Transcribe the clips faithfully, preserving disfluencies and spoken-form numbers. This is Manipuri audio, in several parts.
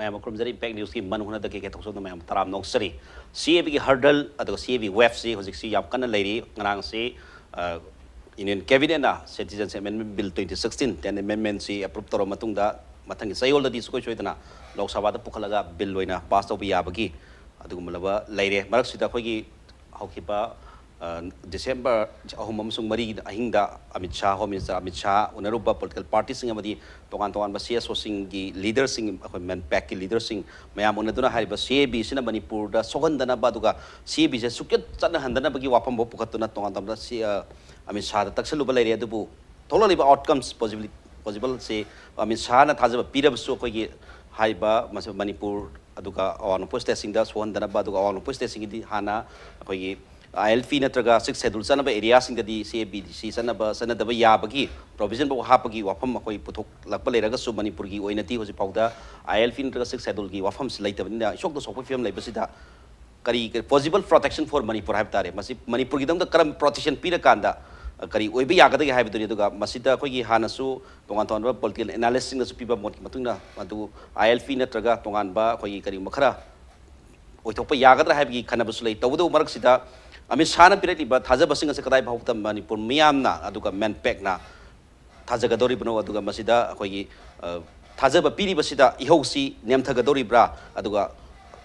ꯃꯌꯥꯝ ꯈꯨꯔꯨꯝꯖꯔꯤ꯫ ꯏꯝꯄꯦꯛ ꯅ꯭ꯌꯨꯁꯀꯤ ꯃꯟ ꯍꯨꯅꯗꯒꯤ ꯀꯦꯊꯣꯛꯆꯗꯨꯅ ꯃꯌꯥꯝ ꯇꯔꯥꯝ ꯅꯣꯛꯆꯔꯤ꯫ ꯁꯤ ꯑꯦ ꯕꯤꯒꯤ ꯍꯔꯗꯜ ꯑꯗꯨꯒ ꯁꯤ ꯑꯦ ꯕꯤ ꯋꯦꯞꯁꯤ ꯍꯧꯖꯤꯛꯁꯤ ꯌꯥꯝ ꯀꯟꯅ ꯂꯩꯔꯤ꯫ ꯉꯔꯥꯡꯁꯤ ꯌꯨꯅꯤꯌꯟ ꯀꯦꯕꯤꯅꯦꯠꯅ ꯁꯤꯇꯤꯖꯟꯁꯤꯞ ꯑꯦꯃꯦꯟꯃꯦꯟ ꯕꯤꯜ ꯇ꯭ꯋꯦꯟꯇꯤ ꯁꯤꯛꯁꯇꯤꯟ ꯇꯦꯟ ꯑꯦꯃꯦꯟꯃꯦꯟꯁꯤ ꯑꯦꯄ꯭ꯔꯨꯞ ꯇꯧꯔꯕ ꯃꯇꯨꯡꯗ, ꯃꯊꯪꯒꯤ ꯆꯌꯣꯜꯗꯗꯤ ꯁꯨꯡꯁꯣꯏ ꯁꯣꯏꯗꯅ ꯂꯣꯛ ꯁꯚꯥꯗ ꯄꯨꯈꯠꯂꯒ ꯕꯤꯜ ꯑꯣꯏꯅ ꯄꯥꯁ ꯇꯧꯕ ꯌꯥꯕꯒꯤ ꯑꯗꯨꯒꯨꯝꯂꯕ ꯂꯩꯔꯦ꯫ ꯃꯔꯛꯁꯤꯗ ꯑꯩꯈꯣꯏꯒꯤ ꯍꯧꯈꯤꯕ, ꯑ, ꯗꯤꯁꯦꯝꯕꯔ ꯑꯍꯨꯝ ꯑꯃꯁꯨꯡ ꯃꯔꯤꯒꯤ ꯑꯍꯤꯡꯗ ꯑꯃꯤꯠ ꯁꯥꯍ, ꯍꯣꯝ ꯃꯤꯅꯤꯁꯇꯔ ꯑꯃꯤꯠ ꯁꯥꯍ ꯎꯅꯔꯨꯕ ꯄꯣꯂꯤꯇꯤꯀꯦꯜ ꯄꯥꯔꯇꯤꯁꯤꯡ ꯑꯃꯗꯤ ꯇꯣꯉꯥꯟ ꯇꯣꯉꯥꯟꯕ ꯁꯤ ꯑꯦꯁ ꯑꯣꯁꯤꯡꯒꯤ ꯂꯤꯗꯔꯁꯤꯡ, ꯑꯩꯈꯣꯏ ꯃꯦꯟꯄꯦꯛꯀꯤ ꯂꯤꯗꯔꯁꯤꯡ ꯃꯌꯥꯝ ꯎꯅꯗꯨꯅ ꯍꯥꯏꯔꯤꯕ ꯁꯤ ꯑꯦ ꯕꯤꯁꯤꯅ ꯃꯅꯤꯄꯨꯔꯗ ꯁꯣꯛꯍꯟꯗꯅꯕ ꯑꯗꯨꯒ ꯁꯤ ꯑꯦ ꯕꯤꯁꯦ ꯁꯨꯛꯆꯠ ꯆꯠꯅꯍꯟꯗꯅꯕꯒꯤ ꯋꯥꯐꯝ ꯐꯥꯎ ꯄꯨꯈꯠꯇꯨꯅ ꯇꯣꯉꯥꯟ ꯇꯣꯉꯥꯟꯕ ꯁꯤ, ꯑ, ꯑꯃꯤꯠ ꯁꯥꯍꯗ ꯇꯛꯁꯜꯂꯨꯕ ꯂꯩꯔꯦ꯫ ꯑꯗꯨꯕꯨ ꯊꯣꯛꯂꯛꯂꯤꯕ ꯑꯥꯎꯠꯀꯝꯁ ꯄꯣꯖꯤꯕꯜꯁꯤ ꯑꯃꯤꯠ ꯁꯥꯍꯅ ꯊꯥꯖꯕ ꯄꯤꯔꯕꯁꯨ ꯑꯩꯈꯣꯏꯒꯤ ꯍꯥꯏꯔꯤꯕ ꯃꯁꯤ ꯃꯅꯤꯄꯨꯔ ꯑꯗꯨꯒ ꯑꯋꯥꯡ ꯅꯣꯡꯄꯣꯛ ꯁ꯭ꯇꯦꯠꯁꯤꯡꯗ ꯁꯣꯛꯍꯟꯗꯅꯕ, ꯑꯗꯨꯒ ꯑꯋꯥꯡ ꯅꯣꯡꯄꯣꯛ ꯁ꯭ꯇꯦꯠꯁꯤꯡꯒꯤꯗꯤ ꯍꯥꯟꯅ ꯑꯩꯈꯣꯏꯒꯤ ꯑꯥꯏ ꯑꯦꯜ ꯄꯤ ꯅꯠꯇ꯭ꯔꯒ ꯁꯤꯛꯁ ꯁꯦꯗꯨꯜ ꯆꯠꯅꯕ ꯑꯦꯔꯤꯌꯥꯁꯤꯡꯗꯗꯤ ꯁꯤ ꯑꯦ ꯕꯤ ꯁꯤ ꯆꯠꯅꯕ, ꯆꯠꯅꯗꯕ ꯌꯥꯕꯒꯤ ꯄ꯭ꯔꯣꯚꯤꯖꯟ ꯐꯥꯎ ꯍꯥꯞꯄꯒꯤ ꯋꯥꯐꯝ ꯑꯩꯈꯣꯏ ꯄꯨꯊꯣꯛꯂꯛꯄ ꯂꯩꯔꯒꯁꯨ, ꯃꯅꯤꯄꯨꯔꯒꯤ ꯑꯣꯏꯅꯗꯤ ꯍꯧꯖꯤꯛ ꯐꯥꯎꯗ ꯑꯥꯏ ꯑꯦꯜ ꯄꯤ ꯅꯠꯇ꯭ꯔꯒ ꯁꯤꯛꯁ ꯁꯦꯗꯨꯜꯒꯤ ꯋꯥꯐꯝꯁꯤ ꯂꯩꯇꯕꯅꯤꯅ ꯏꯁꯣꯛꯇ ꯁꯣꯛꯄꯒꯤ ꯐꯤꯕꯝ ꯂꯩꯕꯁꯤꯗ ꯀꯔꯤ, ꯀꯔꯤ possible protection for ꯃꯅꯤꯄꯨꯔ ꯍꯥꯏꯕ ꯇꯥꯔꯦ꯫ ꯃꯁꯤ ꯃꯅꯤꯄꯨꯔꯒꯤꯗꯃꯛꯇ ꯀꯔꯝ protection ꯄꯤꯔꯀꯥꯟꯗ, ꯑ, ꯀꯔꯤ ꯑꯣꯏꯕ ꯌꯥꯒꯗꯒꯦ ꯍꯥꯏꯕꯗꯨꯅꯤ꯫ ꯑꯗꯨꯒ ꯃꯁꯤꯗ ꯑꯩꯈꯣꯏꯒꯤ ꯍꯥꯟꯅꯁꯨ ꯇꯣꯉꯥꯟ ꯇꯣꯉꯥꯟꯕ ꯄꯣꯂꯤꯇꯤꯀꯦꯜ ꯑꯦꯅꯥꯂꯤꯁꯁꯤꯡꯅꯁꯨ ꯄꯤꯕ ꯃꯣꯠꯀꯤ ꯃꯇꯨꯡ ꯏꯟꯅ ꯃꯗꯨ ꯑꯥꯏ ꯑꯦꯜ ꯄꯤ ꯅꯠꯇ꯭ꯔꯒ ꯇꯣꯉꯥꯟꯕ ꯑꯩꯈꯣꯏꯒꯤ ꯀꯔꯤꯒꯨꯝꯕ ꯈꯔ ꯑꯣꯏꯊꯣꯛꯄ ꯌꯥꯒꯗ꯭ꯔꯥ ꯍꯥꯏꯕꯒꯤ ꯈꯟꯅꯕꯁꯨ ꯂꯩ꯫ ꯇꯧꯕꯇꯕꯨ ꯃꯔꯛꯁꯤꯗ ꯑꯃꯤꯠ ꯁꯥꯍꯅ ꯄꯤꯔꯛꯂꯤꯕ ꯊꯥꯖꯕꯁꯤꯡ ꯑꯁꯤ ꯀꯗꯥꯏ ꯐꯥꯎꯕꯗ ꯃꯅꯤꯄꯨꯔ ꯃꯤꯌꯥꯝꯅ ꯑꯗꯨꯒ ꯃꯦꯟꯄꯦꯛꯅ ꯊꯥꯖꯒꯗꯧꯔꯤꯕꯅꯣ, ꯑꯗꯨꯒ ꯃꯁꯤꯗ ꯑꯩꯈꯣꯏꯒꯤ, ꯑ, ꯊꯥꯖꯕ ꯄꯤꯔꯤꯕꯁꯤꯗ ꯏꯍꯧꯁꯤ ꯅꯦꯝꯊꯒꯗꯧꯔꯤꯕ꯭ꯔꯥ, ꯑꯗꯨꯒ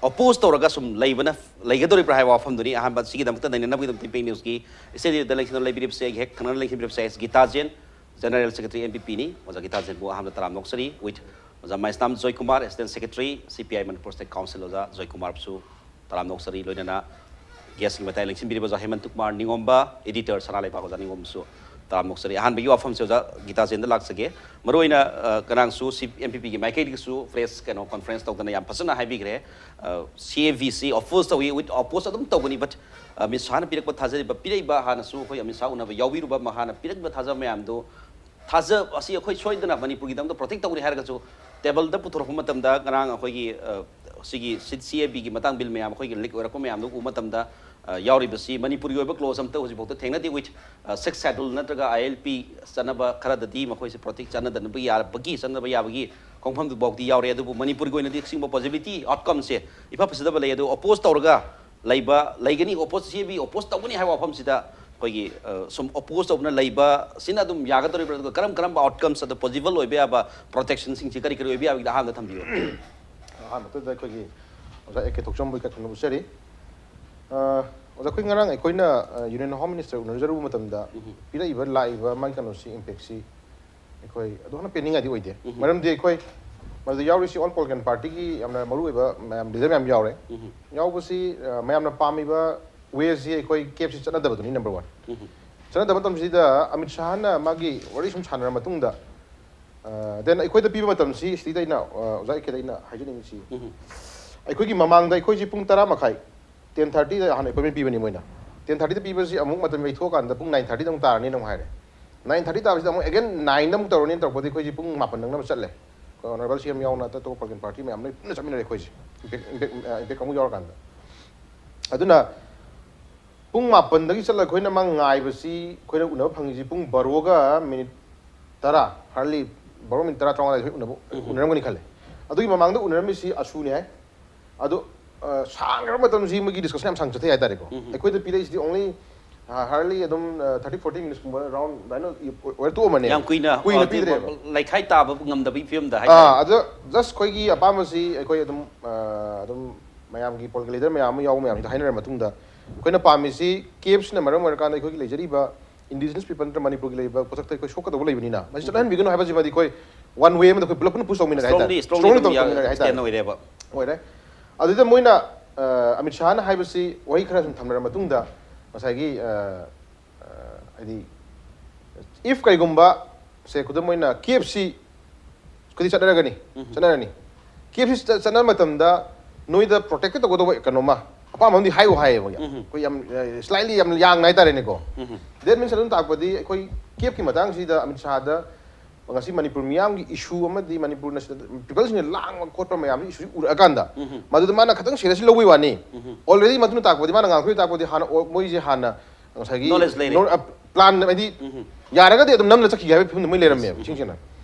ꯑꯣꯄꯣꯖ ꯇꯧꯔꯒ ꯁꯨꯝ ꯂꯩꯕꯅ, ꯂꯩꯒꯗꯧꯔꯤꯕ꯭ꯔꯥ ꯍꯥꯏꯕ ꯋꯥꯐꯝꯗꯨꯅꯤ꯫ ꯑꯍꯥꯟꯕ ꯁꯤꯒꯤꯗꯃꯛꯇ ꯅꯩꯅꯅꯕꯒꯤꯗꯃꯛꯇ ꯏꯝꯄꯦꯛ ꯅ꯭ꯌꯨꯁꯀꯤ ꯁ꯭ꯇꯨꯗꯤꯑꯣꯗ ꯂꯦꯡꯁꯤꯟꯗꯨꯅ ꯂꯩꯕꯤꯔꯤꯕꯁꯦ ꯑꯩꯒꯤ ꯍꯦꯛ ꯊꯪꯅꯅ ꯂꯦꯡꯁꯤꯟꯕꯤꯔꯤꯕꯁꯦ ꯑꯩꯁ ꯒꯤꯇꯥꯖꯦꯟ, ꯖꯦꯅꯔꯦꯜ ꯁꯦꯀ꯭ꯔꯦꯇꯔꯤ ꯑꯦꯝ ꯄꯤ ꯄꯤꯅꯤ꯫ ꯑꯣꯖꯥ ꯒꯤꯇꯥꯖꯦꯟꯕꯨ ꯑꯍꯥꯟꯕꯗ ꯇꯔꯥꯝ ꯅꯣꯛꯆꯔꯤ꯫ With ꯑꯣꯖꯥ ꯃꯥꯏꯁꯅꯥꯝ ꯖꯣꯏꯀꯨꯃꯥꯔ, ꯑꯦꯁꯤꯁꯇꯦꯟ ꯁꯦꯀ꯭ꯔꯦꯇꯔꯤ ꯁꯤ P I Manipur state council, ꯑꯣꯖꯥ ꯖꯣꯏꯀꯨꯃꯥꯔꯕꯨꯁꯨ ꯇꯔꯥꯝ ꯅꯣꯛꯆꯔꯤ꯫ ꯂꯣꯏꯅꯅ ꯒꯦꯁꯀꯤ ꯃꯇꯥꯏ ꯂꯦꯡꯁꯤꯟꯕꯤꯔꯤꯕ ꯑꯣꯖꯥ ꯍꯦꯃꯟꯇ ꯀꯨꯃꯥꯔ ꯅꯤꯉꯣꯝꯕ, ꯏꯗꯤꯇꯔ ꯁꯅꯥ ꯂꯩꯕꯥꯛ ꯑꯣꯖꯥ ꯅꯤꯉꯣꯝꯕꯁꯨ ꯇꯔꯥꯝ ꯅꯣꯛꯆꯔꯤ꯫ ꯑꯍꯥꯟꯕꯒꯤ ꯋꯥꯐꯝꯁꯦ ꯑꯣꯖꯥ ꯒꯤꯇꯥꯖꯦꯟꯗ ꯂꯥꯛꯆꯒꯦ꯫ ꯃꯔꯨꯑꯣꯏꯅ, ꯑ, ꯀꯅꯥꯡꯁꯨ ꯁꯤ ꯑꯦꯝ ꯄꯤ ꯄꯤꯒꯤ ꯃꯥꯏꯀꯩꯗꯒꯤꯁꯨ ꯄ꯭ꯔꯦꯁ ꯀꯩꯅꯣ ꯀꯣꯟꯐ꯭ꯔꯦꯟꯁ ꯇꯧꯗꯅ ꯌꯥꯝ ꯐꯖꯅ ꯍꯥꯏꯕꯤꯈ꯭ꯔꯦ꯫ ꯑ, ꯁꯤ ꯑꯦ ꯕꯤ ꯁꯤ ꯑꯣꯄꯣꯖ ꯇꯧꯏ, with ꯑꯣꯄꯣꯖ ꯑꯗꯨꯝ ꯇꯧꯒꯅꯤ, but, ꯑ, ꯑꯃꯤꯠ ꯁꯥꯍꯅ ꯄꯤꯔꯛꯄ ꯊꯥꯖꯔꯤꯕ, ꯄꯤꯔꯛꯏꯕ ꯍꯥꯟꯅꯁꯨ ꯑꯩꯈꯣꯏ ꯑꯃꯤꯠ ꯁꯥꯍ ꯎꯅꯕ ꯌꯥꯎꯕꯤꯔꯨꯕ ꯃꯍꯥꯛꯅ ꯄꯤꯔꯛꯂꯤꯕ ꯊꯥꯖꯕ ꯃꯌꯥꯝꯗꯨ ꯊꯥꯖ-, ꯑꯁꯤ ꯑꯩꯈꯣꯏ ꯁꯣꯏꯗꯅ ꯃꯅꯤꯄꯨꯔꯒꯤꯗꯃꯛꯇ ꯄ꯭ꯔꯣꯇꯦꯛ ꯇꯧꯒꯅꯤ ꯍꯥꯏꯔꯒꯁꯨ, ꯇꯦꯕꯜꯗ ꯄꯨꯊꯣꯔꯛꯄ ꯃꯇꯝꯗ ꯉꯔꯥꯡ ꯑꯩꯈꯣꯏꯒꯤ, ꯑ, ꯁꯤꯒꯤ ꯁꯤ-, ꯁꯤ ꯑꯦ ꯕꯤꯒꯤ ꯃꯇꯥꯡ ꯕꯤꯜ ꯃꯌꯥꯝ ꯑꯩꯈꯣꯏꯒꯤ ꯂꯤꯛ ꯑꯣꯏꯔꯛꯄ ꯃꯌꯥꯝꯗꯨ ꯎꯕ ꯃꯇꯝꯗ, ꯑ, ꯌꯥꯎꯔꯤꯕꯁꯤ ꯃꯅꯤꯄꯨꯔꯒꯤ ꯑꯣꯏꯕ ꯀ꯭ꯂꯣꯖ ꯑꯝꯇ ꯍꯧꯖꯤꯛꯐꯥꯎꯗ ꯊꯦꯡꯅꯗꯦ꯫ With, ꯑ, ꯁꯤꯛꯁ ꯁꯦꯗꯨꯜ ꯅꯠꯇ꯭ꯔꯒ ꯑꯥꯏ ꯑꯦꯜ ꯄꯤ ꯆꯠꯅꯕ ꯈꯔꯗꯗꯤ ꯃꯈꯣꯏꯁꯦ ꯄ꯭ꯔꯣꯇꯦꯛ ꯆꯠꯅꯗꯅꯕ ꯌꯥꯕꯒꯤ, ꯆꯠꯅꯕ ꯌꯥꯕꯒꯤ ꯋꯥꯐꯝꯗꯨꯐꯥꯎꯗꯤ ꯌꯥꯎꯔꯦ꯫ ꯑꯗꯨꯕꯨ ꯃꯅꯤꯄꯨꯔꯒꯤ ꯑꯣꯏꯅꯗꯤ ꯁꯤꯒꯨꯝꯕ possibility, outcomeꯁꯦ ꯏꯐ ꯐꯖꯗꯕ ꯂꯩ꯫ ꯑꯗꯨ oppose ꯇꯧꯔꯒ ꯂꯩꯕ ꯂꯩꯒꯅꯤ, oppose, CAB oppose ꯇꯧꯒꯅꯤ ꯍꯥꯏꯕ ꯋꯥꯐꯝꯁꯤꯗ ꯑꯩꯈꯣꯏꯒꯤ, ꯑ, ꯁꯨꯝ oppose ꯇꯧꯗꯨꯅ ꯂꯩꯕ ꯁꯤꯅ ꯑꯗꯨꯝ ꯌꯥꯒꯗꯧꯔꯤꯕ꯭ꯔꯥ? ꯑꯗꯨꯒ ꯀꯔꯝ ꯀꯔꯝꯕ outcomes ꯑꯗꯨ possible ꯑꯣꯏꯕ ꯌꯥꯕ protectionꯁꯤꯡꯁꯤ ꯀꯔꯤ ꯀꯔꯤ ꯑꯣꯏꯕ ꯌꯥꯕꯒꯦ? ꯑꯍꯥꯟꯕ ꯊꯝꯕꯤꯌꯨ꯫ ꯑꯍꯥꯟꯕꯗ ꯑꯩꯈꯣꯏꯒꯤ ꯑꯣꯖꯥ A K ꯊꯣꯛꯆꯣꯝꯕꯨ ꯏꯀꯥꯏ ꯈꯨꯝꯅꯕ ꯎꯠꯆꯔꯤ꯫ ꯑ, ꯑꯣꯖꯥ, ꯑꯩꯈꯣꯏ ꯉꯔꯥꯡ ꯑꯩꯈꯣꯏꯅ, ꯑ, Union Home Minister ꯎꯅꯖꯔꯨꯕ ꯃꯇꯝꯗ ꯎꯝ꯫ ꯄꯤꯔꯛꯏꯕ, ꯂꯥꯛꯏꯕ ꯃꯥꯒꯤ ꯀꯩꯅꯣꯁꯤ, impactꯁꯤ ꯑꯩꯈꯣꯏ ꯑꯗꯨ ꯍꯥꯟꯅ ꯄꯦꯟꯅꯤꯡꯉꯥꯏꯗꯤ ꯑꯣꯏꯗꯦ꯫ ꯎꯝ꯫ ꯃꯔꯝꯗꯤ ꯑꯩꯈꯣꯏ ꯃꯗꯨꯗ ꯌꯥꯎꯔꯤꯁꯤ All Political Partyꯒꯤ ꯌꯥꯝꯅ ꯃꯔꯨꯑꯣꯏꯕ ꯃꯌꯥꯝ leader ꯃꯌꯥꯝ ꯌꯥꯎꯔꯦ꯫ ꯎꯝ꯫ ꯌꯥꯎꯕꯁꯤ, ꯑ, ꯃꯌꯥꯝꯅ ꯄꯥꯝꯃꯤꯕ wayꯁꯤ ꯑꯩꯈꯣꯏ CABꯁꯤ ꯆꯠꯅꯗꯕꯗꯨꯅꯤ number one꯫ ꯎꯝ꯫ ꯆꯠꯅꯗꯕ ꯃꯇꯝꯁꯤꯗ ꯑꯃꯤꯠ ꯁꯥꯍꯅ ꯃꯥꯒꯤ ꯋꯥꯔꯤ ꯁꯨꯝ ꯁꯥꯟꯅꯔ ꯃꯇꯨꯡꯗ, ꯑ, then ꯑꯩꯈꯣꯏꯗ ꯄꯤꯕ ꯃꯇꯝꯁꯤ ꯁꯤꯗ ꯑꯩꯅ, ꯑ, ꯑꯣꯖꯥ A Kꯗ ꯑꯩꯅ ꯍꯥꯏꯖꯅꯤꯡꯉꯤꯁꯤ, ꯎꯝ꯫ ꯑꯩꯈꯣꯏꯒꯤ ꯃꯃꯥꯡꯗ ꯑꯩꯈꯣꯏꯁꯤ ꯄꯨꯡ ꯇꯔꯥ ꯃꯈꯥꯏ, ten thirtyꯗ ꯍꯥꯟꯅ appointment ꯄꯤꯕꯅꯤ ꯃꯣꯏꯅ꯫ Ten thirtyꯗ ꯄꯤꯕꯁꯤ ꯑꯃꯨꯛ ꯃꯇꯝ ꯌꯩꯊꯣꯛꯑꯀꯥꯟꯗ ꯄꯨꯡ nine thirtyꯗ ꯑꯃꯨꯛ ꯇꯥꯔꯅꯤꯅ ꯑꯃꯨꯛ ꯍꯥꯏꯔꯦ꯫ Nine thirty ꯇꯥꯕꯁꯤꯗ ꯑꯃꯨꯛ again nineꯗ ꯑꯃꯨꯛ ꯇꯧꯔꯅꯤꯅ ꯇꯧꯔꯛꯄꯗꯤ ꯑꯩꯈꯣꯏꯁꯤ ꯄꯨꯡ ꯃꯥꯄꯟ ꯅꯪꯅꯕ ꯆꯠꯂꯦ꯫ ꯑꯩꯈꯣꯏ Honourable CM ꯌꯥꯎꯅ ꯑꯇꯣꯞꯄ Political Party ꯃꯌꯥꯝ ꯂꯣꯏ ꯄꯨꯟꯅ ꯆꯠꯃꯤꯟꯅꯔꯦ ꯑꯩꯈꯣꯏꯁꯦ꯫ IMPACT, IMPACT, ꯑ, IMPACT ꯀꯥꯡꯕꯨ ꯌꯥꯎꯔꯀꯥꯟꯗ꯫ ꯑꯗꯨꯅ ꯄꯨꯡ ꯃꯥꯄꯟꯗꯒꯤ ꯆꯠꯂꯒ ꯑꯩꯈꯣꯏꯅ ꯃꯥ ꯉꯥꯏꯕꯁꯤ, ꯑꯩꯈꯣꯏꯅ ꯎꯅꯕ ꯐꯪꯉꯤꯁꯤ ꯄꯨꯡ ꯕꯥꯔꯣꯒ minute ꯇꯔꯥ, hardly ꯕꯥꯔꯣ minute ꯇꯔꯥ, ꯇꯔꯥꯃꯉꯥ ꯑꯗꯨꯋꯥꯏꯗ ꯑꯩꯈꯣꯏ ꯎꯅꯕ, ꯎꯝ꯫ ꯎꯅꯔꯝꯒꯅꯤ ꯈꯜꯂꯦ꯫ ꯑꯗꯨꯒꯤ ꯃꯃꯥꯡꯗ ꯎꯅꯔꯝꯃꯤꯁꯤ ꯑꯁꯨꯅꯤ ꯍꯥꯏ꯫ ꯑꯗꯣ, ꯑ, ꯁꯥꯡꯈ꯭ꯔꯕ ꯃꯇꯝꯁꯤ ꯃꯣꯏꯒꯤ discussion ꯌꯥꯝ ꯁꯥꯡ ꯆꯠꯊꯩ ꯍꯥꯏꯇꯥꯔꯦꯀꯣ꯫ ꯎꯝ꯫ ꯑꯩꯈꯣꯏꯗ ꯄꯤꯔꯛꯏꯁꯤꯗꯤ only, ꯑ, hardly ꯑꯗꯨꯝ, ꯑ, thirty forty minutesꯀꯨꯝꯕ round ꯑꯗꯨꯃꯥꯏꯅ ꯑꯣꯏꯔ ꯇꯣꯛꯑꯝꯃꯅꯦꯕ꯫ ꯌꯥꯝ ꯀꯨꯏꯅ, ꯀꯨꯏꯅ ꯑ, ꯄꯤꯗ꯭ꯔꯦꯕ꯫ ꯂꯩꯈꯥꯏ ꯇꯥꯕ ꯉꯝꯗꯕꯒꯤ ꯐꯤꯕꯝꯗ ꯍꯥꯏꯇꯥꯔꯦ꯫ ꯑꯥ, ꯑꯗꯣ just ꯑꯩꯈꯣꯏꯒꯤ ꯑꯄꯥꯝꯕꯁꯤ ꯑꯩꯈꯣꯏ ꯑꯗꯨꯝ, ꯑ, ꯑꯗꯨꯝ ꯃꯌꯥꯝꯒꯤ political leader ꯃꯌꯥꯝ ꯑꯃ ꯌꯥꯎꯕ ꯃꯌꯥꯝꯁꯤꯗ ꯍꯥꯏꯅꯔ ꯃꯇꯨꯡꯗ ꯑꯩꯈꯣꯏꯅ ꯄꯥꯝꯃꯤꯁꯤ CABꯁꯤꯅ ꯃꯔꯝ ꯑꯣꯏꯔꯀꯥꯟꯗ ꯑꯩꯈꯣꯏꯒꯤ ꯂꯩꯖꯔꯤꯕ indigenous people ꯅꯠꯇ꯭ꯔ ꯃꯅꯤꯄꯨꯔꯒꯤ ꯂꯩꯔꯤꯕ ꯄꯣꯠꯁꯛꯇ ꯑꯩꯈꯣꯏ ꯁꯣꯛꯀꯗꯧꯕ ꯂꯩꯕꯅꯤꯅ ꯃꯁꯤ ꯆꯠꯍꯟꯕꯤꯒꯅꯨ ꯍꯥꯏꯕꯁꯤꯃꯗꯤ ꯑꯩꯈꯣꯏ one way ꯑꯃꯗ ꯑꯩꯈꯣꯏ ꯄꯨꯂꯞ ꯄꯨꯟꯅ push ꯇꯧꯃꯤꯟꯅꯔꯦ ꯍꯥꯏꯇꯥꯔꯦ꯫ Strongly, strongly Strongly ꯑꯗꯨꯝ ꯇꯧ-, ꯌꯥ-, ꯇꯧꯃꯤꯟꯅꯔꯦ ꯍꯥꯏꯇꯥꯔꯦ꯫ Stand ꯑꯣꯏꯔꯦꯕ꯫ ꯑꯣꯏꯔꯦ꯫ ꯑꯗꯨꯗ ꯃꯣꯏꯅ, ꯑ, ꯑꯃꯤꯠ ꯁꯥꯍꯅ ꯍꯥꯏꯕꯁꯤ ꯋꯥꯍꯩ ꯈꯔ ꯁꯨꯝ ꯊꯝꯅꯔ ꯃꯇꯨꯡꯗ ꯉꯁꯥꯏꯒꯤ, ꯑ, ꯑ, ꯍꯥꯏꯗꯤ, if ꯀꯩꯒꯨꯝꯕ, ꯁꯦ, ꯈꯨꯗꯝ ꯑꯣꯏꯅ CABꯁꯤ ꯈꯨꯗꯤ ꯆꯠꯅꯔꯒꯅꯤ, ꯎꯝ꯫ ꯆꯠꯅꯔꯅꯤ꯫ CABꯁꯤ ꯆꯠ-, ꯆꯠꯅꯕ ꯃꯇꯝꯗ ꯅꯣꯏꯗ protect ꯇꯧꯒꯗꯧꯕ ꯀꯩꯅꯣꯝꯃ, ꯑꯄꯥꯝꯕ ꯑꯃꯗꯤ ꯍꯥꯏꯌꯨ ꯍꯥꯏꯌꯦꯕ꯫ ꯎꯝ꯫ ꯑꯩꯈꯣꯏ ꯌꯥꯝ, ꯑ, slightly ꯌꯥꯝ ꯌꯥꯡꯅ ꯍꯥꯏꯇꯥꯔꯦꯅꯦꯀꯣ꯫ ꯎꯝ꯫ That means ꯑꯗꯨꯝ ꯇꯥꯛꯄꯗꯤ ꯑꯩꯈꯣꯏ CABꯀꯤ ꯃꯇꯥꯡꯁꯤꯗ ꯑꯃꯤꯠ ꯁꯥꯍꯗ ꯉꯁꯤ ꯃꯅꯤꯄꯨꯔ ꯃꯤꯌꯥꯝꯒꯤ issue ꯑꯃꯗꯤ ꯃꯅꯤꯄꯨꯔꯅ ꯁꯤꯗ peopleꯁꯤꯡꯅ ꯂꯥꯡꯕ ꯈꯣꯠꯄ ꯃꯌꯥꯝꯁꯤ issue ꯎꯔꯛꯑꯀꯥꯟꯗ ꯎꯝ꯫ ꯃꯗꯨꯗ ꯃꯥꯅ ꯈꯤꯇꯪ seriously ꯂꯧꯕꯩ ꯋꯥꯅꯤ꯫ ꯎꯝ꯫ Already ꯃꯗꯨꯅ ꯇꯥꯛꯄꯗꯤ, ꯃꯥꯅ ꯉꯥꯡꯊꯣꯛꯏ ꯇꯥꯛꯄꯗꯤ ꯍꯥꯟꯅ ꯑꯣ-, ꯃꯣꯏꯁꯦ ꯍꯥꯟꯅ ꯉꯁꯥꯏꯒꯤ Knowledge ꯂꯩꯔꯦ꯫ ꯅꯣ-, ꯑ, plan ꯍꯥꯏꯗꯤ ꯎꯝ꯫ ꯌꯥꯔꯒꯗꯤ ꯑꯗꯨꯝ ꯅꯝꯅ ꯆꯠꯈꯤꯒꯦ ꯍꯥꯏꯕꯒꯤ ꯐꯤꯕꯝꯗ ꯃꯣꯏ ꯂꯩꯔꯝꯃꯦꯕ, ꯎꯝ꯫ ꯏꯁꯦꯡ ꯁꯦꯡꯅ꯫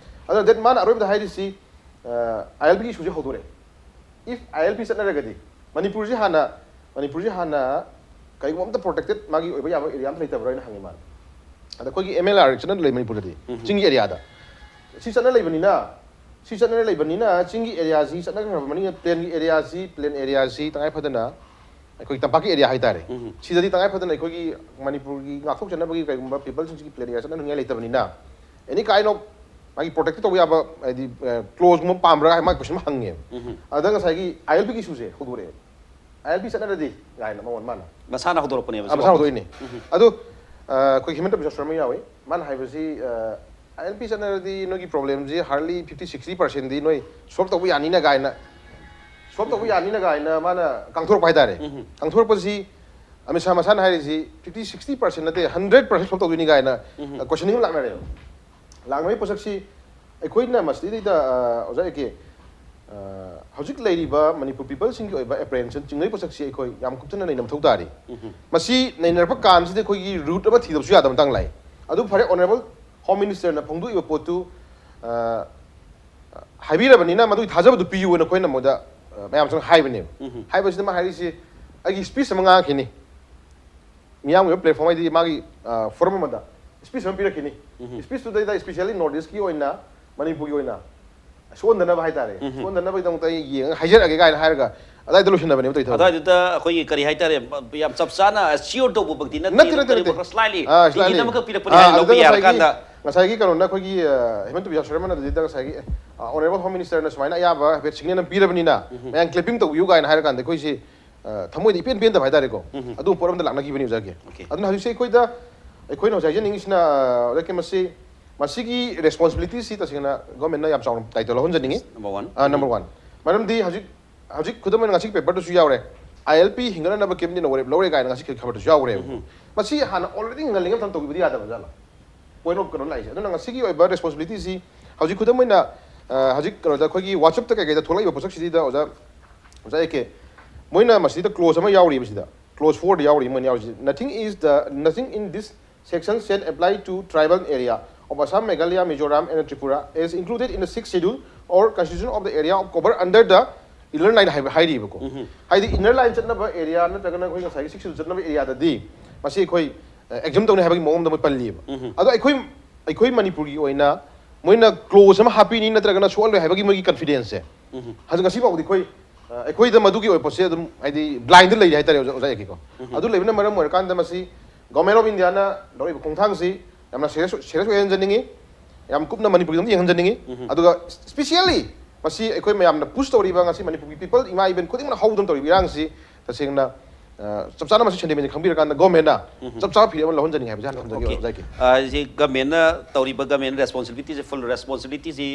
ꯑꯗꯨꯅ that ꯃꯥꯅ ꯑꯔꯣꯏꯕꯗ ꯍꯥꯏꯔꯤꯁꯤ ꯑꯥꯏ ꯑꯦꯜ ꯄꯤꯒꯤ ꯏꯁꯨꯁꯦ ꯍꯧꯗꯣꯔꯛꯑꯦ꯫ If ꯑꯥꯏ ꯑꯦꯜ ꯄꯤ ꯆꯠꯅꯔꯒꯗꯤ ꯃꯅꯤꯄꯨꯔꯁꯤ ꯍꯥꯟꯅ ꯃꯅꯤꯄꯨꯔꯁꯤ ꯍꯥꯟꯅ ꯀꯔꯤꯒꯨꯝꯕ ꯑꯝꯇ ꯄ꯭ꯔꯣꯇꯦꯛꯇꯦꯠ ꯃꯥꯒꯤ ꯑꯣꯏꯕ ꯌꯥꯕ ꯑꯦꯔꯤꯌꯥ ꯑꯝꯇ ꯂꯩꯇꯕ꯭ꯔꯥ ꯍꯥꯏꯅ ꯍꯪꯉꯤ ꯃꯥꯅ꯫ ꯑꯗ ꯑꯩꯈꯣꯏꯒꯤ ꯑꯦꯝ ꯑꯦꯜ ꯑꯥꯔ ꯆꯠꯅ ꯂꯩ ꯃꯅꯤꯄꯨꯔꯗꯗꯤ, ꯆꯤꯡꯒꯤ ꯑꯦꯔꯤꯌꯥꯗ ꯁꯤ ꯆꯠꯅ ꯂꯩꯕꯅꯤꯅ, ꯁꯤ ꯆꯠꯅ ꯂꯩꯕꯅꯤꯅ ꯆꯤꯡꯒꯤ ꯑꯦꯔꯤꯌꯥꯁꯤ ꯆꯠꯅꯈ꯭ꯔꯕ ꯃꯅꯤꯅ ꯄ꯭ꯂꯦꯟꯒꯤ ꯑꯦꯔꯤꯌꯥꯁꯤ, ꯄ꯭ꯂꯦꯟ ꯑꯦꯔꯤꯌꯥꯁꯤ ꯇꯉꯥꯏ ꯐꯗꯅ ꯑꯩꯈꯣꯏ ꯇꯝꯄꯥꯛꯀꯤ ꯑꯦꯔꯤꯌꯥ ꯍꯥꯏꯇꯥꯔꯦ꯫ ꯁꯤꯗꯗꯤ ꯇꯉꯥꯏ ꯐꯗꯅ ꯑꯩꯈꯣꯏꯒꯤ ꯃꯅꯤꯄꯨꯔꯒꯤ ꯉꯥꯛꯊꯣꯛꯆꯅꯕꯒꯤ ꯀꯩꯒꯨꯝꯕ ꯄꯤꯄꯜꯁꯤꯡꯁꯤꯒꯤ ꯄ꯭ꯂꯦꯟ ꯑꯦꯔꯤꯌꯥ ꯆꯠꯅꯅꯤꯡꯉꯥꯏ ꯂꯩꯇꯕꯅꯤꯅ, ꯑꯦꯅꯤ ꯀꯥꯏꯟ ꯑꯣꯐ ꯃꯥꯒꯤ ꯄ꯭ꯔꯣꯇꯦꯛꯇꯦꯠ ꯇꯧꯕ ꯌꯥꯕ, ꯍꯥꯏꯗꯤ ꯀ꯭ꯂꯣꯖꯀꯨꯝꯕ ꯄꯥꯝꯕ꯭ꯔꯥ ꯍꯥꯏ ꯃꯥꯒꯤ ꯀꯣꯏꯁꯟ ꯑꯃ ꯍꯪꯉꯦꯕ꯫ ꯑꯗ ꯉꯁꯥꯏꯒꯤ ꯑꯥꯏ ꯑꯦꯜ ꯄꯤꯒꯤ ꯏꯁꯨꯁꯦ ꯍꯧꯗꯣꯔꯛꯑꯦ꯫ ꯑꯥꯏ ꯑꯦꯜ ꯄꯤ ꯆꯠꯅꯔꯗꯤ ꯀꯥꯏꯅ ꯃꯉꯣꯟ ꯃꯥꯅ ꯃꯁꯥꯅ ꯍꯧꯗꯣꯔꯛꯄꯅꯦꯕ ꯑꯥ, ꯃꯁꯥꯅ ꯍꯧꯗꯣꯛꯏꯅꯦ꯫ ꯑꯗꯨ ꯑꯥ, ꯑꯩꯈꯣꯏ ꯍ꯭ꯌꯨꯃꯦꯟ ꯇ꯭ꯔꯦꯐꯤꯛ ꯑꯃ ꯌꯥꯎꯋꯤ꯫ ꯃꯥꯅ ꯍꯥꯏꯕꯁꯤ, ꯑꯥꯏ ꯑꯦꯜ ꯄꯤ ꯆꯠꯅꯔꯗꯤ ꯅꯣꯏꯒꯤ ꯄ꯭ꯔꯣꯕ꯭ꯂꯦꯝꯁꯤ ꯍꯥꯔꯗꯂꯤ ꯐꯤꯐꯇꯤ ꯁꯤꯛꯁꯇꯤ ꯄꯥꯔꯁꯦꯟꯗꯤ ꯅꯣꯏ ꯁꯣꯜꯕ ꯇꯧꯕ ꯌꯥꯅꯤꯅ ꯀꯥꯏꯅ, ꯁꯣꯜꯕ ꯇꯧꯕ ꯌꯥꯅꯤꯅ ꯀꯥꯏꯅ ꯃꯥꯅ ꯀꯥꯡꯊꯣꯔꯛꯄ ꯍꯥꯏꯇꯥꯔꯦ꯫ ꯀꯥꯡꯊꯣꯔꯛꯄꯁꯤ ꯑꯃꯤꯠ ꯁꯥꯍ ꯃꯁꯥꯅ ꯍꯥꯏꯔꯤꯁꯤ ꯐꯤꯐꯇꯤ ꯁꯤꯛꯁꯇꯤ ꯄꯥꯔꯁꯦꯟ ꯅꯠꯇꯦ, ꯍꯟꯗ꯭ꯔꯦꯠ ꯄꯥꯔꯁꯦꯟ ꯁꯣꯜꯕ ꯇꯧꯗꯣꯏꯅꯤ ꯀꯥꯏꯅ ꯀꯣꯏꯁꯟ ꯑꯃ ꯂꯥꯛꯅꯔꯦꯕ꯫ ꯂꯥꯛꯅꯕꯒꯤ ꯄꯣꯠꯁꯛꯁꯤ ꯑꯩꯈꯣꯏꯅ ꯃꯁꯤꯗꯩꯗ, ꯑꯥ, ꯑꯣꯖꯥ ꯑꯦ ꯀꯦ, ꯑꯥ, ꯍꯧꯖꯤꯛ ꯂꯩꯔꯤꯕ ꯃꯅꯤꯄꯨꯔ ꯄꯤꯄꯜꯁꯤꯡꯒꯤ ꯑꯣꯏꯕ ꯑꯦꯄ꯭ꯔꯦꯟꯁꯟ ꯆꯤꯡꯅꯕꯒꯤ ꯄꯣꯠꯁꯛꯁꯤ ꯑꯩꯈꯣꯏ ꯌꯥꯝ ꯀꯨꯞꯊꯅ ꯅꯩꯅꯕ ꯃꯊꯧ ꯇꯥꯔꯤ꯫ ꯃꯁꯤ ꯅꯩꯅꯔꯛꯄ ꯀꯥꯟꯁꯤꯗ ꯑꯩꯈꯣꯏꯒꯤ ꯔꯨꯠ ꯑꯃ ꯊꯤꯗꯕꯁꯨ ꯌꯥꯗꯕ ꯃꯇꯥꯡ ꯂꯥꯛꯏ꯫ ꯑꯗꯨ ꯐꯔꯦ, ꯑꯣꯅꯔꯦꯕꯜ ꯍꯣꯝ ꯃꯤꯅꯤꯁꯇꯔꯅ ꯐꯣꯡꯗꯣꯛꯏꯕ ꯄꯣꯠꯇꯨ, ꯑꯥ, ꯍꯥꯏꯕꯤꯔꯕꯅꯤꯅ ꯃꯗꯨꯒꯤ ꯊꯥꯖꯕꯗꯨ ꯄꯤꯌꯨꯅ ꯑꯩꯈꯣꯏꯅ ꯃꯣꯏꯗ, ꯑꯥ, ꯃꯌꯥꯝ ꯆꯪ ꯍꯥꯏꯕꯅꯦꯕ꯫ ꯍꯥꯏꯕꯁꯤꯗ ꯃꯥ ꯍꯥꯏꯔꯤꯁꯤ, ꯑꯩꯒꯤ ꯁ꯭ꯄꯤꯆ ꯑꯃ ꯉꯥꯡꯉꯛꯈꯤꯅꯤ, ꯃꯤꯌꯥꯝꯒꯤ ꯑꯣꯏꯕ ꯄ꯭ꯂꯦꯠꯐꯣꯝ ꯍꯥꯏꯗꯤ ꯃꯥꯒꯤ, ꯑꯥ, ꯐꯣꯔꯝ ꯑꯃꯗ ꯁ꯭ꯄꯤꯆ ꯑꯃ ꯄꯤꯔꯛꯈꯤꯅꯤ꯫ ꯁ꯭ꯄꯤꯆꯇꯨꯗꯩꯗ ꯏꯁꯄꯤꯁꯤꯌꯦꯜꯂꯤ ꯅꯣꯔꯠ ꯏꯁꯀꯤ ꯑꯣꯏꯅ, ꯃꯅꯤꯄꯨꯔꯒꯤ ꯑꯣꯏꯅ ꯁꯣꯟꯗꯅꯕ ꯍꯥꯏꯇꯥꯔꯦ, ꯁꯣꯟꯗꯅꯕꯒꯤꯗꯃꯛꯇ ꯑꯩ ꯌꯦꯡꯉꯒ ꯍꯥꯏꯖꯔꯛꯑꯒꯦ ꯀꯥꯏꯅ ꯍꯥꯏꯔꯒ ꯑꯗꯥꯏꯗ ꯂꯣꯏꯁꯤꯟꯅꯕꯅꯦꯕ ꯇꯧꯏ ꯊꯕꯛ꯫ ꯑꯗꯨꯋꯥꯏꯗꯨꯗ ꯑꯩꯈꯣꯏꯒꯤ ꯀꯔꯤ ꯍꯥꯏꯇꯥꯔꯦ, ꯌꯥꯝ ꯆꯞ ꯆꯥꯅ ꯁꯤꯌꯣꯔ ꯇꯧꯕꯃꯛꯇꯤ ꯅꯠꯇꯦ, ꯅꯠꯇꯦ, ꯅꯠꯇꯦ, ꯅꯠꯇꯦ꯫ ꯀꯔꯤꯒꯨꯝꯕ ꯁ꯭ꯂꯥꯏꯠꯂꯤ ꯑꯥ, ꯏꯪꯒꯤꯠ ꯁ꯭ꯂꯥꯏꯠꯂꯤ꯫ ꯑꯃꯈꯛ ꯄꯤꯔꯛꯄꯅꯤ ꯑꯥ, ꯍꯥꯏꯅ ꯂꯧꯕ ꯑꯗꯨꯗ ꯌꯥꯔ ꯉꯁꯥꯏꯒꯤ, ꯀꯥꯟꯗ ꯉꯁꯥꯏꯒꯤ ꯀꯩꯅꯣꯅ ꯑꯩꯈꯣꯏꯒꯤ, ꯑ, ꯍꯤꯃꯟꯇ ꯕꯤꯁꯋꯥ ꯁꯔꯃꯅ ꯑꯗꯨꯗ ꯉꯁꯥꯏꯒꯤ, ꯑ, ꯑꯣꯅꯔꯦꯕꯜ ꯍꯣꯝ ꯃꯤꯅꯤꯁꯇꯔꯅ ꯁꯨꯃꯥꯏꯅ ꯑꯌꯥꯕ ꯍꯥꯏꯐꯦꯠ ꯁꯤꯒꯅꯦꯜ ꯑꯃ ꯄꯤꯔꯕꯅꯤꯅ ꯃꯌꯥꯝ ꯀ꯭ꯂꯦꯄꯤꯡ ꯇꯧꯕꯤꯌꯨ ꯀꯥꯏꯅ ꯍꯥꯏꯔ ꯀꯥꯟꯗ ꯑꯩꯈꯣꯏꯁꯤ, ꯑ, ꯊꯃꯣꯏꯗ ꯏꯄꯦꯟ ꯄꯦꯟꯗꯕ ꯍꯥꯏꯇꯥꯔꯦꯀꯣ꯫ ꯑꯗꯨ ꯄꯣꯠ ꯑꯃꯗ ꯂꯥꯛꯅꯈꯤꯕꯅꯤ ꯑꯣꯖꯥꯒꯤ꯫ Okay. ꯑꯗꯨꯅ ꯍꯧꯖꯤꯛꯁꯦ ꯑꯩꯈꯣꯏꯗ, ꯑꯩꯈꯣꯏꯅ ꯍꯧꯖꯤꯛ ꯍꯥꯏꯖꯅꯤꯡꯉꯤꯁꯤꯅ, ꯑ, ꯑꯣꯖꯥ ꯀꯦ, ꯃꯁꯤ, ꯃꯁꯤꯒꯤ ꯔꯦꯁꯄꯣꯟꯁꯤꯕꯤꯂꯤꯇꯤꯁꯤ ꯇꯁꯦꯡꯅ ꯒꯣꯔꯃꯦꯟꯅ ꯌꯥꯝ ꯆꯥꯎꯅ ꯗꯥꯏꯇ ꯂꯧꯍꯟꯖꯅꯤꯡꯉꯤ꯫ Number one. ꯑ, number one. ꯃꯔꯝꯗꯤ ꯍꯧꯖꯤꯛ, ꯍꯧꯖꯤꯛ ꯈꯨꯗꯝ ꯑꯣꯏꯅ ꯉꯁꯤꯒꯤ ꯄꯦꯄꯔꯗꯁꯨ ꯌꯥꯎꯔꯦ, ꯑꯥꯏ ꯑꯦꯜ ꯄꯤ ꯍꯤꯡꯒꯠꯅꯅꯕ ꯀꯦꯕꯤꯅꯦꯠꯅ ꯋꯥꯔꯦꯞ ꯂꯧꯔꯦ ꯀꯥꯏꯅ ꯉꯁꯤ ꯈꯕꯔꯗꯁꯨ ꯌꯥꯎꯔꯦꯕ꯫ ꯃꯁꯤ ꯍꯥꯟꯅ ꯑꯣꯜꯔꯦꯗꯤ ꯉꯜꯂꯤꯉꯩ ꯃꯇꯝ ꯇꯧꯕꯤꯕꯗꯤ ꯌꯥꯗꯕ꯭ꯔꯥ ꯖꯥꯠꯂꯣ? ꯄꯣꯏꯟ ꯑꯣꯐ ꯀꯩꯅꯣ ꯂꯥꯛꯏꯁꯦ꯫ ꯑꯗꯨꯅ ꯉꯁꯤꯒꯤ ꯑꯣꯏꯕ ꯔꯦꯁꯄꯣꯟꯁꯤꯕꯤꯂꯤꯇꯤꯁꯤ ꯍꯧꯖꯤꯛ ꯈꯨꯗꯝ ꯑꯣꯏꯅ, ꯑ, ꯍꯧꯖꯤꯛ ꯀꯩꯅꯣꯗ ꯑꯩꯈꯣꯏꯒꯤ ꯋꯥꯆꯞꯇ ꯀꯩꯀꯩꯗ ꯊꯣꯛꯂꯛꯏꯕ ꯄꯣꯠꯁꯛꯁꯤꯗ ꯑꯣꯖꯥ, ꯑꯣꯖꯥ ꯑꯦ ꯀꯦ, ꯃꯣꯏꯅ ꯃꯁꯤꯗ ꯀ꯭ꯂꯣꯖ ꯑꯃ ꯌꯥꯎꯔꯤꯕꯁꯤꯗ, ꯀ꯭ꯂꯣꯖ ꯐꯣꯔꯗ ꯌꯥꯎꯔꯤ ꯃꯣꯏꯅ ꯌꯥꯎꯔꯤꯁꯤ, "Nothing is the, nothing in this section shall apply to tribal area of Assam, Meghalaya, Mizoram and Tripura is included in the sixth schedule or constitution of the area of cover under the inner line ꯍꯥꯏꯕ ꯍꯥꯏꯔꯤꯕꯀꯣ꯫ ꯍꯥꯏꯗꯤ inner line ꯆꯠꯅꯕ area ꯅꯠꯇ꯭ꯔꯒꯅ ꯑꯩꯈꯣꯏ ꯉꯁꯥꯏꯒꯤ sixth schedule ꯆꯠꯅꯕ areaꯗꯗꯤ ꯃꯁꯤ ꯑꯩꯈꯣꯏ exempt ꯇꯧꯅꯤ ꯍꯥꯏꯕꯒꯤ ꯃꯑꯣꯡꯗ ꯃꯣꯏ ꯄꯜꯂꯤꯕ꯫ ꯑꯗꯣ ꯑꯩꯈꯣꯏ ꯑꯩꯈꯣꯏ ꯃꯅꯤꯄꯨꯔꯒꯤ ꯑꯣꯏꯅ ꯃꯣꯏꯅ clause ꯑꯃ ꯍꯥꯞꯄꯤꯅꯤ ꯅꯠꯇ꯭ꯔꯒꯅ ꯁꯣꯛꯍꯜꯂꯣꯏ ꯍꯥꯏꯕꯒꯤ ꯃꯣꯏꯒꯤ confidenceꯁꯦ ꯍꯧꯖꯤꯛ ꯉꯁꯤ ꯐꯥꯎꯕꯗꯤ ꯑꯩꯈꯣꯏ ꯑ, ꯑꯩꯈꯣꯏꯗ ꯃꯗꯨꯒꯤ ꯑꯣꯏꯕ ꯄꯣꯠꯁꯦ ꯑꯗꯨꯝ ꯍꯥꯏꯗꯤ blindꯗ ꯂꯩꯔꯤ ꯍꯥꯏꯇꯥꯔꯦ ꯑꯣꯖꯥ, ꯑꯣꯖꯥ ꯌꯥꯀꯤꯀꯣ꯫ ꯑꯗꯨ ꯂꯩꯕꯅ ꯃꯔꯝ ꯑꯣꯏꯔꯀꯥꯟꯗ ꯃꯁꯤ Government of Indiaꯅ ꯂꯧꯔꯤꯕ ꯈꯣꯡꯊꯥꯡꯁꯤ ꯌꯥꯝꯅ serious serious ꯑꯣꯏꯍꯟꯖꯅꯤꯡꯉꯤ꯫ ꯌꯥꯝ ꯀꯨꯞꯅ ꯃꯅꯤꯄꯨꯔꯒꯤꯗꯃꯛ ꯌꯦꯡꯍꯟꯖꯅꯤꯡꯉꯤ꯫ ꯑꯗꯨꯒ specially ꯃꯁꯤ ꯑꯩꯈꯣꯏ ꯃꯌꯥꯝꯅ push ꯇꯧꯔꯤꯕ ꯉꯁꯤ ꯃꯅꯤꯄꯨꯔꯒꯤ people ꯏꯃꯥ ꯏꯕꯦꯟ ꯈꯨꯗꯤꯡꯃꯛꯅ ꯍꯧꯗꯨꯅ ꯇꯧꯔꯤꯕ ꯏꯔꯥꯡꯁꯤ ꯇꯁꯦꯡꯅ ꯑ, ꯆꯞ ꯆꯥꯅ ꯃꯁꯤ sentiments ꯈꯪꯕꯤꯔꯀꯥꯟꯗ governmentꯅ ꯆꯞ ꯆꯥꯕ ꯐꯤꯔꯦꯞ ꯑꯃ ꯂꯧꯍꯟꯖꯅꯤꯡꯉꯤ ꯍꯥꯏꯕꯁꯤ ꯍꯥꯟꯅ ꯊꯝꯖꯒꯦ ꯑꯣꯖꯥ ꯌꯥꯀꯤ꯫ ꯁꯤ ꯒꯃꯦꯟꯅ ꯇꯧꯔꯤꯕ ꯒꯃꯦꯟ responsibilityꯁꯦ full responsibilityꯁꯤ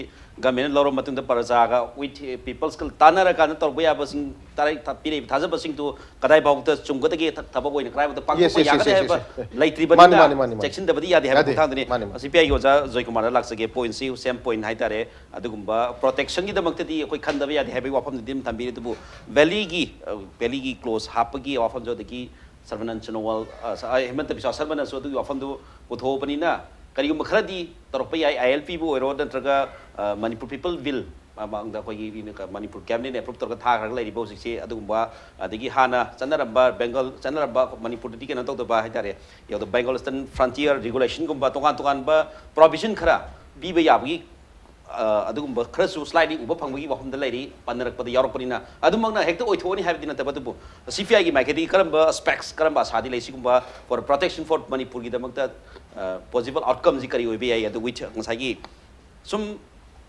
ꯒꯃꯦꯟꯅ ꯂꯧꯔꯕ ꯃꯇꯨꯡꯗ ꯄ꯭ꯔꯖꯥꯒ with peoplesꯀ ꯇꯥꯟꯅꯔꯀꯥꯟꯗ ꯇꯧꯕ ꯌꯥꯕꯁꯤꯡ ꯇꯥꯔꯛ ꯄꯤꯔꯛꯏꯕ ꯊꯥꯖꯕꯁꯤꯡꯗꯨ ꯀꯗꯥꯏꯐꯥꯎꯗ ꯆꯨꯝꯒꯗꯒꯦ ꯊꯕꯛ ꯑꯣꯏꯅ ꯀꯗꯥꯏꯐꯥꯎꯗ ꯄꯥꯡꯊꯣꯛꯄ Yes, yes, yes, ꯌꯥꯒꯗꯒꯦ yes, ꯍꯥꯏꯕ yes, yes. ꯂꯩꯇ꯭ꯔꯤꯕꯅꯤꯅ ꯃꯥꯅꯤ, ꯃꯥꯅꯤ, ꯃꯥꯅꯤ, ꯃꯥꯅꯤ꯫ ꯆꯦꯛꯁꯤꯟꯗꯕꯗꯤ ꯌꯥꯗꯦ ꯍꯥꯏꯕ ꯌꯥꯗꯦ꯫ ꯈꯣꯡꯊꯥꯡꯗꯨꯅꯤ꯫ ꯃꯥꯅꯤ, ꯃꯥꯅꯤ꯫ ꯃꯁꯤ ꯄꯤ ꯑꯥꯏꯒꯤ ꯑꯣꯖꯥ ꯖꯣꯏꯀꯨꯃꯥꯔꯗ ꯂꯥꯛꯆꯒꯦ꯫ Pointꯁꯤ same point ꯍꯥꯏꯇꯥꯔꯦ꯫ ꯑꯗꯨꯒꯨꯝꯕ protectionꯒꯤꯗꯃꯛꯇꯗꯤ ꯑꯩꯈꯣꯏ ꯈꯟꯗꯕ ꯌꯥꯗꯦ ꯍꯥꯏꯕꯒꯤ ꯋꯥꯐꯝꯗꯨꯗꯤ ꯑꯗꯨꯝ ꯊꯝꯕꯤꯔꯤ꯫ ꯑꯗꯨꯕꯨ valleyꯒꯤ ꯑ, valleyꯒꯤ clause ꯍꯥꯞꯄꯒꯤ ꯋꯥꯐꯝꯁꯨ ꯑꯗꯒꯤ ꯁꯔꯕꯥꯅꯟꯗ ꯁꯣꯅꯣꯋꯥꯜ ꯑ, ꯁ- ꯑ, ꯍꯤꯃꯟꯇ ꯕꯤꯁ꯭ꯋꯥ ꯁꯔꯃꯅꯁꯨ ꯑꯗꯨꯒꯤ ꯋꯥꯐꯝꯗꯨ ꯄꯨꯊꯣꯛꯑꯕꯅꯤꯅ ꯀꯔꯤꯒꯨꯝꯕ ꯈꯔꯗꯤ ꯇꯧꯔꯛꯄ ꯌꯥꯏ꯫ ILPꯕꯨ ꯑꯣꯏꯔꯣ ꯅꯠꯇ꯭ꯔꯒ ꯑ, Manipur People Bill ꯃꯃꯥꯡꯗ ꯑꯩꯈꯣꯏꯒꯤ ꯀ- ꯃꯅꯤꯄꯨꯔ cabinet approve ꯇꯧꯔꯒ ꯊꯥꯈ꯭ꯔꯒ ꯂꯩꯔꯤꯕ ꯍꯧꯖꯤꯛꯁꯤ꯫ ꯑꯗꯨꯒꯨꯝꯕ ꯑꯗꯒꯤ ꯍꯥꯟꯅ ꯆꯠꯅꯔꯝꯕ Bengal ꯆꯠꯅꯔꯝꯕ ꯃꯅꯤꯄꯨꯔꯗꯗꯤ ꯀꯩꯅꯣ ꯇꯧꯗꯕ ꯍꯥꯏꯇꯥꯔꯦ, ꯌꯥꯎꯗ Bengal Eastern Frontier Regulationꯒꯨꯝꯕ ꯇꯣꯉꯥꯟ ꯇꯣꯉꯥꯟꯕ provision ꯈꯔ ꯄꯤꯕ ꯌꯥꯕꯒꯤ ꯑ, ꯑꯗꯨꯒꯨꯝꯕ ꯈꯔꯁꯨ slightly ꯎꯕ ꯐꯪꯕꯒꯤ ꯋꯥꯐꯝꯗ ꯂꯩꯔꯤ꯫ ꯄꯟꯅꯔꯛꯄꯗ ꯌꯥꯎꯔꯛꯄꯅꯤꯅ ꯑꯗꯨꯃꯛꯅ ꯍꯦꯛꯇ ꯑꯣꯏꯊꯣꯛꯑꯅꯤ ꯍꯥꯏꯕꯗꯤ ꯅꯠꯇꯕ, ꯑꯗꯨꯕꯨ CPIꯒꯤ ꯃꯥꯏꯀꯩꯗꯒꯤ ꯀꯔꯝꯕ aspects ꯀꯔꯝꯕ ꯑꯁꯥꯗꯤ ꯂꯩ ꯁꯤꯒꯨꯝꯕ for protection for ꯃꯅꯤꯄꯨꯔꯒꯤꯗꯃꯛꯇ ꯑ, possible outcomeꯁꯤ ꯀꯔꯤ ꯑꯣꯏꯕ ꯌꯥꯏ? ꯑꯗꯨ with ꯉꯁꯥꯏꯒꯤ ꯁꯨꯝ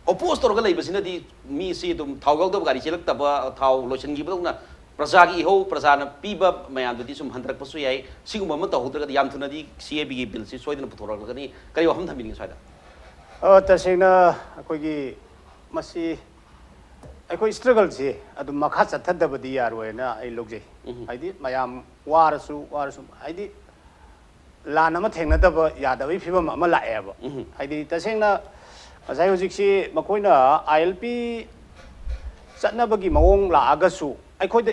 oppose ꯇꯧꯔꯒ ꯂꯩꯕꯁꯤꯅꯗꯤ ꯃꯤꯁꯤ ꯑꯗꯨꯝ ꯊꯥꯎ ꯌꯥꯎꯗꯕ ꯒꯥꯔꯤ ꯆꯦꯜꯂꯛꯇꯕ, ꯊꯥꯎ ꯂꯣꯏꯁꯤꯟꯈꯤꯕꯗꯧꯅ ꯄ꯭ꯔꯖꯥꯒꯤ ꯏꯍꯧ ꯄ꯭ꯔꯖꯥꯅ ꯄꯤꯕ ꯃꯌꯥꯝꯗꯨꯗꯤ ꯁꯨꯝ ꯍꯟꯊꯔꯛꯄꯁꯨ ꯌꯥꯏ꯫ ꯁꯤꯒꯨꯝꯕ ꯑꯃ ꯇꯧꯍꯧꯗ꯭ꯔꯒꯗꯤ ꯌꯥꯝ ꯊꯨꯅꯗꯤ CABꯒꯤ billꯁꯤ ꯁꯣꯏꯗꯅ ꯄꯨꯊꯣꯔꯛꯂꯒꯅꯤ꯫ ꯀꯔꯤ ꯋꯥꯐꯝ ꯊꯝꯕꯤꯅꯤꯡꯉꯤ ꯁ꯭ꯋꯥꯏꯗ? ꯑ, ꯇꯁꯦꯡꯅ ꯑꯩꯈꯣꯏꯒꯤ ꯃꯁꯤ ꯑꯩꯈꯣꯏ struggleꯁꯤ ꯑꯗꯨꯝ ꯃꯈꯥ ꯆꯠꯊꯗꯕꯗꯤ ꯌꯥꯔꯣꯏꯅ ꯑꯩ ꯂꯧꯖꯩ꯫ ꯍꯥꯏꯗꯤ ꯃꯌꯥꯝ ꯋꯥꯔꯁꯨ ꯋꯥꯔꯁꯨ ꯍꯥꯏꯗꯤ ꯂꯥꯟ ꯑꯃ ꯊꯦꯡꯅꯗꯕ ꯌꯥꯗꯕꯒꯤ ꯐꯤꯕꯝ ꯑꯃ ꯂꯥꯛꯑꯦꯕ꯫ ꯍꯥꯏꯗꯤ ꯇꯁꯦꯡꯅ ꯉꯁꯥꯏ ꯍꯧꯖꯤꯛꯁꯤ ꯃꯈꯣꯏꯅ ILP ꯆꯠꯅꯕꯒꯤ ꯃꯑꯣꯡ ꯂꯥꯛꯑꯒꯁꯨ ꯑꯩꯈꯣꯏꯗ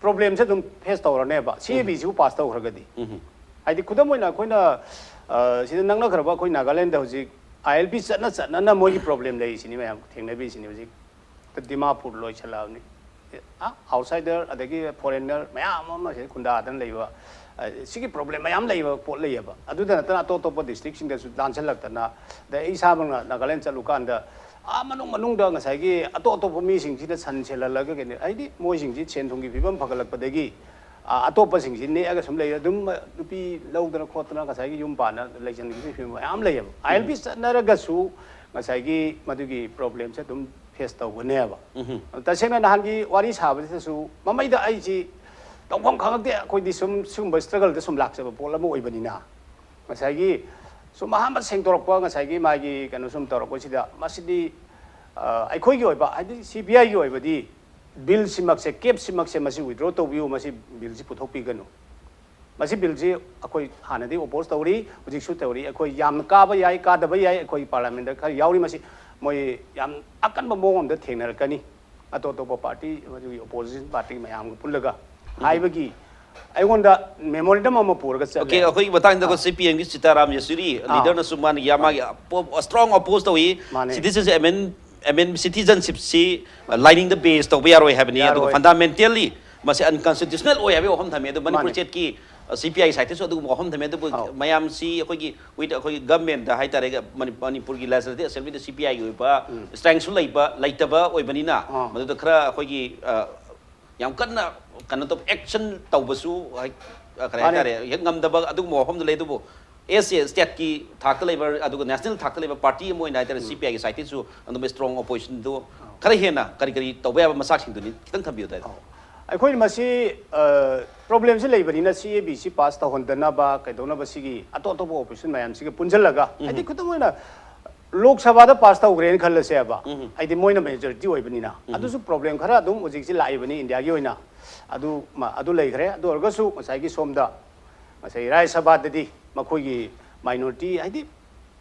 problemꯁꯦ ꯑꯗꯨꯝ face ꯇꯧꯔꯅꯦꯕ, CABꯁꯤꯕꯨ pass ꯇꯧꯈ꯭ꯔꯒꯗꯤ꯫ ꯍꯥꯏꯗꯤ ꯈꯨꯗꯝ ꯑꯣꯏꯅ ꯑꯩꯈꯣꯏꯅ ꯑ, ꯁꯤꯗ ꯅꯛꯅꯈ꯭ꯔꯕ ꯑꯩꯈꯣꯏ ꯅꯥꯒꯥꯂꯦꯟꯗ ꯍꯧꯖꯤꯛ ꯑꯥꯏ ꯑꯦꯜ ꯄꯤ ꯆꯠꯅ ꯆꯠꯅꯅ ꯃꯣꯏꯒꯤ ꯄ꯭ꯔꯣꯕ꯭ꯂꯦꯝ ꯂꯩꯔꯤꯁꯤꯅꯤ ꯃꯌꯥꯝ ꯊꯦꯡꯅꯕꯤꯔꯤꯁꯤꯅꯤ ꯍꯧꯖꯤꯛ꯫ ꯗꯤꯃꯥꯄꯨꯔ ꯂꯣꯏꯁꯤꯜꯂꯛꯑꯕꯅꯤ꯫ ꯑꯥꯎꯠꯁꯥꯏꯗꯔ ꯑꯗꯒꯤ ꯐꯣꯔꯦꯟꯅꯔ ꯃꯌꯥꯝ ꯑꯃ ꯁꯤꯗ ꯈꯨꯟꯗꯥꯗꯅ ꯂꯩꯕ, ꯑ, ꯁꯤꯒꯤ ꯄ꯭ꯔꯣꯕ꯭ꯂꯦꯝ ꯃꯌꯥꯝ ꯂꯩꯕ ꯄꯣꯠ ꯂꯩꯌꯦꯕ꯫ ꯑꯗꯨꯗ ꯅꯠꯇꯅ ꯑꯇꯣꯞ ꯑꯇꯣꯞꯄ ꯗꯤꯁꯇ꯭ꯔꯤꯛꯁꯤꯡꯗꯁꯨ ꯂꯥꯟꯁꯤꯜꯂꯛꯇꯅ, ꯑꯗꯩ ꯑꯩ ꯏꯁꯥꯃꯛꯅ ꯅꯥꯒꯥꯂꯦꯟ ꯆꯠꯂꯨꯀꯥꯟꯗ ꯑꯥ ꯃꯅꯨꯡ ꯃꯅꯨꯡꯗ ꯉꯁꯥꯏꯒꯤ ꯑꯇꯣꯞ ꯑꯇꯣꯞꯄ ꯃꯤꯁꯤꯡꯁꯤꯗ ꯁꯟ ꯁꯦꯜꯍꯜꯂꯒ ꯀꯩꯅꯣ, ꯍꯥꯏꯗꯤ ꯃꯣꯏꯁꯤꯡꯁꯤ ꯁꯦꯟ ꯊꯨꯝꯒꯤ ꯐꯤꯕꯝ ꯐꯒꯠꯂꯛꯄꯗꯒꯤ, ꯑ, ꯑꯇꯣꯞꯄꯁꯤꯡꯁꯤ ꯅꯦꯛꯑꯒ ꯁꯨꯝ ꯂꯩ꯫ ꯑꯗꯨꯝ ꯅꯨꯄꯤ ꯂꯧꯗꯅ ꯈꯣꯠꯇꯅ ꯉꯁꯥꯏꯒꯤ ꯌꯨꯝ ꯄꯥꯟꯅ ꯂꯩꯁꯤꯟꯈꯤꯕꯒꯤ ꯐꯤꯕꯝ ꯃꯌꯥꯝ ꯂꯩꯌꯦꯕ꯫ ꯑꯥꯏ ꯑꯦꯜ ꯄꯤ ꯆꯠꯅꯔꯒꯁꯨ ꯉꯁꯥꯏꯒꯤ ꯃꯗꯨꯒꯤ ꯄ꯭ꯔꯣꯕ꯭ꯂꯦꯝꯁꯦ ꯑꯗꯨꯝ ꯐꯦꯁ ꯇꯧꯒꯅꯦꯕ꯫ ꯎꯝ꯫ ꯇꯁꯦꯡꯅ ꯅꯍꯥꯟꯒꯤ ꯋꯥꯔꯤ ꯁꯥꯕꯁꯤꯗꯁꯨ ꯃꯃꯩꯗ ꯑꯩꯁꯤ ꯇꯧꯐꯝ ꯈꯪꯉꯛꯇꯦ꯫ ꯑꯩꯈꯣꯏꯗꯤ ꯁꯨꯝ ꯁꯤꯒꯨꯝꯕ ꯁ꯭ꯇ꯭ꯔꯒꯜꯗ ꯁꯨꯝ ꯂꯥꯛꯆꯕ ꯄꯣꯠ ꯑꯃ ꯑꯣꯏꯕꯅꯤꯅ ꯉꯁꯥꯏꯒꯤ ꯁꯨꯝ ꯑꯍꯥꯟꯕ ꯁꯦꯡꯗꯣꯔꯛꯄ, ꯉꯁꯥꯏꯒꯤ ꯃꯥꯒꯤ ꯀꯩꯅꯣ ꯁꯨꯝ ꯇꯧꯔꯛꯄꯁꯤꯗ ꯃꯁꯤꯗꯤ, ꯑ, ꯑꯩꯈꯣꯏꯒꯤ ꯑꯣꯏꯕ, ꯍꯥꯏꯗꯤ ꯁꯤ ꯄꯤ ꯑꯥꯏꯒꯤ ꯑꯣꯏꯕꯗꯤ ꯕꯤꯜꯁꯤꯃꯛꯁꯦ, ꯀꯦꯞꯁꯤꯃꯛꯁꯦ ꯃꯁꯤ ꯋꯤꯗ꯭ꯔꯣ ꯇꯧꯕꯤꯌꯨ, ꯃꯁꯤ ꯕꯤꯜꯁꯤ ꯄꯨꯊꯣꯛꯄꯤꯒꯅꯨ꯫ ꯃꯁꯤ ꯕꯤꯜꯁꯤ ꯑꯩꯈꯣꯏ ꯍꯥꯟꯅꯗꯤ ꯑꯣꯄꯣꯖ ꯇꯧꯔꯤ, ꯍꯧꯖꯤꯛꯁꯨ ꯇꯧꯔꯤ꯫ ꯑꯩꯈꯣꯏ ꯌꯥꯝꯅ ꯀꯥꯕ ꯌꯥꯏ, ꯀꯥꯗꯕ ꯌꯥꯏ, ꯑꯩꯈꯣꯏ ꯄꯥꯔꯂꯤꯌꯥꯃꯦꯟꯗ ꯈꯔ ꯌꯥꯎꯔꯤ꯫ ꯃꯁꯤ ꯃꯣꯏ ꯌꯥꯝ ꯑꯀꯟꯕ ꯃꯑꯣꯡ ꯑꯃꯗ ꯊꯦꯡꯅꯔꯛꯀꯅꯤ꯫ ꯑꯇꯣꯞ ꯑꯇꯣꯞꯄ ꯄꯥꯔꯇꯤ, ꯃꯗꯨꯒꯤ ꯑꯣꯄꯣꯖꯤꯁꯟ ꯄꯥꯔꯇꯤ ꯃꯌꯥꯝꯒ ꯄꯨꯜꯂꯒ ꯍꯥꯏꯕꯒꯤ ꯑꯩꯉꯣꯟꯗ ꯃꯦꯃꯣꯔꯦꯟꯗꯝ ꯑꯃ ꯄꯨꯔꯒ ꯆꯠꯂꯦ꯫ ꯑꯣꯀꯦ, ꯑꯩꯈꯣꯏꯒꯤ ꯃꯇꯥꯡꯗ ꯑꯩꯈꯣꯏ ꯑꯥ꯫ ꯁꯤ ꯄꯤ ꯑꯦꯝꯒꯤ ꯁꯤꯇꯥꯔꯥꯝ ꯌꯦꯆꯨꯔꯤ ꯑꯥ꯫ ꯂꯤꯗꯔꯅꯁꯨ ꯃꯥꯅ ꯌꯥꯝ ꯃꯥꯒꯤ ꯄꯣ-, ꯁ꯭ꯇ꯭ꯔꯣꯡ ꯑꯣꯄꯣꯖ ꯇꯧꯏ꯫ ꯃꯥꯅꯦ꯫ ꯁꯤꯇꯤꯖꯟꯁꯤꯞ ꯑꯦꯃꯦꯟ-, ꯑꯦꯃꯦꯟ-, ꯁꯤꯇꯤꯖꯟꯁꯤꯞꯁꯤ ꯂꯥꯏꯅꯤꯡꯗ ꯕꯦꯁ ꯇꯧꯕ ꯌꯥꯔꯣꯏ ꯍꯥꯏꯕꯅꯤ, ꯑꯗꯨꯒ ꯌꯥꯔꯣꯏ꯫ ꯐꯟꯗꯥꯃꯦꯟꯇꯦꯜꯂꯤ ꯃꯁꯤ ꯑꯟꯀꯟꯁꯇꯤꯇ꯭ꯌꯨꯁꯅꯦꯜ ꯑꯣꯏ ꯍꯥꯏꯕꯒꯤ ꯋꯥꯐꯝ ꯊꯝꯃꯤ꯫ ꯑꯗꯨ ꯃꯅꯤꯄꯨꯔ ꯃꯥꯅꯦ꯫ ꯁ꯭ꯇꯦꯠꯀꯤ, ꯑ, ꯁꯤ ꯄꯤ ꯑꯥꯏ ꯁꯥꯏꯠꯇꯁꯨ ꯑꯗꯨꯒꯨꯝꯕ ꯋꯥꯐꯝ ꯊꯝꯃꯤ꯫ ꯑꯗꯨꯕꯨ ꯑꯧ꯫ ꯃꯌꯥꯝꯁꯤ ꯑꯩꯈꯣꯏꯒꯤ ꯋꯤꯠ ꯑꯩꯈꯣꯏꯒꯤ ꯒꯚꯔꯟꯃꯦꯟꯗ ꯍꯥꯏꯇꯥꯔꯦ, ꯃꯅꯤ-, ꯃꯅꯤꯄꯨꯔꯒꯤ ꯂꯦꯖꯤꯁꯂꯦꯇꯤꯚ ꯑꯦꯁꯦꯝꯕ꯭ꯂꯤꯗ ꯁꯤ ꯄꯤ ꯑꯥꯏꯒꯤ ꯑꯣꯏꯕ ꯎꯝ꯫ ꯁ꯭ꯇ꯭ꯔꯦꯡꯁꯨ ꯂꯩꯕ, ꯂꯩꯇꯕ ꯑꯣꯏꯕꯅꯤꯅ ꯑꯥ꯫ ꯃꯗꯨꯗ ꯈꯔ ꯑꯩꯈꯣꯏꯒꯤ, ꯑ, ꯌꯥꯝ ꯀꯟꯅ ꯀꯩꯅꯣ ꯇꯧ-, ꯑꯦꯛꯁꯟ ꯇꯧꯕꯁꯨ ꯍꯦꯛ, ꯑ, ꯀꯔꯤ ꯃꯥꯅꯦ꯫ ꯍꯥꯏꯇꯥꯔꯦ, ꯍꯦꯛ ꯉꯝꯗꯕ ꯑꯗꯨꯒꯨꯝꯕ ꯋꯥꯐꯝꯗꯨ ꯂꯩ꯫ ꯑꯗꯨꯕꯨ ꯑꯦꯁ ꯑꯦ ꯁ꯭ꯇꯦꯠꯀꯤ ꯊꯥꯛꯇ ꯂꯩꯕ ꯑꯗꯨꯒ ꯅꯦꯁꯅꯦꯜ ꯊꯥꯛꯇ ꯂꯩꯕ ꯄꯥꯔꯇꯤ ꯑꯃ ꯑꯣꯏꯅ ꯍꯥꯏꯇꯥꯔꯦ, ꯎꯝ꯫ ꯁꯤ ꯄꯤ ꯑꯥꯏꯒꯤ ꯁꯥꯏꯠꯇꯒꯤꯁꯨ ꯑꯗꯨꯝ ꯁ꯭ꯇ꯭ꯔꯣꯡ ꯑꯣꯄꯣꯖꯤꯁꯟꯗꯨ ꯑꯧ꯫ ꯈꯔ ꯍꯦꯟꯅ ꯀꯔꯤ ꯀꯔꯤ ꯇꯧꯕ ꯌꯥꯕ ꯃꯆꯥꯛꯁꯤꯡꯗꯨꯅꯤ ꯈꯤꯇꯪ ꯊꯝꯕꯤꯌꯨ ꯇꯥꯏ꯫ ꯑꯧ꯫ ꯑꯩꯈꯣꯏꯅ ꯃꯁꯤ, ꯑ, ꯄ꯭ꯔꯣꯕ꯭ꯂꯦꯝꯁꯤ ꯂꯩꯕꯅꯤꯅ ꯁꯤ ꯑꯦ ꯕꯤ ꯁꯤ ꯄꯥꯁ ꯇꯧꯍꯟꯗꯅꯕ ꯀꯩꯗꯧꯅꯕ ꯁꯤꯒꯤ ꯑꯇꯣꯞ ꯑꯇꯣꯞꯄ ꯑꯣꯄꯣꯖꯤꯁꯟ ꯃꯌꯥꯝꯁꯤꯒ ꯄꯨꯟꯁꯤꯜꯂꯒ, ꯎꯝ꯫ ꯍꯥꯏꯗꯤ ꯈꯨꯗꯝ ꯑꯣꯏꯅ ꯂꯣꯛ ꯁꯚꯥꯗ ꯄꯥꯁ ꯇꯧꯈ꯭ꯔꯦꯅ ꯈꯜꯂꯁꯦꯕ, ꯎꯝ꯫ ꯍꯥꯏꯗꯤ ꯃꯣꯏꯅ ꯃꯦꯖꯣꯔꯤꯇꯤ ꯑꯣꯏꯕꯅꯤꯅ, ꯎꯝ꯫ ꯑꯗꯨꯁꯨ ꯄ꯭ꯔꯣꯕ꯭ꯂꯦꯝ ꯈꯔ ꯑꯗꯨꯝ ꯍꯧꯖꯤꯛꯁꯤ ꯂꯥꯛꯏꯕꯅꯤ ꯏꯟꯗꯤꯌꯥꯒꯤ ꯑꯣꯏꯅ꯫ ꯑꯗꯨ ꯃ-, ꯑꯗꯨ ꯂꯩꯈ꯭ꯔꯦ꯫ ꯑꯗꯨ ꯑꯣꯏꯔꯒꯁꯨ ꯉꯁꯥꯏꯒꯤ ꯁꯣꯝꯗ ꯉꯁꯥꯏ ꯔꯥꯖ꯭ꯌ ꯁꯚꯥꯗꯗꯤ ꯃꯈꯣꯏꯒꯤ ꯃꯥꯏꯅꯣꯔꯤꯇꯤ, ꯍꯥꯏꯗꯤ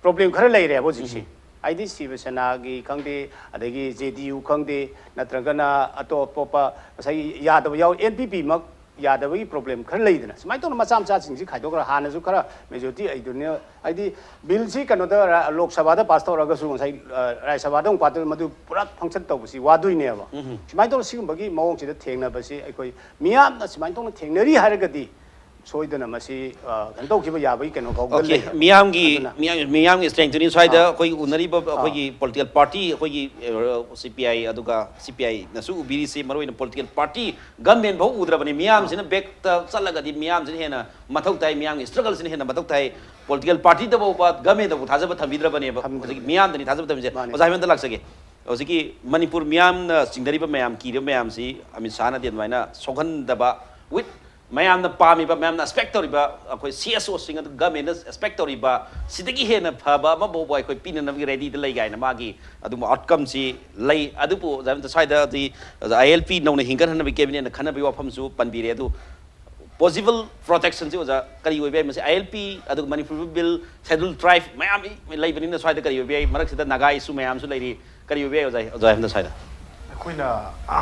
ꯄ꯭ꯔꯣꯕ꯭ꯂꯦꯝ ꯈꯔ ꯂꯩꯔꯦꯕ ꯍꯧꯖꯤꯛꯁꯦ꯫ ꯎꯝ꯫ ꯍꯥꯏꯗꯤ ꯁꯤꯕ ꯁꯦꯅꯥꯒꯤ ꯈꯪꯗꯦ, ꯑꯗꯒꯤ ꯖꯦ ꯗꯤ ꯌꯨ ꯈꯪꯗꯦ, ꯅꯠꯇ꯭ꯔꯒꯅ ꯑꯇꯣꯞ ꯑꯇꯣꯞꯄ ꯉꯁꯥꯏꯒꯤ ꯌꯥꯗꯕ ꯌꯥꯎ-, ꯑꯦꯟ ꯄꯤ ꯄꯤ ꯃꯛ ꯌꯥꯗꯕꯒꯤ ꯄ꯭ꯔꯣꯕ꯭ꯂꯦꯝ ꯈꯔ ꯂꯩꯗꯅ, ꯁꯨꯃꯥꯏꯅ ꯇꯧꯅ ꯃꯆꯥ ꯃꯆꯥꯁꯤꯡꯁꯤ ꯈꯥꯏꯗꯣꯛꯈ꯭ꯔ, ꯍꯥꯟꯅꯁꯨ ꯈꯔ ꯃꯦꯖꯣꯔꯤꯇꯤ ꯑꯩꯗꯨꯅ, ꯍꯥꯏꯗꯤ ꯕꯤꯜꯁꯤ ꯀꯩꯅꯣꯗ ꯔ-, ꯂꯣꯛ ꯁꯚꯥꯗ ꯄꯥꯁ ꯇꯧꯔꯒꯁꯨ ꯉꯁꯥꯏ, ꯑ, ꯔꯥꯖ꯭ꯌ ꯁꯚꯥꯗ ꯑꯃꯨꯛ ꯄꯥꯁ ꯇꯧꯔꯒ ꯃꯗꯨ ꯄꯨꯔꯥ ꯐꯪꯁꯟ ꯇꯧꯕꯁꯤ ꯋꯥꯗꯣꯏꯅꯦꯕ꯫ ꯎꯝ꯫ ꯁꯨꯃꯥꯏꯅ ꯇꯧꯅ ꯁꯤꯒꯨꯝꯕꯒꯤ ꯃꯑꯣꯡꯁꯤꯗ ꯊꯦꯡꯅꯕꯁꯤ ꯑꯩꯈꯣꯏ ꯃꯤꯌꯥꯝꯅ ꯁꯨꯃꯥꯏꯅ ꯇꯧꯅ ꯊꯦꯡꯅꯔꯤ ꯍꯥꯏꯔꯒꯗꯤ ꯁꯣꯏꯗꯅ ꯃꯁꯤ, ꯑ, ꯀꯩꯅꯣ ꯇꯧꯈꯤꯕ ꯌꯥꯕꯒꯤ ꯀꯩꯅꯣ ꯐꯥꯎꯗ ꯑꯣꯀꯦ, ꯂꯩ꯫ ꯃꯤꯌꯥꯝꯒꯤ, ꯑꯗꯨꯅ ꯃꯤꯌꯥꯝ-, ꯃꯤꯌꯥꯝꯒꯤ ꯁ꯭ꯇ꯭ꯔꯦꯡꯊꯅꯤ ꯁ꯭ꯋꯥꯏꯗ ꯑꯥ꯫ ꯑꯩꯈꯣꯏꯒꯤ ꯎꯅꯔꯤꯕ ꯑꯥ꯫ ꯑꯩꯈꯣꯏꯒꯤ ꯄꯣꯂꯤꯇꯤꯀꯦꯜ ꯄꯥꯔꯇꯤ, ꯑꯩꯈꯣꯏꯒꯤ, ꯑ, ꯁꯤ ꯄꯤ ꯑꯥꯏ, ꯑꯗꯨꯒ ꯁꯤ ꯄꯤ ꯑꯥꯏꯅꯁꯨ ꯎꯕꯤꯔꯤꯁꯤ ꯃꯔꯨꯑꯣꯏꯅ ꯄꯣꯂꯤꯇꯤꯀꯦꯜ ꯄꯥꯔꯇꯤ ꯒꯃꯦꯟ ꯐꯥꯎ ꯎꯗ꯭ꯔꯕꯅꯤ꯫ ꯃꯤꯌꯥꯝꯁꯤꯅ ꯑꯥ꯫ ꯕꯦꯛꯇ ꯆꯠꯂꯒꯗꯤ ꯃꯤꯌꯥꯝꯁꯤꯅ ꯍꯦꯟꯅ ꯃꯊꯧ ꯇꯥꯏ, ꯃꯤꯌꯥꯝꯒꯤ ꯁ꯭ꯇ꯭ꯔꯒꯜꯁꯤꯅ ꯍꯦꯟꯅ ꯃꯊꯧ ꯇꯥꯏ꯫ ꯄꯣꯂꯤꯇꯤꯀꯦꯜ ꯄꯥꯔꯇꯤꯗꯐꯥꯎꯕ ꯒꯃꯦꯟꯗꯕꯨ ꯊꯥꯖꯕ ꯊꯝꯕꯤꯗ꯭ꯔꯕꯅꯦꯕ꯫ ꯊꯝꯗ꯭ꯔꯕꯅꯤ꯫ ꯍꯧꯖꯤꯛ ꯃꯤꯌꯥꯝꯗꯅꯤ ꯊꯥꯖꯕ ꯊꯝꯃꯤꯁꯦ꯫ ꯃꯥꯅꯤ꯫ ꯑꯣꯖꯥ ꯍꯦꯃꯟꯇ ꯂꯥꯛꯆꯒꯦ꯫ ꯍꯧꯖꯤꯛꯀꯤ ꯃꯅꯤꯄꯨꯔ ꯃꯤꯌꯥꯝꯅ ꯆꯤꯡꯅꯔꯤꯕ ꯃꯌꯥꯝ, ꯀꯤꯔꯤꯕ ꯃꯌꯥꯝꯁꯤ ꯑꯃꯤꯠ ꯁꯥꯍꯅꯗꯤ ꯑꯗꯨꯃꯥꯏꯅ ꯁꯣꯛꯍꯟꯗꯕ, with ꯃꯌꯥꯝꯅ ꯄꯥꯝꯃꯤꯕ, ꯃꯌꯥꯝꯅ ꯑꯦꯛꯁꯄꯦꯛ ꯇꯧꯔꯤꯕ, ꯑꯩꯈꯣꯏ ꯁꯤ ꯑꯦꯁ ꯑꯣꯁꯤꯡ ꯑꯗꯨ ꯒꯃꯦꯟꯅ ꯑꯦꯛꯁꯄꯦꯛ ꯇꯧꯔꯤꯕ ꯁꯤꯗꯒꯤ ꯍꯦꯟꯅ ꯐꯕ ꯑꯃꯐꯥꯎꯕ ꯑꯩꯈꯣꯏ ꯄꯤꯅꯅꯕꯒꯤ ꯔꯦꯗꯤꯗ ꯂꯩ ꯀꯥꯏꯅ ꯃꯥꯒꯤ ꯑꯗꯨꯝꯕ ꯑꯥꯎꯠꯀꯝꯁꯤ ꯂꯩ꯫ ꯑꯗꯨꯕꯨ ꯑꯣꯖꯥ ꯍꯦꯃꯟꯇ, ꯁ꯭ꯋꯥꯏꯗꯗꯤ ꯑꯥꯏ ꯑꯦꯜ ꯄꯤ ꯅꯧꯅ ꯍꯤꯡꯒꯠꯍꯟꯅꯕꯒꯤ ꯀꯦꯕꯤꯅꯦꯠꯅ ꯈꯟꯅꯕꯒꯤ ꯋꯥꯐꯝꯁꯨ ꯄꯟꯕꯤꯔꯦ꯫ ꯑꯗꯨ ꯄꯣꯁꯤꯕꯜ ꯄ꯭ꯔꯣꯇꯦꯛꯁꯟꯁꯤ ꯑꯣꯖꯥ ꯀꯔꯤ ꯑꯣꯏꯕ ꯌꯥꯏ? ꯃꯁꯤ ꯑꯥꯏ ꯑꯦꯜ ꯄꯤ, ꯑꯗꯨꯒ ꯃꯅꯤꯄꯨꯔ ꯕꯤꯜ, ꯁꯦꯗꯨꯜ ꯇ꯭ꯔꯥꯏꯕ ꯃꯌꯥꯝ ꯂꯩꯕꯅꯤꯅ ꯁ꯭ꯋꯥꯏꯗ ꯀꯔꯤ ꯑꯣꯏꯕ ꯌꯥꯏ? ꯃꯔꯛꯁꯤꯗ ꯅꯥꯒꯥ ꯏꯁꯨ ꯃꯌꯥꯝꯁꯨ ꯂꯩꯔꯤ, ꯀꯔꯤ ꯑꯣꯏꯕ ꯌꯥꯏ ꯑꯣꯖꯥ, ꯑꯣꯖꯥ ꯍꯦꯃꯟꯇ, ꯁ꯭ꯋꯥꯏꯗ? ꯑꯩꯈꯣꯏꯅ, ꯑ,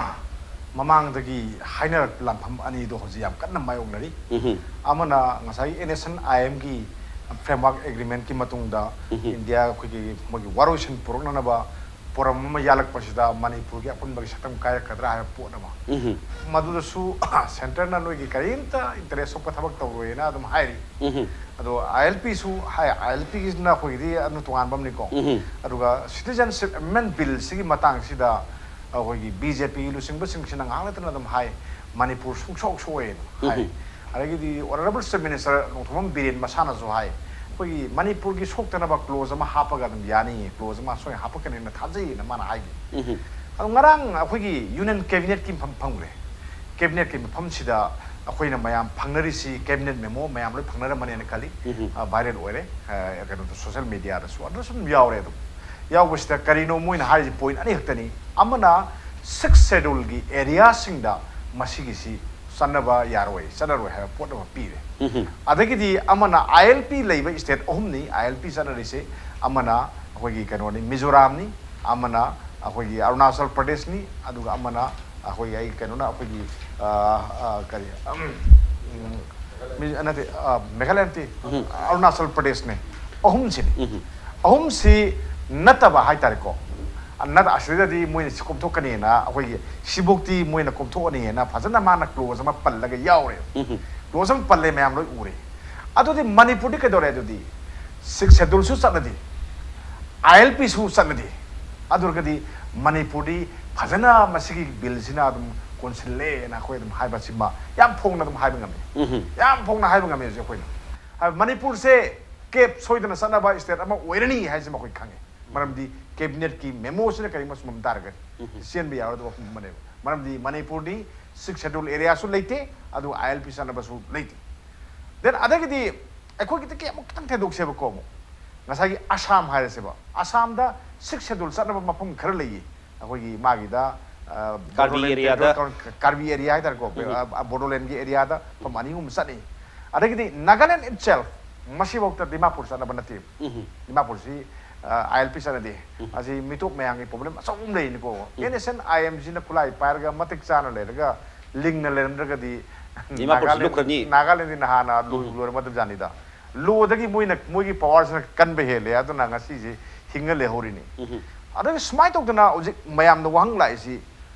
ꯃꯃꯥꯡꯗꯒꯤ ꯍꯥꯏꯅꯔꯛꯄ ꯂꯥꯟꯐꯝ ꯑꯅꯤꯗꯣ ꯍꯧꯖꯤꯛ ꯌꯥꯝ ꯀꯟꯅ ꯃꯥꯌꯣꯛꯅꯔꯤ꯫ ꯎꯝꯍꯨꯝ꯫ ꯑꯃꯅ ꯉꯁꯥꯏ ꯑꯦꯟ ꯑꯦꯁ ꯑꯦꯟ ꯑꯥꯏ ꯑꯦꯝꯒꯤ ꯐ꯭ꯔꯦꯝꯋꯥꯔꯛ ꯑꯦꯒ꯭ꯔꯤꯃꯦꯟꯠꯀꯤ ꯃꯇꯨꯡꯗ ꯎꯝꯍꯨꯝ꯫ ꯏꯟꯗꯤꯌꯥ ꯑꯩꯈꯣꯏꯒꯤ ꯃꯣꯏꯒꯤ ꯋꯥꯔꯣꯏꯁꯤꯟ ꯄꯨꯔꯛꯅꯅꯕ ꯄꯣꯔꯝ ꯑꯃ ꯌꯥꯜꯂꯛꯄꯁꯤꯗ ꯃꯅꯤꯄꯨꯔꯒꯤ ꯑꯄꯨꯟꯕꯒꯤ ꯁꯛꯇꯝ ꯀꯥꯏꯔꯛꯀꯗ꯭ꯔꯥ ꯍꯥꯏꯕ ꯄꯣꯠ ꯑꯃ꯫ ꯎꯝꯍꯨꯝ꯫ ꯃꯗꯨꯗꯁꯨ ꯁꯦꯟꯇꯔꯅ ꯅꯣꯏꯒꯤ ꯀꯔꯤꯝꯇ ꯏꯟꯇꯔꯦꯁ ꯊꯣꯛꯄ ꯊꯕꯛ ꯇꯧꯔꯣꯏꯅ ꯑꯗꯨꯝ ꯍꯥꯏꯔꯤ꯫ ꯎꯝꯍꯨꯝ꯫ ꯑꯗꯣ ꯑꯥꯏ ꯑꯦꯜ ꯄꯤꯁꯨ ꯍꯥꯏ, ꯑꯥꯏ ꯑꯦꯜ ꯄꯤꯒꯤꯁꯤꯅ ꯑꯩꯈꯣꯏꯒꯤꯗꯤ ꯑꯗꯨ ꯇꯣꯉꯥꯟꯕ ꯑꯃꯅꯤꯀꯣ꯫ ꯎꯝꯍꯨꯝ꯫ ꯑꯗꯨꯒ ꯁꯤꯇꯤꯖꯟꯁꯤꯞ ꯑꯦꯃꯦꯟꯃꯦꯟꯠ ꯕꯤꯜꯁꯤꯒꯤ ꯃꯇꯥꯡꯁꯤꯗ ꯑꯩꯈꯣꯏꯒꯤ ꯕꯤ ꯖꯦ ꯄꯤ ꯂꯨꯆꯤꯡꯕꯁꯤꯡꯁꯤꯅ ꯉꯥꯏꯍꯥꯛ ꯂꯩꯇꯅ ꯑꯗꯨꯝ ꯍꯥꯏ, ꯃꯅꯤꯄꯨꯔ ꯁꯨꯡꯁꯣꯛ ꯁꯣꯛꯑꯦꯅ ꯍꯥꯏ꯫ ꯎꯝꯍꯨꯝ꯫ ꯑꯗꯒꯤꯗꯤ honourable chief minister Nongthombam Biren ꯃꯁꯥꯅꯁꯨ ꯍꯥꯏ, ꯑꯩꯈꯣꯏꯒꯤ ꯃꯅꯤꯄꯨꯔꯒꯤ ꯁꯣꯛꯇꯅꯕ ꯀ꯭ꯂꯣꯖ ꯑꯃ ꯍꯥꯞꯄꯒ ꯑꯗꯨꯝ ꯌꯥꯅꯤ, ꯀ꯭ꯂꯣꯖ ꯑꯃ ꯁꯣꯏꯅ ꯍꯥꯞꯄꯛꯀꯅꯤꯅ ꯊꯥꯖꯩꯌꯦꯅ ꯃꯥꯅ ꯍꯥꯏꯈꯤ꯫ ꯎꯝꯍꯨꯝ꯫ ꯑꯗꯣ ꯉꯔꯥꯡ ꯑꯩꯈꯣꯏꯒꯤ ꯌꯨꯅꯤꯌꯟ ꯀꯦꯕꯤꯅꯦꯠꯀꯤ ꯃꯐꯝ ꯐꯝꯈ꯭ꯔꯦ꯫ ꯀꯦꯕꯤꯅꯦꯠꯀꯤ ꯃꯐꯝꯁꯤꯗ ꯑꯩꯈꯣꯏꯅ ꯃꯌꯥꯝ ꯐꯪꯅꯔꯤꯁꯤ, ꯀꯦꯕꯤꯅꯦꯠ ꯃꯦꯃꯣ ꯃꯌꯥꯝ ꯂꯣꯏ ꯐꯪꯅꯔꯝꯃꯅꯦꯅ ꯈꯜꯂꯤ꯫ ꯎꯝꯍꯨꯝ꯫ ꯑ, ꯚꯥꯏꯔꯦꯜ ꯑꯣꯏꯔꯦ, ꯑ, ꯀꯩꯅꯣꯗ, ꯁꯣꯁꯦꯜ ꯃꯦꯗꯤꯌꯥꯗꯁꯨ, ꯑꯗꯨꯗꯁꯨ ꯑꯗꯨꯝ ꯌꯥꯎꯔꯦ꯫ ꯑꯗꯨꯝ ꯌꯥꯎꯕꯁꯤꯗ ꯀꯔꯤꯅꯣ ꯃꯣꯏꯅ ꯍꯥꯏꯔꯤꯁꯤ? ꯄꯣꯏꯟꯠ ꯑꯅꯤ ꯈꯛꯇꯅꯤ꯫ ꯑꯃꯅ ꯁꯤꯛꯁ ꯁꯦꯗꯨꯜꯒꯤ ꯑꯦꯔꯤꯌꯥꯁꯤꯡꯗ ꯃꯁꯤꯒꯤꯁꯤ ꯆꯠꯅꯕ ꯌꯥꯔꯣꯏ, ꯆꯠꯅꯔꯣꯏ ꯍꯥꯏꯕ ꯄꯣꯠ ꯑꯃ ꯄꯤꯔꯦ꯫ ꯎꯝꯍꯨꯝ꯫ ꯑꯗꯒꯤꯗꯤ ꯑꯃꯅ ꯑꯥꯏ ꯑꯦꯜ ꯄꯤ ꯂꯩꯕ ꯁ꯭ꯇꯦꯠ ꯑꯍꯨꯝꯅꯤ ꯑꯥꯏ ꯑꯦꯜ ꯄꯤ ꯆꯠꯅꯔꯤꯁꯦ꯫ ꯑꯃꯅ ꯑꯩꯈꯣꯏꯒꯤ ꯀꯩꯅꯣꯅꯤ, ꯃꯤꯖꯣꯔꯥꯝꯅꯤ, ꯑꯃꯅ ꯑꯩꯈꯣꯏꯒꯤ ꯑꯔꯨꯅꯥꯆꯜ ꯄ꯭ꯔꯗꯦꯁꯅꯤ, ꯑꯗꯨꯒ ꯑꯃꯅ ꯑꯩꯈꯣꯏꯒꯤ ꯑꯩ ꯀꯩꯅꯣꯅ ꯑꯩꯈꯣꯏꯒꯤ ꯑ, ꯑ, ꯀꯔꯤ ꯎꯝ, ꯃꯤ ꯅꯠꯇꯦ, ꯑ, ꯃꯦꯘꯥꯂꯌꯥ ꯅꯠꯇꯦ, ꯑꯔꯨꯅꯥꯆꯜ ꯄ꯭ꯔꯗꯦꯁꯅꯦ꯫ ꯑꯍꯨꯝꯁꯤꯅꯤ꯫ ꯑꯍꯨꯝꯁꯤ ꯅꯠꯇꯕ ꯍꯥꯏꯇꯥꯔꯦꯀꯣ꯫ ꯅꯠ ꯑꯁꯤꯗꯗꯤ ꯃꯣꯏꯅ ꯁꯤ ꯀꯣꯝꯊꯣꯛꯀꯅꯤꯅ ꯑꯩꯈꯣꯏꯒꯤ ꯁꯤꯕꯣꯛꯇꯤ ꯃꯣꯏꯅ ꯀꯣꯝꯊꯣꯛꯑꯅꯤꯅ ꯐꯖꯅ ꯃꯥꯅ ꯀ꯭ꯂꯣꯖ ꯑꯃ ꯄꯜꯂꯒ ꯌꯥꯎꯔꯦ꯫ ꯀ꯭ꯂꯣꯖ ꯑꯃ ꯄꯜꯂꯦ, ꯃꯌꯥꯝ ꯂꯣꯏ ꯎꯔꯦ꯫ ꯑꯗꯨꯗꯤ ꯃꯅꯤꯄꯨꯔꯗꯤ ꯀꯩꯗꯧꯔꯦ? ꯑꯗꯨꯗꯤ ꯁꯤꯛꯁ ꯁꯦꯗꯨꯜꯁꯨ ꯆꯠꯅꯗꯦ, ꯑꯥꯏ ꯑꯦꯜ ꯄꯤꯁꯨ ꯆꯠꯅꯗꯦ꯫ ꯑꯗꯨ ꯑꯣꯏꯔꯒꯗꯤ ꯃꯅꯤꯄꯨꯔꯗꯤ ꯐꯖꯅ ꯃꯁꯤꯒꯤ ꯕꯤꯜꯁꯤꯅ ꯑꯗꯨꯝ ꯀꯣꯟꯁꯤꯜꯂꯦꯅ ꯑꯩꯈꯣꯏ ꯑꯗꯨꯝ ꯍꯥꯏꯕꯁꯤꯃ ꯌꯥꯝ ꯐꯣꯡꯅ ꯑꯗꯨꯝ ꯍꯥꯏꯕ ꯉꯝꯃꯤ꯫ ꯌꯥꯝ ꯐꯣꯡꯅ ꯍꯥꯏꯕ ꯉꯝꯃꯤ ꯍꯧꯖꯤꯛ ꯑꯩꯈꯣꯏꯅ꯫ ꯍꯥꯏꯕ ꯃꯅꯤꯄꯨꯔꯁꯦ ꯀꯦꯞ ꯁꯣꯏꯗꯅ ꯆꯠꯅꯕ ꯁ꯭ꯇꯦꯠ ꯑꯃ ꯑꯣꯏꯔꯅꯤ ꯍꯥꯏꯁꯤꯃ ꯑꯩꯈꯣꯏ ꯈꯪꯉꯤ꯫ ꯃꯔꯝꯗꯤ ꯀꯦꯕꯤꯅꯦꯠꯀꯤ ꯃꯦꯃꯣꯁꯤꯅ ꯀꯔꯤꯒꯨꯝꯕ ꯆꯨꯝꯃꯝ ꯇꯥꯔꯒꯗꯤ ꯆꯦꯟꯕ ꯌꯥꯔꯣꯏꯗꯕ ꯋꯥꯐꯝ ꯑꯃꯅꯦꯕ꯫ ꯃꯔꯝꯗꯤ ꯃꯅꯤꯄꯨꯔꯗꯤ ꯁꯤꯛꯁ ꯁꯦꯗꯨꯜ ꯑꯦꯔꯤꯌꯥꯁꯨ ꯂꯩꯇꯦ, ꯑꯗꯨꯒ ꯑꯥꯏ ꯑꯦꯜ ꯄꯤ ꯆꯠꯅꯕꯁꯨ ꯂꯩꯇꯦ꯫ ꯗꯦꯟ ꯑꯗꯒꯤꯗꯤ ꯑꯩꯈꯣꯏꯒꯤꯗꯒꯤ ꯑꯃꯨꯛ ꯈꯤꯇꯪ ꯊꯦꯡꯗꯣꯛꯁꯦꯕꯀꯣ꯫ ꯑꯃꯨꯛ ꯉꯁꯥꯏꯒꯤ ꯑꯁꯥꯝ ꯍꯥꯏꯔꯁꯦꯕ, ꯑꯁꯥꯝꯗ ꯁꯤꯛꯁ ꯁꯦꯗꯨꯜ ꯆꯠꯅꯕ ꯃꯐꯝ ꯈꯔ ꯂꯩꯌꯦ꯫ ꯑꯩꯈꯣꯏꯒꯤ ꯃꯥꯒꯤꯗ ꯑ, ꯀꯥꯔꯕꯤ ꯕꯣꯗꯣꯂꯦꯟ ꯑꯦꯔꯤꯌꯥꯗ? ꯐꯦꯗꯔꯦꯜ ꯀꯥꯎꯟ-, ꯀꯥꯔꯕꯤ ꯑꯦꯔꯤꯌꯥ ꯍꯥꯏꯇꯥꯔꯦꯀꯣ, ꯑ, ꯕꯣꯗꯣꯂꯦꯟꯒꯤ ꯑꯦꯔꯤꯌꯥꯗ ꯃꯐꯝ ꯑꯅꯤ ꯑꯍꯨꯝ ꯆꯠꯅꯩ꯫ ꯑꯗꯒꯤꯗꯤ ꯅꯥꯒꯥꯂꯦꯟ ꯏꯠꯁꯦꯜꯐ ꯃꯁꯤꯐꯥꯎꯗ ꯗꯤꯃꯥꯄꯨꯔ ꯆꯠꯅꯕ ꯅꯠꯇꯦ꯫ ꯗꯤꯃꯥꯄꯨꯔꯁꯤ ꯑꯥꯏ ꯑꯦꯜ ꯄꯤ ꯆꯠꯅꯗꯦ꯫ ꯑꯁꯤ ꯃꯤꯇꯣꯞ ꯃꯌꯥꯝꯒꯤ ꯄ꯭ꯔꯣꯕ꯭ꯂꯦꯝ ꯑꯆꯧꯕ ꯑꯃ ꯂꯩꯅꯤꯀꯣ꯫ N S C N I M ꯈꯨꯠꯂꯥꯏ ꯄꯥꯏꯔꯒ ꯃꯇꯤꯛ ꯆꯥꯅ ꯂꯩꯔꯒ ꯂꯤꯡꯅ ꯂꯩꯔꯝꯗ꯭ꯔꯒꯗꯤ ꯗꯤꯃꯥꯄꯨꯔꯁꯤ ꯅꯥꯒꯥꯂꯦꯟ-, ꯂꯨꯞꯈ꯭ꯔꯅꯤ꯫ ꯅꯥꯒꯥꯂꯦꯟꯗꯤ ꯅꯍꯥꯟꯅ ꯂꯣꯏ-, ꯂꯣꯏꯔꯝꯃꯗꯕꯖꯥꯠꯅꯤꯗ꯫ ꯂꯣꯗꯒꯤ ꯃꯣꯏꯅ, ꯃꯣꯏꯒꯤ ꯄꯋꯥꯔꯁꯤꯅ ꯀꯟꯕ ꯍꯦꯜꯂꯦ, ꯑꯗꯨꯅ ꯉꯁꯤꯁꯦ ꯍꯤꯡꯉ ꯂꯩꯍꯧꯔꯤꯅꯤ꯫ ꯑꯗꯒꯤ ꯁꯨꯃꯥꯏꯅ ꯇꯧꯗꯅ ꯍꯧꯖꯤꯛ ꯃꯌꯥꯝꯅ ꯋꯥꯍꯪ ꯂꯥꯛꯏꯁꯤ,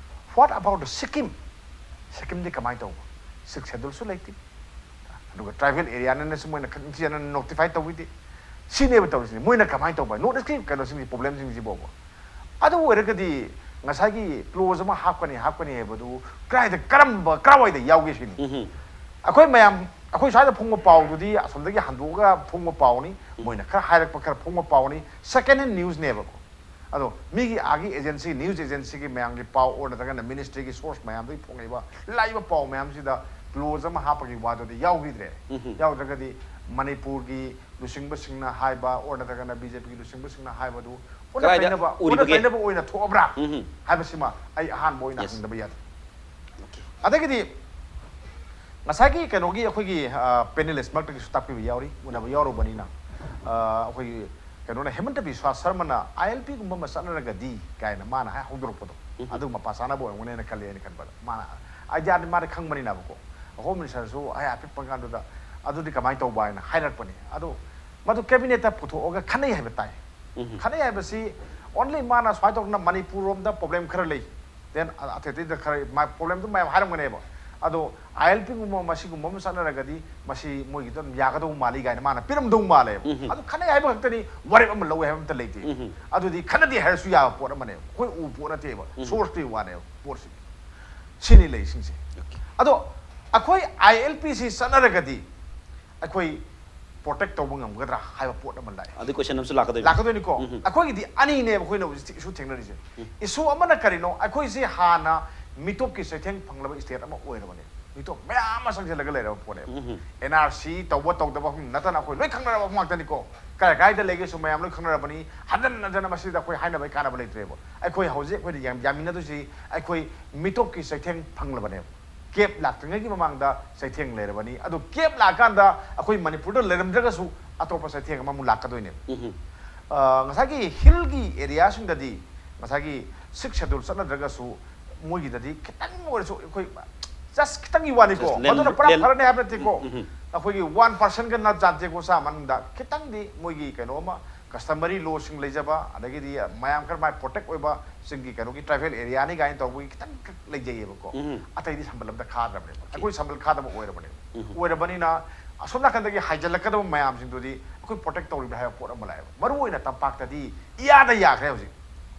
what about the ꯁꯤꯛꯀꯤꯝ? ꯁꯤꯛꯀꯤꯝꯗꯤ ꯀꯃꯥꯏꯅ ꯇꯧꯕ? ꯁꯤꯛꯁ ꯁꯦꯗꯨꯜꯁꯨ ꯂꯩꯇꯦ꯫ ꯑꯗꯨꯒ ꯇ꯭ꯔꯥꯏꯕꯦꯜ ꯑꯦꯔꯤꯌꯥꯅꯅꯁꯨ ꯃꯣꯏꯅ ꯈ-, ꯅꯤꯡꯊꯤꯖꯅ ꯅꯣꯇꯤꯐꯥꯏ ꯇꯧꯕꯤꯗꯦ꯫ ꯁꯤꯅꯦꯕ ꯇꯧꯔꯤꯁꯤꯅꯦ꯫ ꯃꯣꯏꯅ ꯀꯃꯥꯏꯅ ꯇꯧꯕ? ꯅꯣꯔꯠ ꯏꯁꯀꯤ ꯀꯩꯅꯣꯁꯤꯡꯁꯤ, ꯄ꯭ꯔꯣꯕ꯭ꯂꯦꯝꯁꯤꯡꯁꯤ ꯐꯥꯎꯕ꯫ ꯑꯗꯨ ꯑꯣꯏꯔꯒꯗꯤ ꯉꯁꯥꯏꯒꯤ ꯀ꯭ꯂꯣꯖ ꯑꯃ ꯍꯥꯞꯀꯅꯤ, ꯍꯥꯞꯀꯅꯤ ꯍꯥꯏꯕꯗꯨ ꯀꯗꯥꯏꯗ, ꯀꯔꯝꯕ, ꯀꯔꯥꯏꯋꯥꯏꯗ ꯌꯥꯎꯒꯦ ꯁꯤꯅꯤ꯫ ꯑꯩꯈꯣꯏ ꯃꯌꯥꯝ, ꯑꯩꯈꯣꯏ ꯁ꯭ꯋꯥꯏꯗ ꯐꯣꯡꯕ ꯄꯥꯎꯗꯨꯗꯤ ꯑꯁꯣꯝꯗꯒꯤ ꯍꯟꯗꯣꯛꯑꯒ ꯐꯣꯡꯕ ꯄꯥꯎꯅꯤ, ꯃꯣꯏꯅ ꯈꯔ ꯍꯥꯏꯔꯛꯄ, ꯈꯔ ꯐꯣꯡꯕ ꯄꯥꯎꯅꯤ, ꯁꯦꯀꯦꯟ ꯍꯦꯟ ꯅ꯭ꯌꯨꯁꯅꯦꯕꯀꯣ꯫ ꯑꯗꯣ ꯃꯤꯒꯤ ꯑꯥꯒꯤ ꯑꯦꯖꯦꯟꯁꯤ, ꯅ꯭ꯌꯨꯁ ꯑꯦꯖꯦꯟꯁꯤꯒꯤ ꯃꯌꯥꯝꯒꯤ ꯄꯥꯎ ꯑꯣꯔ ꯅꯠꯇ꯭ꯔꯒꯅ ꯃꯤꯅꯤꯁꯇ꯭ꯔꯤꯒꯤ ꯁꯣꯔꯁ ꯃꯌꯥꯝꯗꯒꯤ ꯐꯣꯡꯉꯛꯏꯕ, ꯂꯥꯛꯏꯕ ꯄꯥꯎ ꯃꯌꯥꯝꯁꯤꯗ ꯀ꯭ꯂꯣꯖ ꯑꯃ ꯍꯥꯞꯄꯒꯤ ꯋꯥꯗꯨꯗꯤ ꯌꯥꯎꯈꯤꯗ꯭ꯔꯦ꯫ ꯌꯥꯎꯗ꯭ꯔꯒꯗꯤ ꯃꯅꯤꯄꯨꯔꯒꯤ ꯂꯨꯆꯤꯡꯕꯁꯤꯡꯅ ꯍꯥꯏꯕ ꯑꯣꯔ ꯅꯠꯇ꯭ꯔꯒꯅ ꯕꯤ ꯖꯦ ꯄꯤꯒꯤ ꯂꯨꯆꯤꯡꯕꯁꯤꯡꯅ ꯍꯥꯏꯕꯗꯨ ꯑꯣꯟꯅ ꯀꯗꯥꯏꯗ ꯇꯩꯅꯕ, ꯑꯣꯟꯅ ꯎꯔꯤꯕꯒꯦ? ꯇꯩꯅꯕ ꯑꯣꯏꯅ ꯊꯣꯛꯑꯕ꯭ꯔꯥ ꯍꯥꯏꯕꯁꯤꯃ ꯑꯩ ꯑꯍꯥꯟꯕ ꯑꯣꯏꯅ ꯌꯦꯁ꯫ ꯍꯪꯗꯕ ꯌꯥꯗꯦ꯫ ꯑꯗꯒꯤꯗꯤ ꯉꯁꯥꯏꯒꯤ ꯀꯩꯅꯣꯒꯤ ꯑꯩꯈꯣꯏꯒꯤ, ꯑ, ꯄꯦꯅꯦꯂꯤꯁ ꯃꯔꯛꯇꯒꯤꯁꯨ ꯇꯥꯛꯄꯤꯕ ꯌꯥꯎꯔꯤ, ꯎꯅꯕ ꯌꯥꯎꯔꯨꯕꯅꯤꯅ꯫ ꯑ, ꯑꯩꯈꯣꯏꯒꯤ ꯀꯩꯅꯣꯅ, ꯍꯦꯃꯟꯇ ꯕꯤꯁ꯭ꯋꯥ ꯁꯔꯃꯅ ꯑꯥꯏ ꯑꯦꯜ ꯄꯤꯒꯨꯝꯕ ꯑꯃ ꯆꯠꯅꯔꯒꯗꯤ ꯀꯥꯏꯅ ꯃꯥꯅ ꯍꯥꯏ ꯍꯧꯗꯣꯔꯛꯄꯗꯣ, ꯑꯗꯨ ꯃꯄꯥ ꯆꯥꯅꯕ ꯑꯣꯏꯔꯝꯒꯅꯦꯅ ꯈꯜꯂꯤ ꯑꯩꯅ ꯈꯟꯕꯗ꯫ ꯃꯥꯅ ꯑꯥꯏꯗꯤꯌꯥꯗꯤ ꯃꯥꯗꯤ ꯈꯪꯕꯅꯤꯅꯕꯀꯣ꯫ ꯍꯣꯝ ꯃꯤꯅꯤꯁꯇꯔꯁꯨ ꯑꯩ ꯍꯥꯏꯐꯦꯠ ꯐꯪ ꯀꯥꯟꯗꯨꯗ ꯑꯗꯨꯗꯤ ꯀꯃꯥꯏꯅ ꯇꯧꯕ ꯍꯥꯏꯅ ꯍꯥꯏꯔꯛꯄꯅꯤ꯫ ꯑꯗꯨ ꯃꯗꯨ ꯀꯦꯕꯤꯅꯦꯠꯇ ꯄꯨꯊꯣꯛꯑꯒ ꯈꯟꯅꯩ ꯍꯥꯏꯕ ꯇꯥꯏ꯫ ꯈꯟꯅꯩ ꯍꯥꯏꯕꯁꯤ ꯑꯣꯟꯂꯤ ꯃꯥꯅ ꯁꯨꯃꯥꯏꯅ ꯇꯧꯗꯅ ꯃꯅꯤꯄꯨꯔ ꯔꯣꯝꯗ ꯄ꯭ꯔꯣꯕ꯭ꯂꯦꯝ ꯈꯔ ꯂꯩ, ꯗꯦꯟ ꯑꯇꯩ ꯑꯇꯩꯗ ꯈꯔ ꯃꯥ ꯄ꯭ꯔꯣꯕ꯭ꯂꯦꯝꯗꯨ ꯃꯌꯥꯝ ꯍꯥꯏꯔꯝꯒꯅꯦꯕ꯫ ꯑꯗꯣ ꯑꯥꯏ ꯑꯦꯜ ꯄꯤꯒꯨꯝꯕ ꯃꯁꯤꯒꯨꯝꯕ ꯑꯃ ꯆꯠꯅꯔꯒꯗꯤ ꯃꯁꯤ ꯃꯣꯏꯒꯤꯗ ꯑꯗꯨꯝ ꯌꯥꯒꯗꯧ ꯃꯥꯜꯂꯤ ꯀꯥꯏꯅ ꯃꯥꯅ ꯄꯤꯔꯝꯗꯧ ꯃꯥꯜꯂꯦꯕ꯫ ꯑꯗꯨ ꯈꯟꯅꯩ ꯍꯥꯏꯕ ꯈꯛꯇꯅꯤ, ꯋꯥꯔꯦꯞ ꯑꯃ ꯂꯧꯋꯦ ꯍꯥꯏꯕ ꯑꯝꯇ ꯂꯩꯇꯦ꯫ ꯑꯗꯨꯗꯤ ꯈꯟꯅꯗꯦ ꯍꯥꯏꯔꯁꯨ ꯌꯥꯕ ꯄꯣꯠ ꯑꯃꯅꯦꯕ, ꯑꯩꯈꯣꯏ ꯎ ꯄꯣꯠ ꯅꯠꯇꯦꯕ, ꯁꯣꯔꯁꯇꯨꯒꯤ ꯋꯥꯅꯦꯕ ꯄꯣꯠꯁꯤꯗꯤ꯫ ꯁꯤꯅꯤ ꯂꯩꯁꯤꯡꯁꯦ꯫ ꯑꯗꯣ ꯑꯩꯈꯣꯏ ꯑꯥꯏ ꯑꯦꯜ ꯄꯤꯁꯤ ꯆꯠꯅꯔꯒꯗꯤ ꯑꯩꯈꯣꯏ ꯄ꯭ꯔꯣꯇꯦꯛ ꯇꯧꯕ ꯉꯝꯒꯗ꯭ꯔꯥ ꯍꯥꯏꯕ ꯄꯣꯠ ꯑꯃ ꯂꯥꯛꯑꯦ꯫ ꯑꯗꯨ ꯀꯣꯏꯁꯟ ꯑꯃꯁꯨ ꯂꯥꯛꯀꯗꯣꯏꯅꯤ꯫ ꯂꯥꯛꯀꯗꯣꯏꯅꯤꯀꯣ꯫ ꯑꯩꯈꯣꯏꯒꯤꯗꯤ ꯑꯅꯤꯅꯦꯕ ꯑꯩꯈꯣꯏꯅ ꯍꯧꯖꯤꯛ ꯏꯁꯨ ꯊꯦꯡꯅꯔꯤꯁꯦ꯫ ꯏꯁꯨ ꯑꯃꯅ ꯀꯔꯤꯅꯣ? ꯑꯩꯈꯣꯏꯁꯦ ꯍꯥꯟꯅ ꯃꯤꯇꯣꯞꯀꯤ ꯆꯩꯊꯦꯡ ꯐꯪꯂꯕ ꯁ꯭ꯇꯦꯠ ꯑꯃ ꯑꯣꯏꯔꯕꯅꯦ꯫ ꯃꯤꯇꯣꯞ ꯃꯌꯥꯝ ꯑꯃ ꯆꯪꯁꯤꯜꯂꯒ ꯂꯩꯔꯕ ꯄꯣꯠꯅꯦꯕ꯫ ꯑꯦꯟ ꯑꯥꯔ ꯁꯤ ꯇꯧꯕ ꯇꯧꯗꯕ ꯃꯐꯝ ꯅꯠꯇꯅ ꯑꯩꯈꯣꯏ ꯂꯣꯏ ꯈꯪꯅꯔꯕ ꯃꯐꯝ ꯉꯥꯛꯇꯅꯤꯀꯣ꯫ ꯀꯥꯏ ꯀꯥꯏꯗ ꯂꯩꯒꯦꯁꯨ ꯃꯌꯥꯝ ꯂꯣꯏ ꯈꯪꯅꯔꯕꯅꯤ꯫ ꯍꯟꯖꯟ ꯍꯟꯖꯟꯅ ꯃꯁꯤꯗ ꯑꯩꯈꯣꯏ ꯍꯥꯏꯅꯕꯒꯤ ꯀꯥꯟꯅꯕ ꯂꯩꯇ꯭ꯔꯦꯕ꯫ ꯑꯩꯈꯣꯏ ꯍꯧꯖꯤꯛ ꯑꯩꯈꯣꯏꯅ ꯌꯥꯝ ꯌꯥꯃꯤꯟꯅꯗꯣꯏꯁꯤ ꯑꯩꯈꯣꯏ ꯃꯤꯇꯣꯞꯀꯤ ꯆꯩꯊꯦꯡ ꯐꯪꯂꯕꯅꯦꯕ꯫ ꯀꯦꯞ ꯂꯥꯛꯇ꯭ꯔꯤꯉꯩꯒꯤ ꯃꯃꯥꯡꯗ ꯆꯩꯊꯦꯡ ꯂꯩꯔꯕꯅꯤ꯫ ꯑꯗꯨ ꯀꯦꯞ ꯂꯥꯛꯑꯀꯥꯟꯗ ꯑꯩꯈꯣꯏ ꯃꯅꯤꯄꯨꯔꯗ ꯂꯩꯔꯝꯗ꯭ꯔꯒꯁꯨ ꯑꯇꯣꯞꯄ ꯆꯩꯊꯦꯡ ꯑꯃꯃꯨꯛ ꯂꯥꯛꯀꯗꯣꯏꯅꯦꯕ꯫ ꯑ, ꯉꯁꯥꯏꯒꯤ ꯍꯤꯜꯒꯤ ꯑꯦꯔꯤꯌꯥꯁꯤꯡꯗꯗꯤ ꯉꯁꯥꯏꯒꯤ ꯁꯤꯛꯁ ꯁꯦꯗꯨꯜ ꯆꯠꯅꯗ꯭ꯔꯒꯁꯨ ꯃꯣꯏꯒꯤꯗꯗꯤ ꯈꯤꯇꯪ ꯑꯣꯏꯔꯁꯨ ꯑꯩꯈꯣꯏ ꯖꯁ ꯈꯤꯇꯪꯒꯤ ꯋꯥꯅꯤꯀꯣ꯫ Just land, ꯃꯗꯨꯅ ꯄꯨꯔꯥ land. ꯐꯔꯅꯤ ꯍꯥꯏꯕ ꯅꯠꯇꯦꯀꯣ꯫ ꯑꯩꯈꯣꯏꯒꯤ ꯋꯥꯟ ꯄꯥꯔꯁꯟꯒ ꯅꯠ ꯖꯥꯟꯇꯦꯀꯣ ꯆꯥ ꯃꯅꯨꯡꯗ ꯈꯤꯇꯪꯗꯤ ꯃꯣꯏꯒꯤ ꯀꯩꯅꯣ ꯑꯃ ꯀꯁꯇꯃꯔꯤ ꯂꯣꯁꯤꯡ ꯂꯩꯖꯕ, ꯑꯗꯒꯤꯗꯤ ꯃꯌꯥꯝ ꯈꯔ ꯃꯥꯏ ꯄ꯭ꯔꯣꯇꯦꯛ ꯑꯣꯏꯕ ꯁꯤꯡꯒꯤ ꯀꯩꯅꯣꯒꯤ ꯇ꯭ꯔꯥꯏꯕꯦꯜ ꯑꯦꯔꯤꯌꯥꯅꯤ ꯀꯥꯏꯅ ꯇꯧꯕꯒꯤ ꯈꯤꯇꯪ ꯈꯛ ꯂꯩꯖꯩꯌꯦꯕꯀꯣ꯫ ꯑꯇꯩꯗꯤ ꯁꯝꯕꯜ ꯑꯝꯇ ꯈꯥꯗ꯭ꯔꯕꯅꯦꯕ꯫ ꯑꯩꯈꯣꯏ ꯁꯝꯕꯜ ꯈꯥꯗꯕ ꯑꯣꯏꯔꯕꯅꯦꯕ꯫ ꯑꯣꯏꯔꯕꯅꯤꯅ ꯑꯁꯣꯝ ꯅꯥꯀꯟꯗꯒꯤ ꯍꯥꯏꯖꯤꯜꯂꯛꯀꯗꯕ ꯃꯌꯥꯝꯁꯤꯡꯗꯨꯗꯤ ꯑꯩꯈꯣꯏ ꯄ꯭ꯔꯣꯇꯦꯛ ꯇꯧꯔꯤꯕ꯭ꯔꯥ ꯍꯥꯏꯕ ꯄꯣꯠ ꯑꯃ ꯂꯥꯛꯑꯦꯕ꯫ ꯃꯔꯨ ꯑꯣꯏꯅ ꯇꯝꯄꯥꯛꯇꯗꯤ ꯏꯌꯥꯗ ꯌꯥꯈ꯭ꯔꯦ ꯍꯧꯖꯤꯛ꯫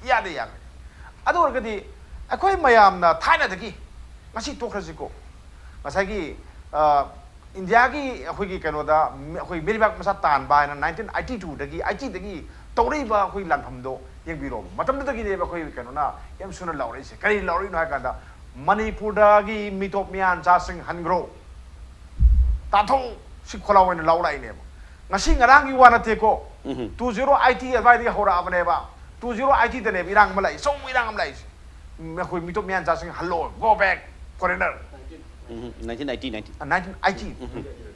ꯏꯌꯥꯗ ꯌꯥꯈ꯭ꯔꯦ꯫ ꯑꯗꯨ ꯑꯣꯏꯔꯒꯗꯤ ꯑꯩꯈꯣꯏ ꯃꯌꯥꯝꯅ ꯊꯥꯏꯅꯗꯒꯤ, ꯉꯁꯤ ꯇꯣꯛꯈ꯭ꯔꯁꯤꯀꯣ, ꯉꯁꯥꯏꯒꯤ, ꯑ, ꯏꯟꯗꯤꯌꯥꯒꯤ ꯑꯩꯈꯣꯏꯒꯤ ꯀꯩꯅꯣꯗ ꯃꯤ-, ꯑꯩꯈꯣꯏ ꯃꯤꯔꯩꯕꯥꯛ ꯃꯆꯥ ꯇꯥꯟꯕ ꯍꯥꯏꯅ ꯅꯥꯏꯟꯇꯤꯟ ꯑꯩꯠꯇꯤ ꯇꯨꯗꯒꯤ, ꯑꯩꯠꯇꯤꯗꯒꯤ ꯇꯧꯔꯛꯏꯕ ꯑꯩꯈꯣꯏ ꯂꯥꯟꯐꯝꯗꯣ ꯌꯦꯡꯕꯤꯔꯣ꯫ ꯃꯇꯝꯗꯨꯗꯒꯤꯅꯦꯕ ꯑꯩꯈꯣꯏ ꯀꯩꯅꯣꯅ ꯌꯥꯝ ꯁꯨꯅ ꯂꯥꯎꯔꯛꯏꯁꯦ꯫ ꯀꯔꯤ ꯂꯥꯎꯔꯛꯏꯅꯣ ꯍꯥꯏ ꯀꯥꯟꯗ, "ꯃꯅꯤꯄꯨꯔꯗꯒꯤ ꯃꯤꯇꯣꯞ ꯃꯤꯌꯥꯟꯆꯥꯁꯤꯡ ꯍꯟꯈ꯭ꯔꯣ, ꯇꯥꯟꯊꯣꯛ", ꯁꯤ ꯈꯣꯜꯂꯥꯎ ꯑꯣꯏꯅ ꯂꯥꯎꯔꯛꯏꯅꯦꯕ꯫ ꯉꯁꯤ ꯉꯔꯥꯡꯒꯤ ꯋꯥ ꯅꯠꯇꯦꯀꯣ꯫ ꯇꯨ ꯖꯤꯔꯣ ꯑꯩꯠꯇꯤ ꯑꯗꯨꯋꯥꯏꯗꯒꯤ ꯍꯧꯔꯛꯑꯕꯅꯦꯕ꯫ ꯇꯨ ꯖꯤꯔꯣ ꯑꯩꯠꯇꯤꯗꯅꯦꯕ ꯏꯔꯥꯡ ꯑꯃ ꯂꯥꯛꯏ, ꯑꯆꯧꯕ ꯏꯔꯥꯡ ꯑꯃ ꯂꯥꯛꯏꯁꯦ꯫ ꯎꯝ, ꯑꯩꯈꯣꯏ ꯃꯤꯇꯣꯞ ꯃꯤꯌꯥꯟꯆꯥꯁꯤꯡ ꯍꯜꯂꯣ, "Go back, foreigner"꯫ ꯎꯝ, nineteen eighty, nineteen. Nineteen eighty.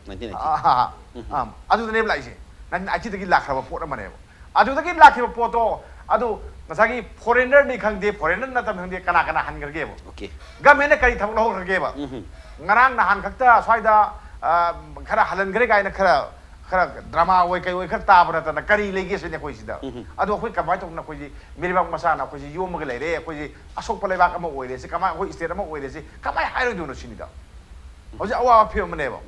Nineteen eighty. ꯑꯥ, ꯑꯥ, ꯑꯥ, ꯑꯥ, ꯑꯗꯨꯗꯅꯦꯕ ꯂꯥꯛꯏꯁꯦ꯫ ꯅꯥꯏꯟꯇꯤꯟ ꯑꯩꯠꯇꯤꯗꯒꯤ ꯂꯥꯛꯈ꯭ꯔꯕ ꯄꯣꯠ ꯑꯃꯅꯦꯕ꯫ ꯑꯗꯨꯗꯒꯤ ꯂꯥꯛꯈꯤꯕ ꯄꯣꯠꯇꯣ ꯑꯗꯨ ꯉꯁꯥꯏꯒꯤ ꯐꯣꯔꯦꯅꯔꯅꯤ ꯈꯪꯗꯦ, ꯐꯣꯔꯦꯅꯔ ꯅꯠꯇꯕ ꯈꯪꯗꯦ, ꯀꯅꯥ ꯀꯅꯥ ꯍꯟꯈ꯭ꯔꯒꯦꯕ? Okay. ꯒꯃꯦꯟꯅ ꯀꯔꯤ ꯊꯕꯛ ꯂꯧꯍꯧꯈ꯭ꯔꯒꯦꯕ? ꯎꯝ. ꯉꯔꯥꯡ ꯅꯍꯥꯟ ꯈꯛꯇ ꯁ꯭ꯋꯥꯏꯗ, ꯑ, ꯈꯔ ꯍꯜꯍꯟꯈ꯭ꯔꯦ ꯀꯥꯏꯅ ꯈꯔ, ꯈꯔ ꯗ꯭ꯔꯃꯥ ꯑꯣꯏ ꯀꯩ ꯑꯣꯏ ꯈꯔ ꯇꯥꯕ ꯅꯠꯇꯅ ꯀꯔꯤ ꯂꯩꯒꯦ ꯁꯤꯅꯤ ꯑꯩꯈꯣꯏ ꯁꯤꯗ꯫ ꯎꯝ. ꯑꯗꯣ ꯑꯩꯈꯣꯏ ꯀꯃꯥꯏꯅ ꯇꯧꯗꯅ ꯑꯩꯈꯣꯏꯁꯤ ꯃꯤꯔꯩꯕꯥꯛ ꯃꯆꯥꯅ ꯑꯩꯈꯣꯏꯁꯤ ꯌꯣꯝꯃꯒ ꯂꯩꯔꯦ, ꯑꯩꯈꯣꯏꯁꯤ ꯑꯁꯣꯛꯄ ꯂꯩꯕꯥꯛ ꯑꯃ ꯑꯣꯏꯔꯦ, ꯁꯤ ꯀꯃꯥꯏꯅ ꯑꯩꯈꯣꯏ state ꯑꯃ ꯑꯣꯏꯔꯦ ꯁꯤ ꯀꯃꯥꯏꯅ ꯍꯥꯏꯔꯣꯏꯗꯣꯏꯅꯣ ꯁꯤꯅꯤꯗ꯫ ꯍꯧꯖꯤꯛ ꯑꯋꯥꯕ ꯐꯤꯕꯝ ꯑꯃꯅꯦꯕ꯫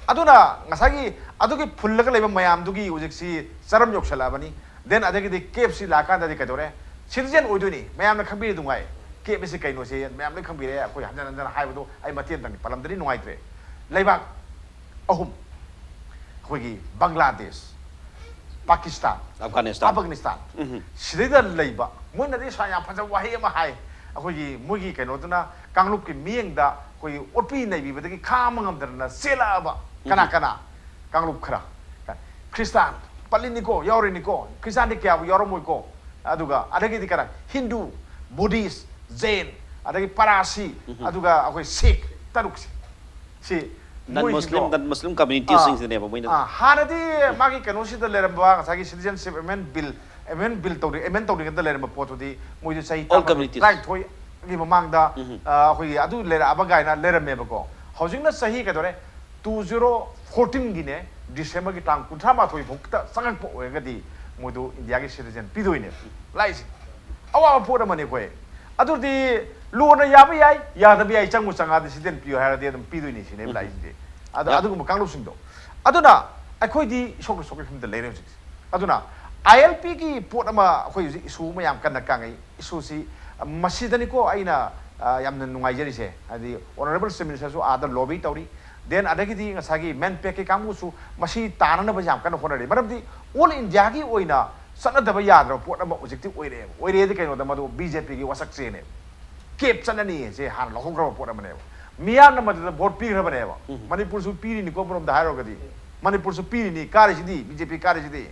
ꯑꯗꯨꯅ ꯉꯁꯥꯏꯒꯤ ꯑꯗꯨꯒꯤ ꯐꯨꯜꯂꯒ ꯂꯩꯕ ꯃꯌꯥꯝꯗꯨꯒꯤ ꯍꯧꯖꯤꯛꯁꯤ ꯆꯔꯝ ꯌꯧꯁꯜꯂꯛꯑꯕꯅꯤ꯫ Then ꯑꯗꯒꯤꯗꯤ ꯀꯦꯞꯁꯤ ꯂꯥꯛꯑꯀꯥꯟꯗꯗꯤ ꯀꯩꯗꯧꯔꯦ? Citizen ꯑꯣꯏꯗꯣꯏꯅꯤ꯫ ꯃꯌꯥꯝꯅ ꯈꯪꯕꯤꯔꯤ ꯅꯨꯡꯉꯥꯏ꯫ ꯀꯦꯞ ꯑꯁꯤ ꯀꯩꯅꯣꯁꯦ ꯃꯌꯥꯝ ꯂꯣꯏ ꯈꯪꯕꯤꯔꯦ꯫ ꯑꯩꯈꯣꯏ ꯍꯟꯖꯟ ꯍꯟꯖꯟ ꯍꯥꯏꯕꯗꯣ ꯑꯩ ꯃꯇꯦꯛ ꯑꯃꯇꯪꯗꯤ ꯄꯜꯂꯝꯗ꯭ꯔꯗꯤ ꯅꯨꯡꯉꯥꯏꯇ꯭ꯔꯦ꯫ ꯂꯩꯕꯥꯛ ꯑꯍꯨꯝ, ꯑꯩꯈꯣꯏꯒꯤ ꯕꯪꯒ꯭ꯂꯥꯗꯦꯁ, ꯄꯥꯀꯤꯁꯇꯥꯟ, ꯑꯐꯒꯥꯅꯤꯁꯇꯥꯟ꯫ ꯑꯐꯒꯥꯅꯤꯁꯇꯥꯟ, ꯎꯝ. ꯁꯤꯗꯩꯗ ꯂꯩꯕ, ꯃꯣꯏꯅꯗꯤ ꯁꯥ ꯌꯥꯝ ꯐꯖꯕ ꯋꯥꯍꯩ ꯑꯃ ꯍꯥꯏ, ꯑꯩꯈꯣꯏꯒꯤ ꯃꯣꯏꯒꯤ ꯀꯩꯅꯣꯗꯨꯅ, ꯀꯥꯡꯂꯨꯞꯀꯤ ꯃꯤꯠꯌꯦꯡꯗ ꯑꯩꯈꯣꯏꯒꯤ ꯑꯣꯠꯄꯤ ꯅꯩꯕꯤꯕꯗꯒꯤ ꯈꯥꯡꯕ ꯉꯝꯗꯗꯅ ꯆꯦꯜꯂꯛꯑꯕ ꯀꯅꯥ ꯎꯝ. ꯀꯅꯥ? ꯀꯥꯡꯂꯨꯞ ꯈꯔ꯫ ꯈ꯭ꯔꯤꯁꯇꯥꯟ ꯄꯜꯂꯤꯅꯤꯀꯣ, ꯌꯥꯎꯔꯤꯅꯤꯀꯣ, ꯈ꯭ꯔꯤꯁꯇꯥꯟꯗꯤ ꯀꯌꯥꯕꯨ ꯌꯥꯎꯔꯝꯃꯣꯏꯀꯣ꯫ ꯑꯗꯨꯒ ꯑꯗꯒꯤꯗꯤ ꯀꯅꯥ? ꯍꯤꯟꯗꯨ, ꯕꯨꯙꯤꯁ, ꯖꯦꯟ, ꯑꯗꯒꯤ ꯄꯥꯔꯥꯁꯤ, ꯎꯝ. ꯑꯗꯨꯒ ꯑꯩꯈꯣꯏ ꯁꯤꯈ, ꯇꯔꯨꯛꯁꯦ꯫ ꯁꯤ Non Muslim, ꯃꯣꯏꯁꯤꯡꯗꯣ, non Muslim communities ꯁꯤꯡꯁꯤꯅꯦꯕ ꯃꯣꯏꯅ꯫ ꯑꯥ, ꯍꯥꯟꯅꯗꯤ ꯃꯥꯒꯤ ꯀꯩꯅꯣꯁꯤꯗ ꯂꯩꯔꯝꯕ ꯉꯁꯥꯏꯒꯤ Citizenship Amendment Bill, Amendment Bill ꯇꯧꯔꯤ, amend ꯇꯧꯔꯤꯉꯩꯗ ꯂꯩꯔꯝꯕ ꯄꯣꯠꯇꯨꯗꯤ ꯃꯣꯏꯗꯤ ꯆꯍꯤ All ꯇꯔꯥꯃꯥꯊꯣꯏ, communities. ꯇꯔꯥꯅꯤꯊꯣꯏꯒꯤ ꯃꯃꯥꯡꯗ, ꯎꯝ. ꯑꯥ, ꯑꯩꯈꯣꯏꯒꯤ ꯑꯗꯨ ꯂꯩꯔꯛꯑꯕ ꯀꯥꯏꯅ ꯂꯩꯔꯝꯃꯦꯕꯀꯣ꯫ ꯍꯧꯖꯤꯛꯅ ꯆꯍꯤ ꯀꯩꯗꯧꯔꯦ? Two zero fourteen ꯒꯤꯅꯦ, December ꯒꯤ ꯇꯥꯡ ꯀꯨꯟꯊ꯭ꯔꯥ ꯃꯥꯊꯣꯏ ꯐꯥꯎꯇ ꯆꯪꯉꯛꯄ ꯑꯣꯏꯔꯒꯗꯤ ꯃꯣꯏꯗꯨ ꯏꯟꯗꯤꯌꯥꯒꯤ citizen ꯄꯤꯗꯣꯏꯅꯦ꯫ ꯂꯥꯛꯏꯁꯦ ꯑꯋꯥꯕ ꯄꯣꯠ ꯑꯃꯅꯤ ꯑꯩꯈꯣꯏ꯫ ꯑꯗꯨꯗꯤ ꯂꯣꯟꯅ ꯌꯥꯕ ꯌꯥꯏ, ꯌꯥꯗꯕ ꯌꯥꯏ, ꯆꯪꯕꯨ ꯆꯪꯉꯛꯑꯗꯤ citizen ꯄꯤꯌꯨ ꯍꯥꯏꯔꯗꯤ ꯑꯗꯨꯝ ꯄꯤꯗꯣꯏꯅꯤ ꯁꯤꯅꯦꯕ ꯎꯝ. ꯂꯥꯛꯏꯁꯤꯗꯤ꯫ ꯑꯗꯨ, ꯌꯥꯝ ꯑꯗꯨꯒꯨꯝꯕ ꯀꯥꯡꯂꯨꯞꯁꯤꯡꯗꯣ꯫ ꯑꯗꯨꯅ ꯑꯩꯈꯣꯏꯗꯤ ꯏꯁꯣꯛꯅ ꯁꯣꯛꯄꯒꯤ ꯐꯤꯕꯝꯗ ꯂꯩꯔꯦ ꯍꯧꯖꯤꯛꯁꯦ꯫ ꯑꯗꯨꯅ ILP ꯒꯤ ꯄꯣꯠ ꯑꯃ ꯑꯩꯈꯣꯏ ꯍꯧꯖꯤꯛ issue ꯑꯃ ꯌꯥꯝ ꯀꯟꯅ ꯀꯥꯡꯉꯩ꯫ Issue ꯁꯤ, ꯑ, ꯃꯁꯤꯗꯅꯤꯀꯣ ꯑꯩꯅ, ꯑ, ꯌꯥꯝꯅ ꯅꯨꯡꯉꯥꯏꯖꯔꯤꯁꯦ꯫ ꯍꯥꯏꯗꯤ Honourable Chief Minister ꯁꯨ ꯑꯥꯗ lobby ꯇꯧꯔꯤ꯫ Then ꯑꯗꯒꯤꯗꯤ ꯉꯁꯥꯏꯒꯤ MANPAC ꯀꯤ ꯀꯥꯡꯕꯨꯁꯨ ꯃꯁꯤ ꯇꯥꯅꯅꯕ ꯌꯥꯝ ꯀꯟꯅ ꯍꯣꯠꯅꯔꯤ꯫ ꯃꯔꯝꯗꯤ all India ꯒꯤ ꯑꯣꯏꯅ ꯆꯠꯅꯗꯕ ꯌꯥꯗ꯭ꯔꯕ ꯄꯣꯠ ꯑꯃ ꯍꯧꯖꯤꯛꯇꯤ ꯑꯣꯏꯔꯛꯑꯦꯕ꯫ ꯑꯣꯏꯔꯛꯑꯦꯗꯤ ꯀꯩꯅꯣꯗ ꯃꯗꯨ BJP ꯒꯤ ꯋꯥꯁꯛꯆꯦꯅꯦꯕ꯫ ꯀꯦꯞ ꯆꯠꯅꯅꯤ ꯁꯦ ꯍꯥꯟꯅ ꯂꯧꯍꯧꯈ꯭ꯔꯕ ꯄꯣꯠ ꯑꯃꯅꯦꯕ꯫ ꯃꯤꯌꯥꯝꯅ ꯃꯗꯨꯗ vote ꯄꯤꯈ꯭ꯔꯕꯅꯦꯕ꯫ ꯎꯝ. ꯃꯅꯤꯄꯨꯔꯁꯨ ꯄꯤꯔꯤꯅꯤꯀꯣ, ꯑꯃꯔꯣꯝꯗ ꯍꯥꯏꯔꯨꯔꯒꯗꯤ꯫ ꯃꯅꯤꯄꯨꯔꯁꯨ ꯄꯤꯔꯤꯅꯤ, ꯀꯥꯔꯤꯁꯤꯗꯤ, BJP ꯀꯥꯔꯤꯁꯤꯗꯤ꯫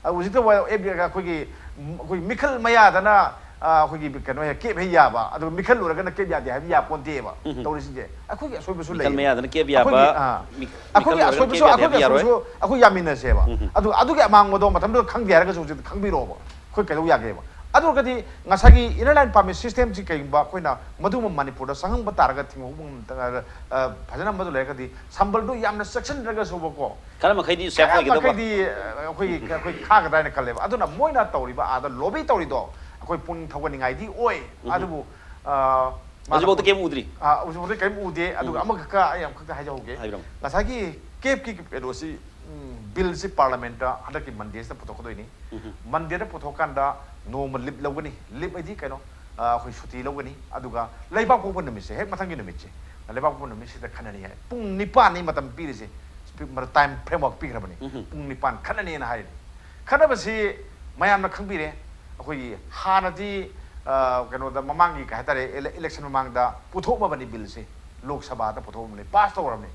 ꯑꯗꯨ ꯍꯧꯖꯤꯛꯇ ꯋꯥ-, ꯑꯦꯞ-, ꯑꯩꯈꯣꯏꯒꯤ, ꯑꯩꯈꯣꯏ ꯃꯤꯈꯜ ꯃꯌꯥꯗꯅ, ꯑ, ꯑꯩꯈꯣꯏꯒꯤ ꯀꯩꯅꯣ ꯍꯦꯛ ꯀꯦꯞ ꯍꯦꯛ ꯌꯥꯕ, ꯑꯗꯨꯒ ꯃꯤꯈꯜ ꯂꯣꯏꯔꯒꯅ ꯀꯦꯞ ꯌꯥꯗꯦ ꯍꯥꯏꯕ ꯌꯥꯄꯣꯟꯇꯦꯕ꯫ ꯎꯝ. ꯇꯧꯔꯤꯁꯤꯡꯁꯦ ꯑꯩꯈꯣꯏꯒꯤ ꯑꯁꯣꯏꯕꯁꯨ ꯃꯤꯈꯜ ꯂꯩꯌꯦꯕ꯫ ꯃꯌꯥꯗꯅ ꯀꯦꯞ ꯑꯩꯈꯣꯏꯒꯤ, ꯌꯥꯕ, ꯑ, ꯃꯤ-, ꯑꯩꯈꯣꯏꯒꯤ ꯃꯤꯈꯜ ꯂꯣꯏꯔꯒꯅ ꯑꯁꯣꯏꯕꯁꯨ, ꯀꯦꯞ ꯌꯥꯗꯦ ꯑꯩꯈꯣꯏꯒꯤ ꯍꯥꯏꯕ ꯌꯥꯔꯣꯏ꯫ ꯑꯁꯣꯏꯕꯁꯨ, ꯑꯩꯈꯣꯏ ꯌꯥꯃꯤꯟꯅꯁꯦꯕ꯫ ꯎꯝ. ꯑꯗꯨ, ꯑꯗꯨꯒꯤ ꯑꯃꯥꯡꯕꯗꯣ ꯃꯇꯝꯗꯨꯗ ꯈꯪꯗꯦ ꯍꯥꯏꯔꯒꯁꯨ ꯍꯧꯖꯤꯛꯇꯤ ꯈꯪꯕꯤꯔꯛꯑꯣꯕ꯫ ꯑꯩꯈꯣꯏ ꯀꯩꯗꯧ ꯌꯥꯒꯦꯕ? ꯑꯗꯨ ꯑꯣꯏꯔꯒꯗꯤ ꯉꯁꯥꯏꯒꯤ inner line permit system ꯁꯤ ꯀꯩꯒꯨꯝꯕ ꯑꯩꯈꯣꯏꯅ ꯃꯗꯨꯃ ꯃꯅꯤꯄꯨꯔꯗ ꯆꯪꯍꯟꯕ ꯇꯥꯔꯒ, ꯊꯤꯡꯍꯧꯕ ꯉꯝ-, ꯑ, ꯐꯖꯅ ꯃꯗꯨ ꯂꯩꯔꯒꯗꯤ ꯁꯝꯕꯜꯗꯨ ꯌꯥꯝꯅ ꯆꯦꯛꯁꯤꯟꯗ꯭ꯔꯒꯁꯨꯕꯀꯣ, ꯈꯔ ꯃꯈꯩꯗꯤ ꯁꯦꯐ ꯑꯣꯏꯒꯗꯕ꯫ ꯃꯈꯩꯗꯤ, ꯑ, ꯑꯩꯈꯣꯏꯒꯤ, ꯑꯩꯈꯣꯏ ꯈꯥꯒꯗ꯭ꯔꯥ ꯍꯥꯏꯅ ꯈꯜꯂꯦꯕ꯫ ꯑꯗꯨꯅ ꯃꯣꯏꯅ ꯇꯧꯔꯤꯕ, ꯑꯥꯗ ꯂꯣꯕꯤ ꯇꯧꯔꯤꯗꯣ ꯑꯩꯈꯣꯏ ꯄꯨꯛꯅꯤꯡ ꯊꯧꯒꯠꯅꯤꯡꯉꯥꯏꯗꯤ ꯑꯣꯏ꯫ ꯑꯗꯨꯕꯨ, ꯑ, ꯃꯥꯅ ꯍꯧꯖꯤꯛꯐꯥꯎꯗ ꯀꯩꯝ ꯎꯗ꯭ꯔꯤ꯫ ꯑ, ꯍꯧꯖꯤꯛꯐꯥꯎꯗ ꯀꯔꯤꯝ ꯎꯗꯦ꯫ ꯑꯗꯨꯒ ꯑꯃꯈꯛꯀ ꯑꯩ ꯑꯃꯈꯛꯇ ꯍꯥꯏꯖꯍꯧꯒꯦ꯫ ꯍꯥꯏꯕꯤꯔꯝꯃꯨ꯫ ꯉꯁꯥꯏꯒꯤ ꯀꯦꯞꯀꯤ ꯀꯩꯅꯣꯁꯤ, ꯎꯝ, ꯕꯤꯜꯁꯤ ꯄꯥꯔꯂꯥꯃꯦꯟꯠꯇ ꯍꯟꯗꯛꯀꯤ ꯃꯟꯗꯦꯁꯤꯗ ꯄꯨꯊꯣꯛꯀꯗꯣꯏꯅꯤ꯫ ꯃꯟꯗꯦꯗ ꯄꯨꯊꯣꯛꯀꯥꯟꯗ ꯅꯣꯡꯃ ꯂꯤꯞ ꯂꯧꯒꯅꯤ꯫ ꯂꯤꯞ ꯍꯥꯏꯗꯤ ꯀꯩꯅꯣ, ꯑ, ꯑꯩꯈꯣꯏ ꯁꯨꯇꯤ ꯂꯧꯒꯅꯤ꯫ ꯑꯗꯨꯒ ꯂꯩꯕꯥꯛ ꯄꯣꯛꯄ ꯅꯨꯃꯤꯠꯁꯦ, ꯍꯦꯛ ꯃꯊꯪꯒꯤ ꯅꯨꯃꯤꯠꯁꯦ, ꯂꯩꯕꯥꯛ ꯄꯣꯛꯄ ꯅꯨꯃꯤꯠꯁꯤꯗ ꯈꯟꯅꯅꯤ ꯍꯥꯏ꯫ ꯄꯨꯡ ꯅꯤꯄꯥꯟꯅꯤ ꯃꯇꯝ ꯄꯤꯔꯤꯁꯦ꯫ ꯁ꯭ꯄꯤ-, ꯃꯔ-, ꯇꯥꯏꯝ ꯐ꯭ꯔꯦꯝꯋꯥꯔꯛ ꯄꯤꯈ꯭ꯔꯕꯅꯤ꯫ ꯄꯨꯡ ꯅꯤꯄꯥꯟ ꯈꯟꯅꯅꯤꯅ ꯍꯥꯏꯔꯤꯅꯤ꯫ ꯈꯟꯅꯕꯁꯤ ꯃꯌꯥꯝꯅ ꯈꯪꯕꯤꯔꯦ꯫ ꯑꯩꯈꯣꯏꯒꯤ ꯍꯥꯟꯅꯗꯤ, ꯑ, ꯀꯩꯅꯣꯗ ꯃꯃꯥꯡꯒꯤ ꯀꯩ ꯍꯥꯏꯇꯥꯔꯦ, ꯏꯂꯦ-, ꯏꯂꯦꯛꯁꯟ ꯃꯃꯥꯡꯗ ꯄꯨꯊꯣꯛꯂꯕꯅꯤ ꯕꯤꯜꯁꯦ꯫ ꯂꯣꯛ ꯁꯚꯥꯗ ꯄꯨꯊꯣꯛꯂꯕꯅꯤ, ꯄꯥꯁ ꯇꯧꯔꯕꯅꯤ꯫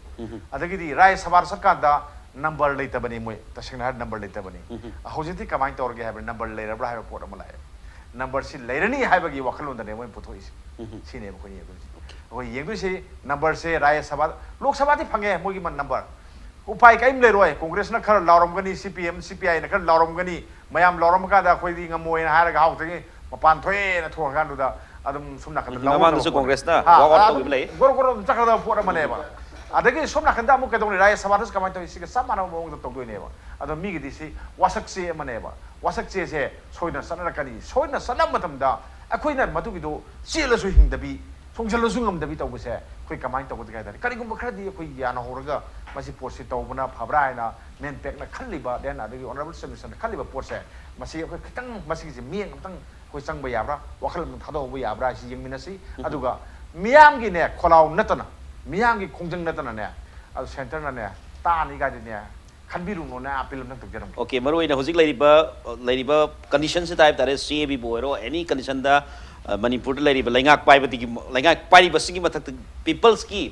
ꯑꯗꯒꯤꯗꯤ ꯔꯥꯖ꯭ꯌ ꯁꯚꯥꯗ ꯆꯠꯀꯥꯟꯗ ꯅꯝꯕꯔ ꯂꯩꯇꯕꯅꯤ ꯃꯣꯏ, ꯇꯁꯦꯡꯅ ꯍꯥꯏꯔ ꯅꯝꯕꯔ ꯂꯩꯇꯕꯅꯤ꯫ ꯍꯧꯖꯤꯛꯇꯤ ꯀꯃꯥꯏꯅ ꯇꯧꯔꯒꯦ ꯍꯥꯏꯕ, ꯅꯝꯕꯔ ꯂꯩꯔꯕ꯭ꯔꯥ ꯍꯥꯏꯕ ꯄꯣꯠ ꯑꯃ ꯂꯥꯛꯑꯦ꯫ ꯅꯝꯕꯔꯁꯤ ꯂꯩꯔꯅꯤ ꯍꯥꯏꯕꯒꯤ ꯋꯥꯈꯜꯂꯣꯟꯗꯅꯦ ꯃꯣꯏꯅ ꯄꯨꯊꯣꯛꯏꯁꯦ꯫ ꯁꯤꯅꯦꯕ ꯑꯩꯈꯣꯏꯅ ꯌꯦꯡꯗꯣꯏꯁꯦ꯫ ꯑꯩꯈꯣꯏ ꯌꯦꯡꯗꯣꯏꯁꯤ ꯅꯝꯕꯔꯁꯦ ꯔꯥꯖ꯭ꯌ ꯁꯚꯥ, ꯂꯣꯛ ꯁꯚꯥꯗꯤ ꯐꯪꯉꯦ ꯃꯣꯏꯒꯤ ꯃ-, ꯅꯝꯕꯔ꯫ ꯎꯄꯥꯏ ꯀꯔꯤꯝ ꯂꯩꯔꯣꯏ꯫ ꯀꯣꯡꯒ꯭ꯔꯦꯁꯅ ꯈꯔ ꯂꯥꯎꯔꯝꯒꯅꯤ, ꯁꯤ ꯄꯤ ꯑꯦꯝ, ꯁꯤ ꯄꯤ ꯑꯥꯏꯅ ꯈꯔ ꯂꯥꯎꯔꯝꯒꯅꯤ꯫ ꯃꯌꯥꯝ ꯂꯥꯎꯔꯝꯃ ꯀꯥꯟꯗ ꯑꯩꯈꯣꯏꯗꯤ ꯉꯝꯃꯣꯏꯅ ꯍꯥꯏꯔꯒ ꯍꯥꯎꯇꯒꯤ ꯃꯄꯥꯟ ꯊꯣꯛꯑꯦꯅ ꯊꯣꯛꯈ꯭ꯔꯀꯥꯟꯗꯨꯗ ꯑꯗꯨꯝ ꯁꯣꯝ ꯅꯥꯀꯟꯗ ꯂꯧꯍꯧꯗꯕ ꯃꯃꯥꯡꯗꯁꯨ ꯄꯣꯠꯅꯤ꯫ ꯀꯣꯡꯒ꯭ꯔꯦꯁꯅ ꯍꯥ, walk out ꯑꯗꯨꯝ ꯇꯧꯈꯤꯕ ꯂꯩ꯫ ꯒꯣꯔꯣ ꯒꯣꯔꯣ ꯑꯗꯨꯝ ꯆꯠꯈ꯭ꯔꯗꯕ ꯄꯣꯠ ꯑꯃꯅꯦꯕ꯫ ꯑꯗꯒꯤ ꯁꯣꯝ ꯅꯥꯀꯟꯗ ꯑꯃꯨꯛ ꯀꯩꯗꯧꯅꯤ, ꯔꯥꯖ꯭ꯌ ꯁꯚꯥꯗꯁꯨ ꯀꯃꯥꯏꯅ ꯇꯧꯏ? ꯁꯤꯒ ꯆꯞ ꯃꯥꯟꯅꯕ ꯃꯑꯣꯡꯗ ꯇꯧꯗꯣꯏꯅꯦꯕ꯫ ꯑꯗꯣ ꯃꯤꯒꯤꯗꯤ ꯁꯤ ꯋꯥꯁꯛ ꯆꯦ ꯑꯃꯅꯦꯕ꯫ ꯋꯥꯁꯛ ꯆꯦꯁꯦ ꯁꯣꯏꯗꯅ ꯆꯠꯅꯔꯛꯀꯅꯤ꯫ ꯁꯣꯏꯗꯅ ꯆꯠꯅꯕ ꯃꯇꯝꯗ ꯑꯩꯈꯣꯏꯅ ꯃꯗꯨꯒꯤꯗꯣ ꯆꯦꯜꯂꯁꯨ ꯍꯤꯡꯗꯕꯤ, ꯆꯣꯡꯁꯤꯜꯂꯁꯨ ꯉꯝꯗꯕꯤ ꯇꯧꯕꯁꯦ ꯑꯩꯈꯣꯏ ꯀꯃꯥꯏꯅ ꯇꯧꯒꯗꯒꯦ ꯍꯥꯏ ꯇꯥꯔꯗꯤ, ꯀꯔꯤꯒꯨꯝꯕ ꯈꯔꯗꯤ ꯑꯩꯈꯣꯏ ꯌꯥꯅꯍꯧꯔꯒ ꯃꯁꯤ ꯄꯣꯠꯁꯤ ꯇꯧꯕꯅ ꯐꯕ꯭ꯔꯥ ꯍꯥꯏꯅ ꯃꯦꯟꯄꯦꯛꯅ ꯈꯜꯂꯤꯕ, then ꯑꯗꯒꯤ ꯑꯣꯅꯔꯦꯕꯜ ꯆꯤꯐ ꯃꯤꯅꯤꯁꯇꯔꯅ ꯈꯜꯂꯤꯕ ꯄꯣꯠꯁꯦ, ꯃꯁꯤ ꯑꯩꯈꯣꯏ ꯈꯤꯇꯪ ꯃꯁꯤꯒꯤꯁꯦ ꯃꯤꯠꯌꯦꯡ ꯑꯃꯇꯪ ꯑꯩꯈꯣꯏ ꯆꯪꯕ ꯌꯥꯕ꯭ꯔꯥ, ꯋꯥꯈꯜ ꯑꯃꯇꯪ ꯊꯥꯗꯣꯛꯍꯧꯕ ꯌꯥꯕ꯭ꯔꯥ ꯍꯥꯏꯁꯤ ꯌꯦꯡꯃꯤꯟꯅꯁꯤ꯫ ꯑꯗꯨꯒ ꯃꯤꯌꯥꯝꯒꯤꯅꯦ ꯈꯣꯜꯂꯥꯎ ꯅꯠꯇꯅ, ꯃꯤꯌꯥꯝꯒꯤ ꯈꯣꯡꯖꯪ ꯅꯠꯇꯅꯅꯦ, ꯑꯗꯨ ꯁꯦꯟꯇꯔꯅꯅꯦ ꯇꯥꯅꯤ ꯀꯥꯏꯗꯅꯦ ꯈꯟꯕꯤꯔꯨꯅꯣꯅ ꯑꯄꯤꯜ ꯑꯃꯇꯪ ꯇꯧꯖꯔꯝꯒꯦ꯫ ꯑꯣꯀꯦ, ꯃꯔꯨꯑꯣꯏꯅ ꯍꯧꯖꯤꯛ ꯂꯩꯔꯤꯕ, ꯂꯩꯔꯤꯕ ꯀꯟꯗꯤꯁꯟꯁꯤꯗ ꯍꯥꯏꯕ ꯇꯥꯔꯦ, ꯁꯤ ꯑꯦ ꯕꯤꯕꯨ ꯑꯣꯏꯔꯣ, ꯑꯦꯅꯤ ꯀꯟꯗꯤꯁꯟꯗ, ꯑ, ꯃꯅꯤꯄꯨꯔꯗ ꯂꯩꯔꯤꯕ ꯂꯩꯉꯥꯛ ꯄꯥꯏꯕꯗꯒꯤ, ꯂꯩꯉꯥꯛ ꯄꯥꯏꯔꯤꯕꯁꯤꯒꯤ ꯃꯊꯛꯇ ꯄꯤꯄꯜꯁꯀꯤ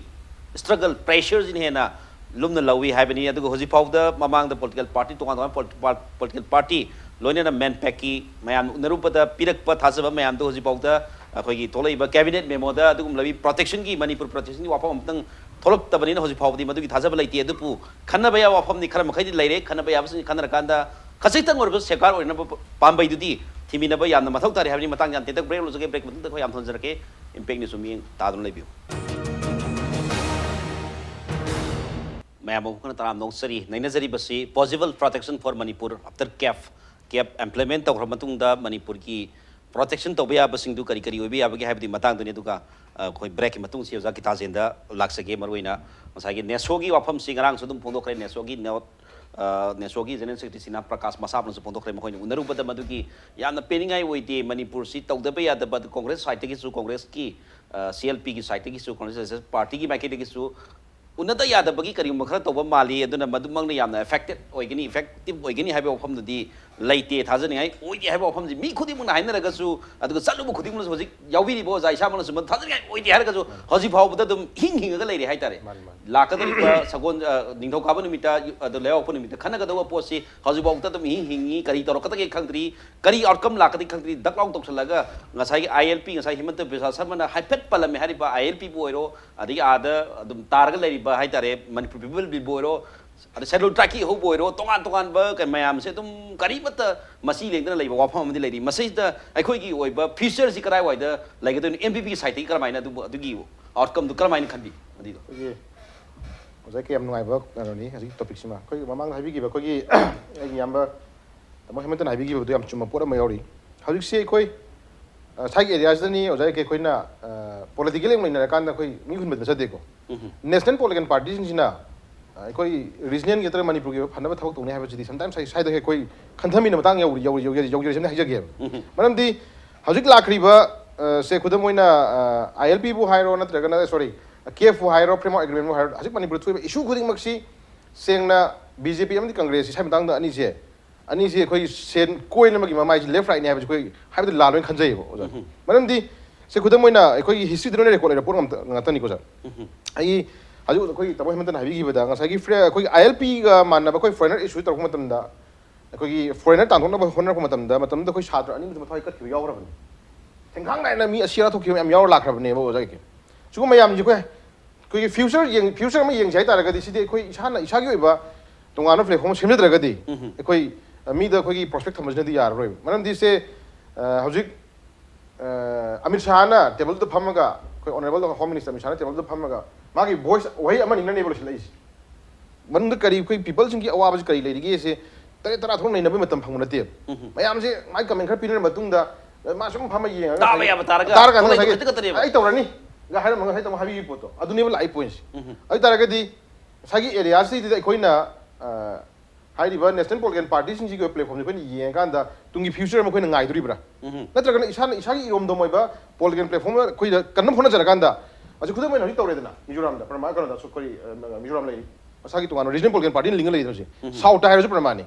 ꯁ꯭ꯇ꯭ꯔꯒꯜ, ꯄ꯭ꯔꯦꯁꯔꯁꯤꯅ ꯍꯦꯟꯅ ꯂꯨꯝꯅ ꯂꯧꯏ ꯍꯥꯏꯕꯅꯤ꯫ ꯑꯗꯨꯒ ꯍꯧꯖꯤꯛ ꯐꯥꯎꯗ ꯃꯃꯥꯡꯗ ꯄꯣꯂꯤꯇꯤꯀꯦꯜ ꯄꯥꯔꯇꯤ, ꯇꯣꯉꯥꯟ ꯇꯣꯉꯥꯟꯕ ꯄꯣꯂꯤꯇꯤꯀꯦꯜ ꯄꯥꯔꯇꯤ, ꯂꯣꯏꯅꯅ ꯃꯦꯟꯄꯦꯛꯀꯤ ꯃꯌꯥꯝ ꯎꯅꯔꯨꯕꯗ ꯄꯤꯔꯛꯄ ꯊꯥꯖꯕ ꯃꯌꯥꯝꯗꯣ ꯍꯧꯖꯤꯛ ꯐꯥꯎꯗ ꯑꯩꯈꯣꯏꯒꯤ ꯊꯣꯛꯂꯛꯏꯕ ꯀꯦꯕꯤꯅꯦꯠ ꯃꯦꯃꯣꯗ ꯑꯗꯨꯒꯨꯝꯂꯕꯤ ꯄ꯭ꯔꯣꯇꯦꯛꯁꯟꯒꯤ, ꯃꯅꯤꯄꯨꯔ ꯄ꯭ꯔꯣꯇꯦꯛꯁꯟꯒꯤ ꯋꯥꯐꯝ ꯑꯃꯇꯪ ꯊꯣꯛꯂꯛꯇꯕꯅꯤꯅ ꯍꯧꯖꯤꯛ ꯐꯥꯎꯕꯗꯤ ꯃꯗꯨꯒꯤ ꯊꯥꯖꯕ ꯂꯩꯇꯦ꯫ ꯑꯗꯨꯕꯨ ꯈꯟꯅꯕ ꯌꯥꯕ ꯋꯥꯐꯝꯗꯤ ꯈꯔ ꯃꯈꯩꯗꯤ ꯂꯩꯔꯦ꯫ ꯈꯟꯅꯕ ꯌꯥꯕꯁꯤꯡ ꯈꯟꯅꯔꯀꯥꯟꯗ ꯈꯖꯤꯛꯇꯪ ꯑꯣꯏꯔꯕꯁꯨ ꯁꯦꯐꯒꯥꯔꯗ ꯑꯣꯏꯅꯕ ꯄꯥꯝꯕꯩꯗꯨꯗꯤ ꯊꯤꯃꯤꯟꯅꯕ ꯌꯥꯝꯅ ꯃꯊꯧ ꯇꯥꯔꯤ ꯍꯥꯏꯕꯅꯤ꯫ ꯃꯇꯥꯡ ꯌꯥꯝ ꯇꯦꯟꯇꯛ ꯕ꯭ꯔꯦꯛ ꯂꯧꯖꯒꯦ꯫ ꯕ꯭ꯔꯦꯛ ꯃꯇꯨꯡꯗ ꯑꯩꯈꯣꯏ ꯌꯥꯝ ꯊꯝꯖꯔꯛꯀꯦ꯫ ꯏꯝꯄꯦꯛ ꯅ꯭ꯌꯨꯁ ꯃꯤꯠꯌꯦꯡ ꯇꯥꯗꯨꯅ ꯂꯩꯕꯤꯌꯨ꯫ ꯃꯌꯥꯝ ꯑꯃꯨꯛ ꯍꯟꯅ ꯇꯔꯥꯝꯅ ꯑꯣꯛꯆꯔꯤ꯫ ꯅꯩꯅꯖꯔꯤꯕꯁꯤ possible protection for Manipur after CAF, CAF implement ꯇꯧꯈ꯭ꯔ ꯃꯇꯨꯡꯗ ꯃꯅꯤꯄꯨꯔꯒꯤ ꯄ꯭ꯔꯣꯇꯦꯛꯁꯟ ꯇꯧꯕ ꯌꯥꯕꯁꯤꯡꯗꯨ ꯀꯔꯤ ꯀꯔꯤ ꯑꯣꯏꯕ ꯌꯥꯕꯒꯦ ꯍꯥꯏꯕꯗꯨꯒꯤ ꯃꯇꯥꯡꯗꯅꯤ꯫ ꯑꯗꯨꯒ ꯑ, ꯑꯩꯈꯣꯏ ꯕ꯭ꯔꯦꯛꯀꯤ ꯃꯇꯨꯡꯁꯤ ꯑꯣꯖꯥ ꯒꯤꯇꯥꯖꯦꯟꯗ ꯂꯥꯛꯆꯒꯦ꯫ ꯃꯔꯨꯑꯣꯏꯅ ꯉꯁꯥꯏꯒꯤ ꯅꯦꯁꯣꯒꯤ ꯋꯥꯐꯝꯁꯤ ꯉꯔꯥꯡꯁꯨ ꯑꯗꯨꯝ ꯐꯣꯡꯗꯣꯛꯈ꯭ꯔꯦ꯫ ꯅꯦꯁꯣꯒꯤ ꯅꯣꯠ, ꯑ, ꯅꯦꯁꯣꯒꯤ ꯖꯦꯅꯔꯦꯜ ꯁꯦꯀ꯭ꯔꯦꯇꯔꯤ ꯁꯤꯅꯥ ꯄ꯭ꯔꯀꯥꯁ ꯃꯁꯥꯐꯅꯁꯨ ꯐꯣꯡꯗꯣꯛꯈ꯭ꯔꯦ꯫ ꯃꯈꯣꯏꯅ ꯎꯅꯔꯨꯕꯗ ꯃꯗꯨꯒꯤ ꯌꯥꯝꯅ ꯄꯦꯟꯅꯤꯡꯉꯥꯏ ꯑꯣꯏꯗꯦ꯫ ꯃꯅꯤꯄꯨꯔꯁꯤ ꯇꯧꯗꯕ ꯌꯥꯗꯕ, ꯑꯗꯨ ꯀꯣꯡꯒ꯭ꯔꯦꯁ ꯁꯥꯏꯠꯇꯒꯤꯁꯨ, ꯀꯣꯡꯒ꯭ꯔꯦꯁꯀꯤ, ꯑ, ꯁꯤ ꯑꯦꯜ ꯄꯤꯒꯤ ꯁꯥꯏꯠꯇꯒꯤꯁꯨ, ꯀꯣꯡꯒ꯭ꯔꯦꯁ ꯄꯥꯔꯇꯤꯒꯤ ꯃꯥꯏꯀꯩꯗꯒꯤꯁꯨ ꯎꯅꯗ ꯌꯥꯗꯕꯒꯤ ꯀꯔꯤꯒꯨꯝꯕ ꯈꯔ ꯇꯧꯕ ꯃꯥꯜꯂꯤ꯫ ꯑꯗꯨꯅ ꯃꯗꯨꯃꯛꯅ ꯌꯥꯝꯅ ꯑꯦꯐꯦꯛꯇꯦꯠ ꯑꯣꯏꯒꯅꯤ, ꯏꯐꯦꯛꯇꯤꯞ ꯑꯣꯏꯒꯅꯤ ꯍꯥꯏꯕ ꯋꯥꯐꯝꯗꯨꯗꯤ ꯂꯩꯇꯦ, ꯊꯥꯖꯅꯤꯡꯉꯥꯏ ꯑꯣꯏꯗꯦ ꯍꯥꯏꯕ ꯋꯥꯐꯝꯁꯤ ꯃꯤ ꯈꯨꯗꯤꯡꯃꯛꯅ ꯍꯥꯏꯅꯔꯒꯁꯨ, ꯑꯗꯨꯒ ꯆꯠꯂꯨꯕ ꯈꯨꯗꯤꯡꯃꯛꯅꯁꯨ, ꯍꯧꯖꯤꯛ ꯌꯥꯎꯕꯤꯔꯤꯕ ꯑꯣꯖꯥ ꯏꯁꯥꯃꯛꯅꯁꯨ ꯃꯗꯨ ꯊꯥꯖꯅꯤꯡꯉꯥꯏ ꯑꯣꯏꯗꯦ ꯍꯥꯏꯔꯒꯁꯨ, ꯍꯧꯖꯤꯛ ꯐꯥꯎꯕꯗ ꯑꯗꯨꯝ ꯍꯤꯡ ꯍꯤꯡꯉꯒ ꯂꯩꯔꯤ ꯍꯥꯏꯇꯥꯔꯦ꯫ ꯃꯥꯅꯤ, ꯃꯥꯅꯤ꯫ ꯂꯥꯛꯀꯗꯧꯔꯤꯕ ꯁꯒꯣꯜ, ꯑ, ꯅꯤꯡꯊꯧꯀꯥꯕ ꯅꯨꯃꯤꯠꯇ, ꯑꯗꯨ ꯂꯩꯕꯥꯛꯄꯣꯛꯄ ꯅꯨꯃꯤꯠꯇ ꯈꯟꯅꯒꯗꯧꯕ ꯄꯣꯠꯁꯤ ꯍꯧꯖꯤꯛ ꯐꯥꯎꯕꯗ ꯑꯗꯨꯝ ꯍꯤꯡ ꯍꯤꯡꯉꯤ꯫ ꯀꯔꯤ ꯇꯧꯔꯛꯀꯗꯒꯦ ꯈꯪꯗ꯭ꯔꯤ, ꯀꯔꯤ ꯑꯥꯎꯠꯀꯝ ꯂꯥꯛꯀꯗꯒꯦ ꯈꯪꯗ꯭ꯔꯤ꯫ ꯗꯛ ꯂꯥꯎ ꯇꯧꯁꯜꯂꯒ ꯉꯁꯥꯏꯒꯤ ꯑꯥꯏ ꯑꯦꯜ ꯄꯤ, ꯉꯁꯥꯏ ꯍꯤꯃꯟꯇ ꯕꯤꯁ꯭ꯋ ꯁꯔꯃꯅ ꯍꯥꯏꯐꯦꯠ ꯄꯜꯂꯝꯃꯦ ꯍꯥꯏꯔꯤꯕ ꯑꯥꯏ ꯑꯦꯜ ꯄꯤꯕꯨ ꯑꯣꯏꯔꯣ, ꯑꯗꯒꯤ ꯑꯥꯗ ꯑꯗꯨꯝ ꯇꯥꯔꯒ ꯂꯩꯔꯤꯕ ꯍꯥꯏꯇꯥꯔꯦ, ꯃꯅꯤꯄꯨꯔ ꯄꯤꯄꯜ ꯕꯤꯜꯕꯨ ꯑꯣꯏꯔꯣ, ꯑꯗ ꯁꯦꯗꯨꯜ ꯇ꯭ꯔꯥꯏꯕꯀꯤ ꯏꯍꯨꯕꯨ ꯑꯣꯏꯔꯣ, ꯇꯣꯉꯥꯟ ꯇꯣꯉꯥꯟꯕ ꯀꯩ ꯃꯌꯥꯝꯁꯦ ꯑꯗꯨꯝ ꯀꯔꯤꯃꯠꯇ ꯃꯁꯤ ꯂꯦꯡꯗꯅ ꯂꯩꯕ ꯋꯥꯐꯝ ꯑꯃꯗꯤ ꯂꯩꯔꯤ꯫ ꯃꯁꯤꯗ ꯑꯩꯈꯣꯏꯒꯤ ꯑꯣꯏꯕ ꯐ꯭ꯌꯨꯆꯔꯁꯤ ꯀꯗꯥꯏꯋꯥꯏꯗ ꯂꯩꯒꯗꯣꯏꯅꯣ? ꯑꯦꯝ ꯄꯤ ꯄꯤꯒꯤ ꯁꯥꯏꯠꯇꯒꯤ ꯀꯔꯝꯍꯥꯏꯅ ꯑꯗꯨꯕꯨ, ꯑꯗꯨꯒꯤ ꯑꯥꯎꯠꯀꯝꯗꯨ ꯀꯔꯝꯍꯥꯏꯅ ꯈꯟꯕꯤ? ꯑꯗꯨꯏꯗꯣ꯫ ꯑꯩꯈꯣꯏꯒꯤ ꯑꯣꯖꯥ ꯀꯌꯥꯝ ꯅꯨꯡꯉꯥꯏꯕ ꯀꯩꯅꯣꯅꯤ ꯍꯧꯖꯤꯛꯀꯤ ꯇꯣꯄꯤꯛꯁꯤꯃ꯫ ꯑꯩꯈꯣꯏꯒꯤ ꯃꯃꯥꯡꯗ ꯍꯥꯏꯕꯤꯈꯤꯕ ꯑꯩꯈꯣꯏꯒꯤ ꯑꯩꯒꯤ ꯏꯌꯥꯝꯕ ꯇꯥꯃꯣ ꯍꯦꯃꯟꯇꯅ ꯍꯥꯏꯕꯤꯈꯤꯕꯗꯣ ꯌꯥꯝ ꯆꯨꯝꯕ ꯄꯣꯠ ꯑꯃ ꯌꯥꯎꯔꯤ꯫ ꯍꯧꯖꯤꯛꯁꯦ ꯑꯩꯈꯣꯏ, ꯑ, ꯁ꯭ꯋꯥꯏꯒꯤ ꯑꯦꯔꯤꯌꯥꯁꯤꯗꯅꯤ ꯑꯣꯖꯥ, ꯑꯩꯈꯣꯏꯅ, ꯑ, ꯄꯣꯂꯤꯇꯤꯀꯦꯜ ꯑꯃ ꯂꯩꯅꯔꯀꯥꯟꯗ ꯑꯩꯈꯣꯏ ꯃꯤ ꯍꯨꯟꯕꯗ ꯆꯠꯇꯦꯀꯣ꯫ ꯎꯝ꯫ ꯅꯦꯁꯅꯦꯜ ꯄꯣꯂꯤꯇꯤꯀꯦꯜ ꯄꯥꯔꯇꯤꯁꯤꯡꯁꯤꯅ, ꯑ, ꯑꯩꯈꯣꯏ ꯔꯤꯖꯅꯦꯜꯒꯤ ꯅꯠꯇ꯭ꯔꯒ ꯃꯅꯤꯄꯨꯔꯒꯤ ꯑꯣꯏꯕ ꯐꯅꯕ ꯊꯕꯛ ꯇꯧꯅꯤ ꯍꯥꯏꯕꯁꯤꯗꯤ ꯁꯝꯇꯥꯏꯝꯁ ꯁ꯭ꯋꯥꯏꯗ ꯑꯩꯈꯣꯏ ꯈꯟꯊꯃꯤꯟꯅ ꯃꯇꯥꯡ ꯌꯧꯔꯤ, ꯌꯧꯔꯤ, ꯌꯧꯔꯤ, ꯌꯧꯖꯔꯤꯁꯦ ꯍꯥꯏꯖꯒꯦꯕ꯫ ꯎꯝ꯫ ꯃꯔꯝꯗꯤ ꯍꯧꯖꯤꯛ ꯂꯥꯛꯈ꯭ꯔꯤꯕ, ꯑ, ꯁꯦ ꯈꯨꯗꯝ ꯑꯣꯏꯅ, ꯑ, ꯑꯥꯏ ꯑꯦꯜ ꯄꯤꯕꯨ ꯍꯥꯏꯔꯣ, ꯅꯠꯇ꯭ꯔꯒꯅ, ꯁꯣꯔꯤ, ꯀꯦꯐꯄꯨ ꯍꯥꯏꯔꯣ, ꯐ꯭ꯔꯦꯝꯋꯥꯔꯛ ꯑꯦꯒ꯭ꯔꯤꯃꯦꯟꯕꯨ ꯍꯥꯏꯔꯣ, ꯍꯧꯖꯤꯛ ꯃꯅꯤꯄꯨꯔꯗ ꯊꯣꯛꯏꯕ ꯏꯁꯨ ꯈꯨꯗꯤꯡꯃꯛꯁꯤ ꯁꯦꯡꯅ ꯕꯤ ꯖꯦ ꯄꯤ ꯑꯃꯗꯤ ꯀꯪꯒ꯭ꯔꯦꯁꯁꯤ ꯁ꯭ꯋꯥꯏ ꯃꯇꯥꯡꯗ ꯑꯅꯤꯁꯦ, ꯑꯅꯤꯁꯤ ꯑꯩꯈꯣꯏ ꯁꯦꯟ ꯀꯣꯏꯟ ꯑꯃꯒꯤ ꯃꯃꯥꯏꯁꯤ ꯂꯦꯐ ꯔꯥꯏꯠꯅꯤ ꯍꯥꯏꯕꯁꯤ ꯑꯩꯈꯣꯏ ꯍꯥꯏꯕꯗꯤ ꯂꯥꯜꯂꯣꯏꯅ ꯈꯟꯖꯩꯌꯦꯕ, ꯑꯣꯖꯥ꯫ ꯎꯝ꯫ ꯃꯔꯝꯗꯤ ꯁꯦ ꯈꯨꯗꯝ ꯑꯣꯏꯅ ꯑꯩꯈꯣꯏꯒꯤ ꯍꯤꯁꯇ꯭ꯔꯤꯗ ꯂꯣꯏꯅ ꯔꯦꯀꯣꯔꯗ ꯂꯩꯔꯕ ꯄꯣꯠ ꯉꯥꯛꯇ, ꯉꯥꯛꯇꯅꯤꯀꯣ, ꯁꯥꯔ꯫ ꯎꯝ꯫ ꯑꯩ ꯍꯧꯖꯤꯛ ꯑꯩꯈꯣꯏ ꯇꯥꯃꯣ ꯍꯦꯃꯟꯇꯅ ꯍꯥꯏꯕꯤꯈꯤꯕꯗ ꯉꯁꯥꯏꯒꯤ ꯐ꯭ꯔꯦ-, ꯑꯩꯈꯣꯏꯒꯤ ꯑꯥꯏ ꯑꯦꯜ ꯄꯤꯒ ꯃꯥꯟꯅꯕ ꯑꯩꯈꯣꯏ ꯐꯣꯔꯦꯅꯔ ꯏꯁꯨ ꯇꯧꯔꯛꯄ ꯃꯇꯝꯗ, ꯑꯩꯈꯣꯏꯒꯤ ꯐꯣꯔꯦꯅꯔ ꯇꯥꯟꯊꯣꯛꯅꯕ ꯍꯣꯠꯅꯔꯛꯄ ꯃꯇꯝꯗ, ꯃꯇꯝꯗꯨꯗ ꯑꯩꯈꯣꯏ ꯁꯥꯇ꯭ꯔ ꯑꯅꯤꯃꯨꯛꯇꯤ ꯃꯊ꯭ꯋꯥꯏ ꯀꯠꯈꯤꯕ ꯌꯥꯎꯈ꯭ꯔꯕꯅꯤ꯫ ꯊꯦꯡꯈꯥꯡ ꯅꯥꯏꯅ ꯃꯤ ꯑꯁꯤ ꯑꯅꯥ ꯊꯣꯛꯈꯤꯕ ꯃꯌꯥꯝ ꯌꯥꯎꯔ ꯂꯥꯛꯈ꯭ꯔꯕꯅꯦꯕ, ꯑꯣꯖꯥ꯫ ꯑꯩꯈꯣꯏ ꯁꯤꯒꯨꯝꯕ ꯃꯌꯥꯝꯁꯦ ꯑꯩꯈꯣꯏ, ꯑꯩꯈꯣꯏꯒꯤ ꯐ꯭ꯌꯨꯆꯔ ꯌꯦꯡ-, ꯐ꯭ꯌꯨꯆꯔ ꯑꯃ ꯌꯦꯡꯁꯦ ꯍꯥꯏ ꯇꯥꯔꯒꯗꯤ, ꯁꯤꯗꯤ ꯑꯩꯈꯣꯏ ꯏꯁꯥꯅ ꯏꯁꯥꯒꯤ ꯑꯣꯏꯕ ꯇꯣꯉꯥꯟꯕ ꯄ꯭ꯂꯦꯠꯐꯣꯝ ꯑꯃ ꯁꯦꯝꯖꯗ꯭ꯔꯒꯗꯤ, ꯎꯝ꯫ ꯑꯩꯈꯣꯏ, ꯃꯤꯗ ꯑꯩꯈꯣꯏꯒꯤ ꯄ꯭ꯔꯣꯁꯄꯦꯛ ꯊꯝꯕꯁꯤꯅꯗꯤ ꯌꯥꯔꯔꯣꯏꯕ꯫ ꯃꯔꯝꯗꯤ ꯁꯦ, ꯑ, ꯍꯧꯖꯤꯛ, ꯑ, ꯑꯃꯤꯠ ꯁꯥꯍꯅ ꯇꯦꯕꯜꯗꯨꯗ ꯐꯝꯃꯒ, ꯑꯩꯈꯣꯏ ꯑꯣꯅꯔꯦꯕꯜ ꯍꯣꯝ ꯃꯤꯅꯤꯁꯇꯔ ꯑꯃꯤꯠ ꯁꯥꯍꯅ ꯇꯦꯕꯜꯗꯨꯗ ꯐꯝꯃꯒ ꯃꯥꯒꯤ ꯚꯣꯏꯁ ꯋꯥꯍꯩ ꯑꯃ ꯑꯅꯤꯅꯅꯦꯕ ꯂꯣꯏꯁꯤꯜꯂꯛꯏꯁꯦ꯫ ꯃꯅꯨꯡꯗ ꯀꯔꯤ, ꯑꯩꯈꯣꯏ ꯄꯤꯄꯜꯁꯤꯡꯒꯤ ꯑꯋꯥꯕꯁꯤ ꯀꯔꯤ ꯂꯩꯔꯤꯒꯦꯁꯦ ꯇꯔꯦꯠ ꯇꯔꯥ ꯊꯣꯛꯅ ꯅꯩꯅꯕꯒꯤ ꯃꯇꯝ ꯐꯪꯕ ꯅꯠꯇꯦꯕ꯫ ꯎꯝ꯫ ꯃꯌꯥꯝꯁꯦ ꯃꯥꯏ ꯀꯃꯦꯟ ꯈꯔ ꯄꯤꯅꯔ ꯃꯇꯨꯡꯗ, ꯑ, ꯃꯥ ꯁꯨꯝ ꯐꯝꯃ ꯌꯦꯡꯉꯒ ꯇꯥꯕ ꯉꯁꯥꯏꯒꯤ ꯌꯥꯕ ꯇꯥꯔꯒ ꯇꯥꯔꯀꯥꯟꯗ ꯊꯣꯛꯂꯛꯏꯗꯣ ꯉꯁꯥꯏꯒꯤ ꯈꯛꯇ ꯈꯛꯇꯅꯦꯕ꯫ "ꯑꯩ ꯇꯧꯔꯅꯤ"ꯒ ꯍꯥꯏꯔꯝꯃꯒ ꯉꯁꯥꯏ ꯇꯧꯔ ꯍꯥꯏꯕꯤꯒꯤ ꯄꯣꯠꯇꯣ ꯑꯗꯨꯅꯦꯕ ꯂꯥꯛꯏ ꯄꯣꯏꯟꯁꯦ꯫ ꯎꯝ꯫ ꯑꯗꯨ ꯇꯥꯔꯒꯗꯤ ꯉꯁꯥꯏꯒꯤ ꯑꯦꯔꯤꯌꯥꯁꯤꯗ ꯑꯩꯈꯣꯏꯅ, ꯑ, ꯍꯥꯏꯔꯤꯕ ꯅꯦꯁꯅꯦꯜ ꯄꯣꯂꯤꯇꯤꯀꯦꯜ ꯄꯥꯔꯇꯤꯁꯤꯡꯁꯤꯒꯤ ꯑꯣꯏꯕ ꯄ꯭ꯂꯦꯠꯐꯣꯝꯁꯦ ꯑꯩꯈꯣꯏꯅ ꯌꯦꯡꯉꯀꯥꯟꯗ ꯇꯨꯡꯒꯤ ꯐ꯭ꯌꯨꯆꯔ ꯑꯃ ꯑꯩꯈꯣꯏꯅ ꯉꯥꯏꯗꯣꯔꯤꯕ꯭ꯔꯥ? ꯎꯝ꯫ ꯅꯠꯇ꯭ꯔꯒꯅ ꯏꯁꯥꯅ, ꯏꯁꯥꯒꯤ ꯏꯔꯣꯝꯗꯣꯝ ꯑꯣꯏꯕ ꯄꯣꯂꯤꯇꯤꯀꯦꯜ ꯄ꯭ꯂꯦꯠꯐꯣꯝ ꯑꯃ ꯑꯩꯈꯣꯏꯗ ꯀꯟꯅꯕ ꯍꯣꯠꯅꯖꯔꯀꯥꯟꯗ, ꯍꯧꯖꯤꯛ ꯈꯨꯗꯝ ꯑꯣꯏꯅ ꯍꯧꯖꯤꯛ ꯇꯧꯔꯦꯗꯅ, ꯃꯤꯖꯣꯔꯥꯝꯗ, ꯄ꯭ꯔꯃꯥ-, ꯀꯩꯅꯣꯗ, ꯁꯣ-, ꯀꯔꯤ, ꯑ, ꯃꯤꯖꯣꯔꯥꯝ ꯂꯩꯔꯤ, ꯃꯁꯥꯒꯤ ꯇꯣꯉꯥꯟꯕ ꯔꯤꯖꯅꯦꯜ ꯄꯣꯂꯤꯇꯤꯀꯦꯜ ꯄꯥꯔꯇꯤ ꯑꯃ ꯂꯤꯡꯉ ꯂꯩꯔꯤꯗꯅ ꯍꯧꯖꯤꯛ꯫ ꯎꯝ꯫ ꯁꯥꯎꯠꯇ ꯍꯥꯏꯔꯁꯨ ꯄ꯭ꯔꯃꯥꯅꯤ꯫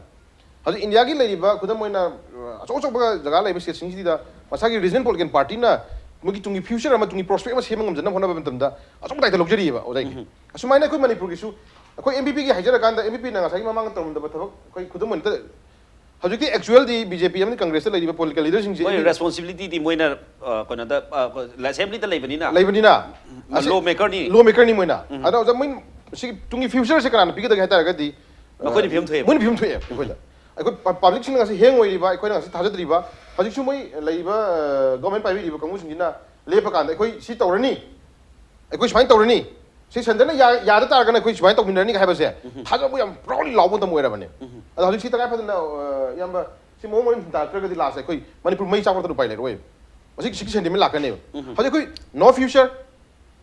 ꯍꯧꯖꯤꯛ ꯏꯟꯗꯤꯌꯥꯒꯤ ꯂꯩꯔꯤꯕ, ꯈꯨꯗꯝ ꯑꯣꯏꯅ, ꯑ, ꯑꯆꯧ ꯑꯆꯧꯕ ꯖꯒꯥ ꯂꯩꯕ ꯁ꯭ꯇꯦꯠꯁꯤꯡꯁꯤꯗ ꯃꯁꯥꯒꯤ ꯔꯤꯖꯅꯦꯜ ꯄꯣꯂꯤꯇꯤꯀꯦꯜ ꯄꯥꯔꯇꯤꯅ ꯃꯣꯏꯒꯤ ꯇꯨꯡꯒꯤ ꯐ꯭ꯌꯨꯆꯔ ꯑꯃ, ꯇꯨꯡꯒꯤ ꯄ꯭ꯔꯣꯁꯄꯦꯛ ꯑꯃ ꯁꯦꯝꯕ ꯉꯝꯖꯅꯕ ꯍꯣꯠꯅꯕ ꯃꯇꯝꯗ ꯑꯆꯧꯕ ꯗꯥꯏꯇ ꯂꯧꯖꯔꯤꯑꯕ ꯑꯣꯖꯥꯒꯤ꯫ ꯎꯝ꯫ ꯑꯁꯨꯃꯥꯏꯅ ꯑꯩꯈꯣꯏ ꯃꯅꯤꯄꯨꯔꯒꯤꯁꯨ, ꯑꯩꯈꯣꯏ ꯑꯦꯝ ꯕꯤ ꯄꯤꯒꯤ ꯍꯥꯏꯖꯔꯀꯥꯟꯗ, ꯑꯦꯝ ꯕꯤ ꯄꯤꯅ ꯉꯁꯥꯏꯒꯤ ꯃꯃꯥꯡꯗ ꯇꯧꯔꯝꯗꯕ ꯊꯕꯛ, ꯑꯩꯈꯣꯏ ꯈꯨꯗꯝ ꯑꯣꯏꯅ ꯍꯧꯖꯤꯛꯇꯤ ꯑꯦꯛꯆꯨꯋꯦꯜꯗꯤ ꯕꯤ ꯖꯦ ꯄꯤ ꯑꯃꯗꯤ ꯀꯪꯒ꯭ꯔꯦꯁꯇ ꯂꯩꯔꯤꯕ ꯄꯣꯂꯤꯇꯤꯀꯦꯜ ꯂꯤꯗꯔꯁꯤꯡꯁꯤ ꯃꯣꯏ ꯑꯦꯝ ꯕꯤ ꯔꯦꯁꯄꯣꯟꯁꯤꯕꯤꯂꯤꯇꯤꯗꯤ ꯃꯣꯏꯅ, ꯑ, ꯀꯩꯅꯣꯗ, ꯑ, ꯑꯦꯁꯦꯝꯕ꯭ꯂꯤꯗ ꯂꯩꯕꯅꯤꯅ, ꯂꯩꯕꯅꯤꯅ, ꯂꯣ ꯃꯦꯀꯔꯅꯤ꯫ ꯂꯣ ꯃꯦꯀꯔꯅꯤ ꯃꯣꯏꯅ꯫ ꯎꯝ꯫ ꯑꯗ ꯑꯣꯖꯥ, ꯃꯣꯏ ꯁꯤꯒꯤ ꯇꯨꯡꯒꯤ ꯐ꯭ꯌꯨꯆꯔꯁꯦ ꯀꯅꯥꯅ ꯄꯤꯒꯗꯒꯦ ꯍꯥꯏ ꯇꯥꯔꯒꯗꯤ, ꯑ, ꯃꯈꯣꯏꯅ ꯄꯤꯐꯝ ꯊꯣꯛꯑꯦꯕ꯫ ꯃꯣꯏꯅ ꯄꯤꯐꯝ ꯊꯣꯛꯑꯦ ꯑꯩꯈꯣꯏꯗ꯫ ꯑꯩꯈꯣꯏ ꯄ-, ꯄꯕ꯭ꯂꯤꯛꯁꯤꯡꯅ ꯉꯁꯤ ꯍꯦꯡ ꯑꯣꯏꯔꯤꯕ, ꯑꯩꯈꯣꯏꯅ ꯉꯁꯤ ꯊꯥꯖꯗ꯭ꯔꯤꯕ, ꯍꯧꯖꯤꯛꯁꯨ ꯃꯣꯏ ꯂꯩꯔꯤꯕ, ꯑ, ꯒꯣꯔꯃꯦꯟ ꯄꯥꯏꯕꯤꯔꯤꯕ ꯀꯥꯡꯕꯨꯁꯤꯡꯁꯤꯅ ꯂꯦꯞꯄ ꯀꯥꯟꯗ ꯑꯩꯈꯣꯏ ꯁꯤ ꯇꯧꯔꯅꯤ, ꯑꯩꯈꯣꯏ ꯁꯨꯃꯥꯏꯅ ꯇꯧꯔꯅꯤ, ꯁꯤ ꯁꯦꯟꯇꯔꯅ ꯌꯥ-, ꯌꯥꯗ ꯇꯥꯔꯒꯅ ꯑꯩꯈꯣꯏ ꯁꯨꯃꯥꯏꯅ ꯇꯧꯃꯤꯟꯅꯔꯅꯤ ꯍꯥꯏꯕꯁꯦ ꯎꯝ꯫ ꯊꯥꯖꯕ ꯌꯥꯝ ꯄ꯭ꯔꯥꯎꯗꯂꯤ ꯂꯥꯎꯕ ꯃꯇꯝ ꯑꯣꯏꯔꯕꯅꯦ꯫ ꯎꯝ꯫ ꯑꯗꯣ ꯍꯧꯖꯤꯛꯁꯤ ꯇꯉꯥꯏ ꯐꯗꯅ, ꯑ, ꯏꯌꯥꯝꯕ, ꯁꯤ ꯃꯑꯣꯡ ꯃꯔꯤꯟ ꯁꯨꯝ ꯇꯥꯔꯛꯇ꯭ꯔꯒꯗꯤ ꯂꯥꯁꯇ ꯑꯩꯈꯣꯏ ꯃꯅꯤꯄꯨꯔ ꯃꯩ ꯆꯥꯛꯄ ꯅꯠꯇꯅ ꯎꯄꯥꯏ ꯂꯩꯔꯣꯏ꯫ ꯍꯧꯖꯤꯛ ꯁꯤꯒꯤ ꯁꯦꯟꯇꯤꯃꯦꯟ ꯂꯥꯛꯀꯅꯦꯕ꯫ ꯎꯝ꯫ ꯍꯧꯖꯤꯛ ꯑꯩꯈꯣꯏ no future,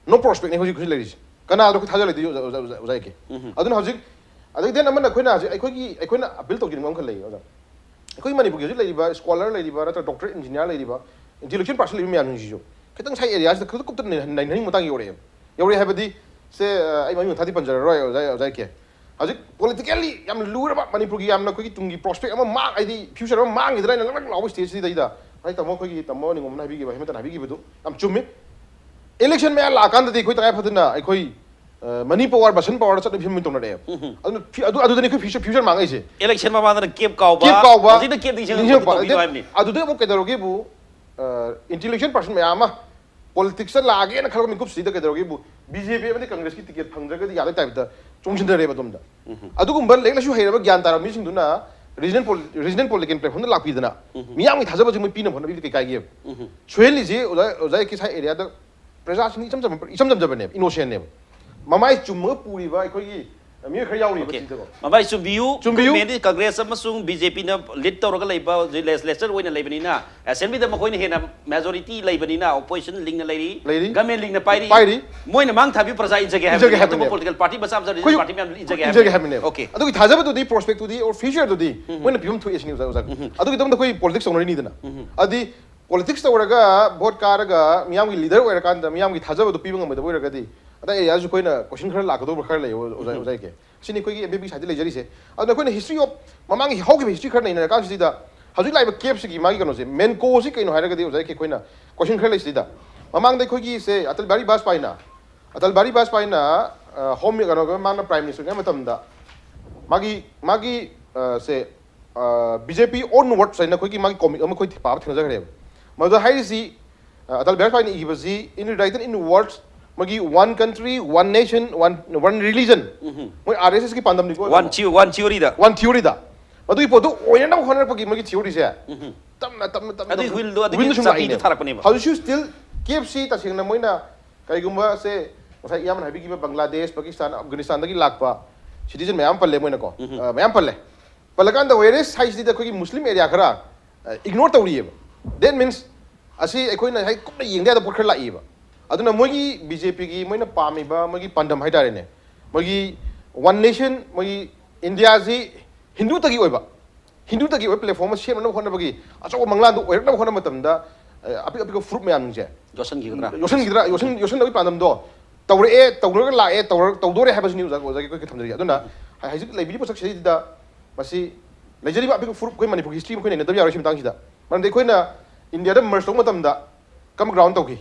no prospectꯅꯦ ꯍꯧꯖꯤꯛ, ꯍꯧꯖꯤꯛ ꯂꯩꯔꯤꯁꯦ꯫ ꯀꯅꯥꯗꯣ ꯑꯩꯈꯣꯏ ꯊꯥꯖꯔꯣꯏꯗꯣꯏ ꯑꯣꯖꯥ, ꯑꯣꯖꯥ, ꯑꯣꯖꯥ, ꯑꯣꯖꯥ ꯌꯥꯀꯦ? ꯎꯝ꯫ ꯑꯗꯨꯅ ꯍꯧꯖꯤꯛ, ꯑꯗꯩ then ꯑꯃꯅ ꯑꯩꯈꯣꯏꯅ ꯍꯧꯖꯤꯛ ꯑꯩꯈꯣꯏꯒꯤ, ꯑꯩꯈꯣꯏꯅ ꯑꯄꯤꯜ ꯇꯧꯖꯅꯤꯡꯕ ꯑꯃꯈꯛ ꯂꯩꯌꯦ ꯑꯣꯖꯥ꯫ ꯑꯩꯈꯣꯏ ꯃꯅꯤꯄꯨꯔꯒꯤ ꯍꯧꯖꯤꯛ ꯂꯩꯔꯤꯕ ꯁ꯭ꯀꯣꯂꯔ ꯂꯩꯔꯤꯕ, ꯅꯠꯇ꯭ꯔꯒ ꯗꯣꯛꯇꯔꯦꯠ ꯏꯟꯖꯤꯅꯤꯌꯥꯔ ꯂꯩꯔꯤꯕ, ꯏꯟꯇꯦꯂꯤꯖꯦꯟ ꯄꯥꯔꯁꯟ ꯂꯩꯕ ꯃꯌꯥꯝꯁꯤꯡꯁꯤꯁꯨ ꯈꯤꯇꯪ ꯉꯁꯥꯏ ꯑꯦꯔꯤꯌꯥꯁꯤꯗ ꯈꯤꯇꯪ ꯀꯨꯞꯇ ꯅꯩꯅ-, ꯅꯩꯅꯅꯤꯡꯕ ꯃꯇꯥꯡ ꯌꯧꯔꯛꯑꯦꯕ꯫ ꯌꯧꯔꯛꯑꯦ ꯍꯥꯏꯕꯗꯤ, ꯁꯦ, ꯑ, ꯑꯩ ꯃꯃꯤꯡ ꯃꯊꯥꯗꯤ ꯄꯟꯖꯔꯔꯣꯏ ꯑꯣꯖꯥ, ꯑꯣꯖꯥ ꯌꯥꯀꯦ꯫ ꯍꯧꯖꯤꯛ ꯄꯣꯂꯤꯇꯤꯀꯦꯜꯂꯤ ꯌꯥꯝꯅ ꯂꯨꯔꯕ ꯃꯅꯤꯄꯨꯔꯒꯤ ꯌꯥꯝꯅ ꯑꯩꯈꯣꯏꯒꯤ ꯇꯨꯡꯒꯤ ꯄ꯭ꯔꯣꯁꯄꯦꯛ ꯑꯃ ꯃꯥꯡ-, ꯍꯥꯏꯗꯤ ꯐ꯭ꯌꯨꯆꯔ ꯑꯃ ꯃꯥꯡꯈꯤꯗ꯭ꯔꯥ ꯍꯥꯏꯅ ꯂꯪ ꯂꯪ ꯂꯥꯎꯕ ꯁ꯭ꯇꯦꯖꯁꯤꯗꯩꯗ, ꯉꯁꯥꯏ ꯇꯥꯃꯣ ꯑꯩꯈꯣꯏꯒꯤ ꯇꯥꯃꯣ ꯅꯤꯡꯉꯣꯝꯕꯅ ꯍꯥꯏꯕꯤꯈꯤꯕ, ꯍꯦꯃꯟꯇꯅ ꯍꯥꯏꯕꯤꯈꯤꯕꯗꯨ ꯌꯥꯝ ꯆꯨꯝꯃꯤ꯫ ꯏꯂꯦꯛꯁꯟ ꯃꯌꯥ ꯂꯥꯛꯑꯀꯥꯟꯗꯗꯤ ꯑꯩꯈꯣꯏ ꯇꯉꯥꯏ ꯐꯗꯅ ꯑꯩꯈꯣꯏ, ꯑ, ꯃꯅꯤ ꯄꯋꯥꯔ ꯚꯔꯁꯟ ꯄꯋꯥꯔꯗ ꯆꯠꯅꯕ ꯐꯤꯕꯝ ꯑꯣꯏꯅ ꯇꯧꯅꯔꯛꯑꯦꯕ꯫ ꯎꯝ꯫ ꯑꯗꯨꯅ ꯐꯤ-, ꯑꯗꯨ, ꯑꯗꯨꯗꯅꯤ ꯑꯩꯈꯣꯏ ꯐ꯭ꯌꯨꯆꯔ, ꯐ꯭ꯌꯨꯆꯔ ꯃꯥꯡꯉꯛꯏꯁꯦ꯫ ꯏꯂꯦꯛꯁꯟ ꯃꯃꯥꯡꯗꯅ ꯀꯦꯞ ꯀꯥꯎꯕ, ꯀꯦꯞ ꯀꯥꯎꯕ, ꯍꯧꯖꯤꯛꯅ ꯀꯦꯞ ꯅꯤꯡꯁꯤꯡꯉꯛꯄ ꯅꯤꯡꯁꯤꯡꯉꯛꯄ꯫ ꯇꯧꯕꯤꯌꯨ ꯍꯥꯏꯕꯅꯤ꯫ ꯑꯗꯨꯗꯩ ꯑꯃꯨꯛ ꯀꯩꯗꯧꯔꯒꯦꯕꯨ, ꯑ, ꯏꯟꯇꯦꯂꯤꯖꯦꯟ ꯄꯥꯔꯁꯟ ꯃꯌꯥꯝ ꯑꯃ ꯄꯣꯂꯤꯇꯤꯛꯁꯇ ꯂꯥꯛꯑꯒꯦꯅ ꯈꯜꯂꯛꯄ ꯃꯤꯀꯨꯞꯁꯤꯗ ꯀꯩꯗꯧꯔꯒꯦꯕꯨ, ꯕꯤ ꯖꯦ ꯄꯤ ꯑꯃꯗꯤ ꯀꯪꯒ꯭ꯔꯦꯁꯀꯤ ꯇꯤꯀꯦꯠ ꯐꯪꯗ꯭ꯔꯒꯗꯤ ꯌꯥꯗꯕꯩ ꯇꯥꯏꯞꯇ ꯆꯣꯡꯁꯤꯟꯅꯔꯦꯕ ꯑꯗꯣꯝꯗ꯫ ꯎꯝ꯫ ꯑꯗꯨꯒꯨꯝꯕ ꯂꯥꯏꯔꯤꯛ ꯂꯥꯏꯁꯨ ꯍꯩꯔꯕ ꯒ꯭ꯌꯥꯟ ꯇꯥꯔꯕ ꯃꯤꯁꯤꯡꯗꯨꯅ ꯔꯤꯖꯅꯦꯜ ꯔꯤꯖꯅꯦꯜ ꯄꯣꯂꯤꯇꯤꯀꯦꯜ ꯄ꯭ꯂꯦꯠꯐꯣꯔꯝꯗ ꯂꯥꯛꯄꯤꯗꯅ ꯃꯤꯌꯥꯝꯒꯤ ꯊꯥꯖꯕꯁꯦ ꯃꯣꯏ ꯄꯤꯅꯕ ꯍꯣꯠꯅꯕꯤꯕꯗ ꯀꯩ ꯀꯥꯏꯒꯦꯕ? ꯁꯣꯏꯍꯜꯂꯤꯁꯦ ꯑꯣꯖꯥ, ꯑꯣꯖꯥ ꯀꯦ ꯁꯥꯏ ꯑꯦꯔꯤꯌꯥꯗ ꯄ꯭ꯔꯖꯥꯁꯤꯡ ꯏꯆꯝ ꯆꯝꯕ, ꯏꯆꯝ ꯆꯝꯖꯕꯅꯦꯕ, ꯏꯅꯣꯁꯦꯟꯅꯦꯕ꯫ ꯃꯃꯥꯏ ꯆꯨꯝꯃꯒ ꯄꯨꯔꯤꯕ ꯑꯩꯈꯣꯏꯒꯤ ꯃꯤꯑꯣꯏ ꯈꯔ ꯌꯥꯎꯔꯤꯕ ꯁꯤꯗꯀꯣ꯫ ꯃꯃꯥꯏ ꯆꯨꯝꯕꯤꯌꯨ꯫ ꯆꯨꯝꯕꯤꯌꯨ꯫ ꯃꯦꯟꯗꯤ ꯀꯪꯒ꯭ꯔꯦꯁ ꯑꯃꯁꯨꯡ ꯕꯤ ꯖꯦ ꯄꯤꯅ ꯂꯤꯗ ꯇꯧꯔꯒ ꯂꯩꯕ ꯍꯧꯖꯤꯛ ꯂꯦꯖꯤꯁꯂꯦꯆꯔ ꯑꯣꯏꯅ ꯂꯩꯕꯅꯤꯅ, ꯑꯦꯁꯦꯝꯕ꯭ꯂꯤꯗ ꯃꯈꯣꯏꯅ ꯍꯦꯟꯅ ꯃꯦꯖꯣꯔꯤꯇꯤ ꯂꯩꯕꯅꯤꯅ, ꯑꯣꯄꯣꯖꯤꯁꯟ ꯂꯤꯡꯅ ꯂꯩꯔꯤ, ꯂꯩꯔꯤ꯫ ꯒꯃꯦꯟ ꯂꯤꯡꯅ ꯄꯥꯏꯔꯤ꯫ ꯄꯥꯏꯔꯤ꯫ ꯃꯣꯏꯅ ꯃꯥꯡ ꯊꯥꯕꯤꯌꯨ ꯄ꯭ꯔꯖꯥ ꯏꯟꯖꯒꯦ ꯏꯟꯖꯒꯦ ꯍꯥꯏꯕꯅꯤ꯫ ꯑꯇꯣꯞꯄ ꯍꯥꯏꯕꯅꯦꯕ꯫ ꯄꯣꯂꯤꯇꯤꯀꯦꯜ ꯄꯥꯔꯇꯤ ꯃꯆꯥ ꯃꯆꯥ ꯑꯩꯈꯣꯏ ꯄꯥꯔꯇꯤ ꯃꯌꯥꯝ ꯏꯟꯖꯒꯦ ꯏꯟꯖꯒꯦ ꯍꯥꯏꯕꯅꯤ꯫ ꯍꯥꯏꯕꯅꯦꯕ꯫ ꯑꯣꯀꯦ꯫ ꯑꯗꯨꯒꯤ ꯊꯥꯖꯕꯗꯨꯗꯤ, ꯄ꯭ꯔꯣꯁꯄꯦꯛꯇꯨꯗꯤ, ꯑꯣꯔ ꯐ꯭ꯌꯨꯆꯔꯗꯨꯗꯤ ꯃꯣꯏꯅ ꯄꯤꯐꯝ ꯊꯣꯛꯑꯦ ꯁꯤꯅꯤ ꯑꯣꯖꯥ, ꯑꯣꯖꯥ꯫ ꯑꯗꯨꯒꯤꯗꯃꯛꯇ ꯑꯩꯈꯣꯏ ꯄꯣꯂꯤꯇꯤꯛꯁ ꯇꯧꯅꯔꯤꯅꯤꯗꯅ꯫ ꯑꯗꯨꯗꯤ ꯄꯣꯂꯤꯇꯤꯛꯁ ꯇꯧꯔꯒ ꯚꯣꯠ ꯀꯥꯔꯒ ꯃꯤꯌꯥꯝꯒꯤ ꯂꯤꯗꯔ ꯑꯣꯏꯔꯀꯥꯟꯗ ꯃꯤꯌꯥꯝꯒꯤ ꯊꯥꯖꯕꯗꯨ ꯄꯤꯕ ꯉꯝꯃꯣꯏꯗꯕ ꯑꯣꯏꯔꯒꯗꯤ, ꯑꯗ ꯑꯦꯔꯤꯌꯥꯁꯨ ꯑꯩꯈꯣꯏꯅ ꯀꯣꯏꯁꯟ ꯈꯔ ꯂꯥꯛꯀꯗꯧꯕ ꯈꯔ ꯂꯩꯌꯦ ꯑꯣꯖꯥ, ꯑꯣꯖꯥ ꯀꯦ꯫ ꯁꯤꯅꯤ ꯑꯩꯈꯣꯏꯒꯤ ꯑꯦꯝ ꯕꯤ ꯄꯤ ꯁꯥꯏꯠꯇ ꯂꯩꯖꯔꯤꯁꯦ꯫ ꯑꯗꯣ ꯑꯩꯈꯣꯏꯅ ꯍꯤꯁꯇ꯭ꯔꯤ ꯑꯣꯐ ꯃꯃꯥꯡꯒꯤ ꯍꯧꯈꯤꯕ ꯍꯤꯁꯇ꯭ꯔꯤ ꯈꯔ ꯅꯩꯅꯔꯀꯥꯟꯁꯤꯗ ꯍꯧꯖꯤꯛ ꯂꯥꯛꯏꯕ ꯀꯦꯞꯁꯤꯒꯤ ꯃꯥꯒꯤ ꯀꯩꯅꯣꯁꯦ, ꯃꯦꯟ ꯀꯣꯁꯤ ꯀꯩꯅꯣ ꯍꯥꯏꯔꯒꯗꯤ ꯑꯣꯖꯥ ꯀꯦ ꯑꯩꯈꯣꯏꯅ ꯀꯣꯏꯁꯟ ꯈꯔ ꯂꯩꯁꯤꯗ, ꯃꯃꯥꯡꯗ ꯑꯩꯈꯣꯏꯒꯤ ꯁꯦ ꯑꯇꯜ ꯕꯤꯍꯥꯔꯤ ꯕꯥꯖꯄꯥꯏꯅ, ꯑꯇꯜ ꯕꯤꯍꯥꯔꯤ ꯕꯥꯖꯄꯥꯏꯅ, ꯑ, ꯍꯣꯝ ꯀꯩꯅꯣ ꯃꯥꯅ ꯄ꯭ꯔꯥꯏꯝ ꯃꯤꯅꯤꯁꯇꯔ ꯑꯣꯏꯔꯤꯉꯩ ꯃꯇꯝꯗ ꯃꯥꯒꯤ, ꯃꯥꯒꯤ, ꯑ, ꯁꯦ, ꯑ, ꯕꯤ ꯖꯦ ꯄꯤ ꯑꯣꯟ ꯋꯥꯔꯗꯁ ꯍꯥꯏꯅ ꯑꯩꯈꯣꯏꯒꯤ ꯃꯥꯒꯤ ꯀꯣꯃꯤꯛ ꯑꯃ ꯑꯩꯈꯣꯏ ꯄꯥꯕ ꯊꯦꯡꯅꯖꯈ꯭ꯔꯦꯕ꯫ ꯃꯗꯨꯗ ꯍꯥꯏꯔꯤꯁꯤ, ꯑ, ꯑꯇꯜ ꯕꯤꯍꯥꯔꯤ ꯕꯥꯖꯄꯥꯏꯅ ꯏꯈꯤꯕꯁꯤ, in written in words, ꯃꯥꯒꯤ "One country, one nation, one, one religion", ꯃꯣꯏ ꯑꯥꯔ ꯑꯦꯁ ꯑꯦꯁꯀꯤ ꯄꯥꯟꯗꯝꯅꯤꯀꯣ꯫ ꯋꯥꯟ ꯊꯤꯑꯣ ꯋꯥꯟ ꯊꯤꯑꯣꯔꯤꯗ꯫ ꯋꯥꯟ ꯊꯤꯑꯣꯔꯤꯗ꯫ ꯃꯗꯨꯒꯤ ꯄꯣꯠꯇꯨ ꯑꯣꯏꯅꯅꯕ ꯍꯣꯠꯅꯔꯛꯄꯒꯤ ꯃꯣꯏꯒꯤ ꯊꯤꯑꯣꯔꯤꯁꯦ ꯇꯞꯅ ꯇꯞꯅ ꯇꯞꯅ ꯑꯗꯨꯒꯤ ꯇꯞꯅ ꯍꯨꯏꯜꯗꯣ, ꯑꯗꯨꯒꯤ ꯍꯨꯏꯜꯗꯣ ꯁꯨꯝ ꯆꯥꯕꯤꯗꯣ ꯂꯥꯛꯏꯅꯦꯕ꯫ ꯊꯥꯔꯛꯄꯅꯦꯕ꯫ ꯍꯧꯖꯤꯛꯁꯨ ꯁ꯭ꯇꯤꯜ ꯀꯦꯞꯁꯤ ꯇꯁꯦꯡꯅ ꯃꯣꯏꯅ ꯀꯩꯒꯨꯝꯕ ꯁꯦ ꯉꯁꯥꯏ ꯏꯌꯥꯝꯕꯅ ꯍꯥꯏꯕꯤꯈꯤꯕ ꯕꯪꯒ꯭ꯂꯥꯗꯦꯁ, ꯄꯥꯀꯤꯁꯇꯥꯟ, ꯑꯐꯒꯥꯅꯤꯁꯇꯥꯟꯗꯒꯤ ꯂꯥꯛꯄ ꯁꯤꯇꯤꯖꯟ ꯃꯌꯥꯝ ꯄꯜꯂꯦ ꯃꯣꯏꯅꯀꯣ꯫ ꯑ, ꯃꯌꯥꯝ ꯄꯜꯂꯦ꯫ ꯄꯜꯂꯀꯥꯟꯗ ꯋꯦꯔꯦꯁ ꯍꯥꯏꯁꯤꯗ ꯑꯩꯈꯣꯏꯒꯤ ꯃꯨꯁꯂꯤꯝ ꯑꯦꯔꯤꯌꯥ ꯈꯔ ꯏꯒꯅꯣꯔ ꯇꯧꯔꯤꯑꯕ꯫ That means ꯑꯁꯤ ꯑꯩꯈꯣꯏꯅ ꯍꯦꯛ ꯀꯨꯞꯅ ꯌꯦꯡꯗ ꯌꯥꯗꯕ ꯄꯣꯠ ꯈꯔ ꯂꯥꯛꯏꯕ꯫ ꯑꯗꯨꯅ ꯃꯣꯏꯒꯤ ꯕꯤ ꯖꯦ ꯄꯤꯒꯤ ꯃꯣꯏꯅ ꯄꯥꯝꯃꯤꯕ ꯃꯣꯏꯒꯤ ꯄꯥꯟꯗꯝ ꯍꯥꯏꯇꯥꯔꯦꯅꯦ, ꯃꯣꯏꯒꯤ ꯋꯥꯟ ꯅꯦꯁꯟ, ꯃꯣꯏꯒꯤ ꯏꯟꯗꯤꯌꯥꯁꯤ ꯍꯤꯟꯗꯨꯇꯒꯤ ꯑꯣꯏꯕ, ꯍꯤꯟꯗꯨꯇꯒꯤ ꯑꯣꯏꯕ ꯄ꯭ꯂꯦꯠꯐꯣꯔꯝ ꯑꯃ ꯁꯦꯝꯅꯕ ꯍꯣꯠꯅꯕꯒꯤ, ꯑꯆꯧꯕ ꯃꯪꯂꯥꯟꯗꯨ ꯑꯣꯏꯔꯛꯅꯕ ꯍꯣꯠꯅꯕ ꯃꯇꯝꯗ, ꯑ, ꯑꯄꯤꯛ ꯑꯄꯤꯛꯄ ꯐꯨꯔꯨꯞ ꯃꯌꯥꯝꯁꯦ ꯌꯣꯠꯁꯤꯟꯈꯤꯒꯗ꯭ꯔꯥ? ꯌꯣꯠꯁꯤꯟꯈꯤꯗ꯭ꯔꯥ, ꯌꯣꯠꯁꯤꯟ-, ꯌꯣꯠꯁꯤꯟꯅꯕꯒꯤ ꯄꯥꯟꯗꯝꯗꯣ ꯇꯧꯔꯛꯑꯦ, ꯇꯧꯔꯒ ꯂꯥꯛꯑꯦ, ꯇꯧꯔ-, ꯇꯧꯗꯣꯔꯦ ꯍꯥꯏꯕꯁꯤꯅꯤ ꯑꯣꯖꯥ, ꯑꯣꯖꯥꯒꯤ ꯑꯩꯈꯣꯏꯒꯤ ꯊꯝꯖꯔꯤꯁꯦ꯫ ꯑꯗꯨꯅ ꯍ-, ꯍꯧꯖꯤꯛ ꯂꯩꯕꯤꯔꯤꯕ ꯄꯣꯠꯁꯛꯁꯤꯗꯩꯗ ꯃꯁꯤ ꯂꯩꯖꯔꯤꯕ ꯑꯄꯤꯛꯄ ꯐꯨꯔꯨꯞ, ꯑꯩꯈꯣꯏ ꯃꯅꯤꯄꯨꯔꯒꯤ ꯍꯤꯁꯇ꯭ꯔꯤ ꯑꯩꯈꯣꯏ ꯅꯩꯅꯗꯕ ꯌꯥꯔꯣꯏ ꯁꯤ ꯃꯇꯥꯡꯁꯤꯗ꯫ ꯃꯔꯝꯗꯤ ꯑꯩꯈꯣꯏꯅ ꯏꯟꯗꯤꯌꯥꯗ ꯃꯔꯁ ꯇꯧꯕ ꯃꯇꯝꯗ ꯀꯃꯟ ꯒ꯭ꯔꯥꯎꯟ ꯇꯧꯈꯤ꯫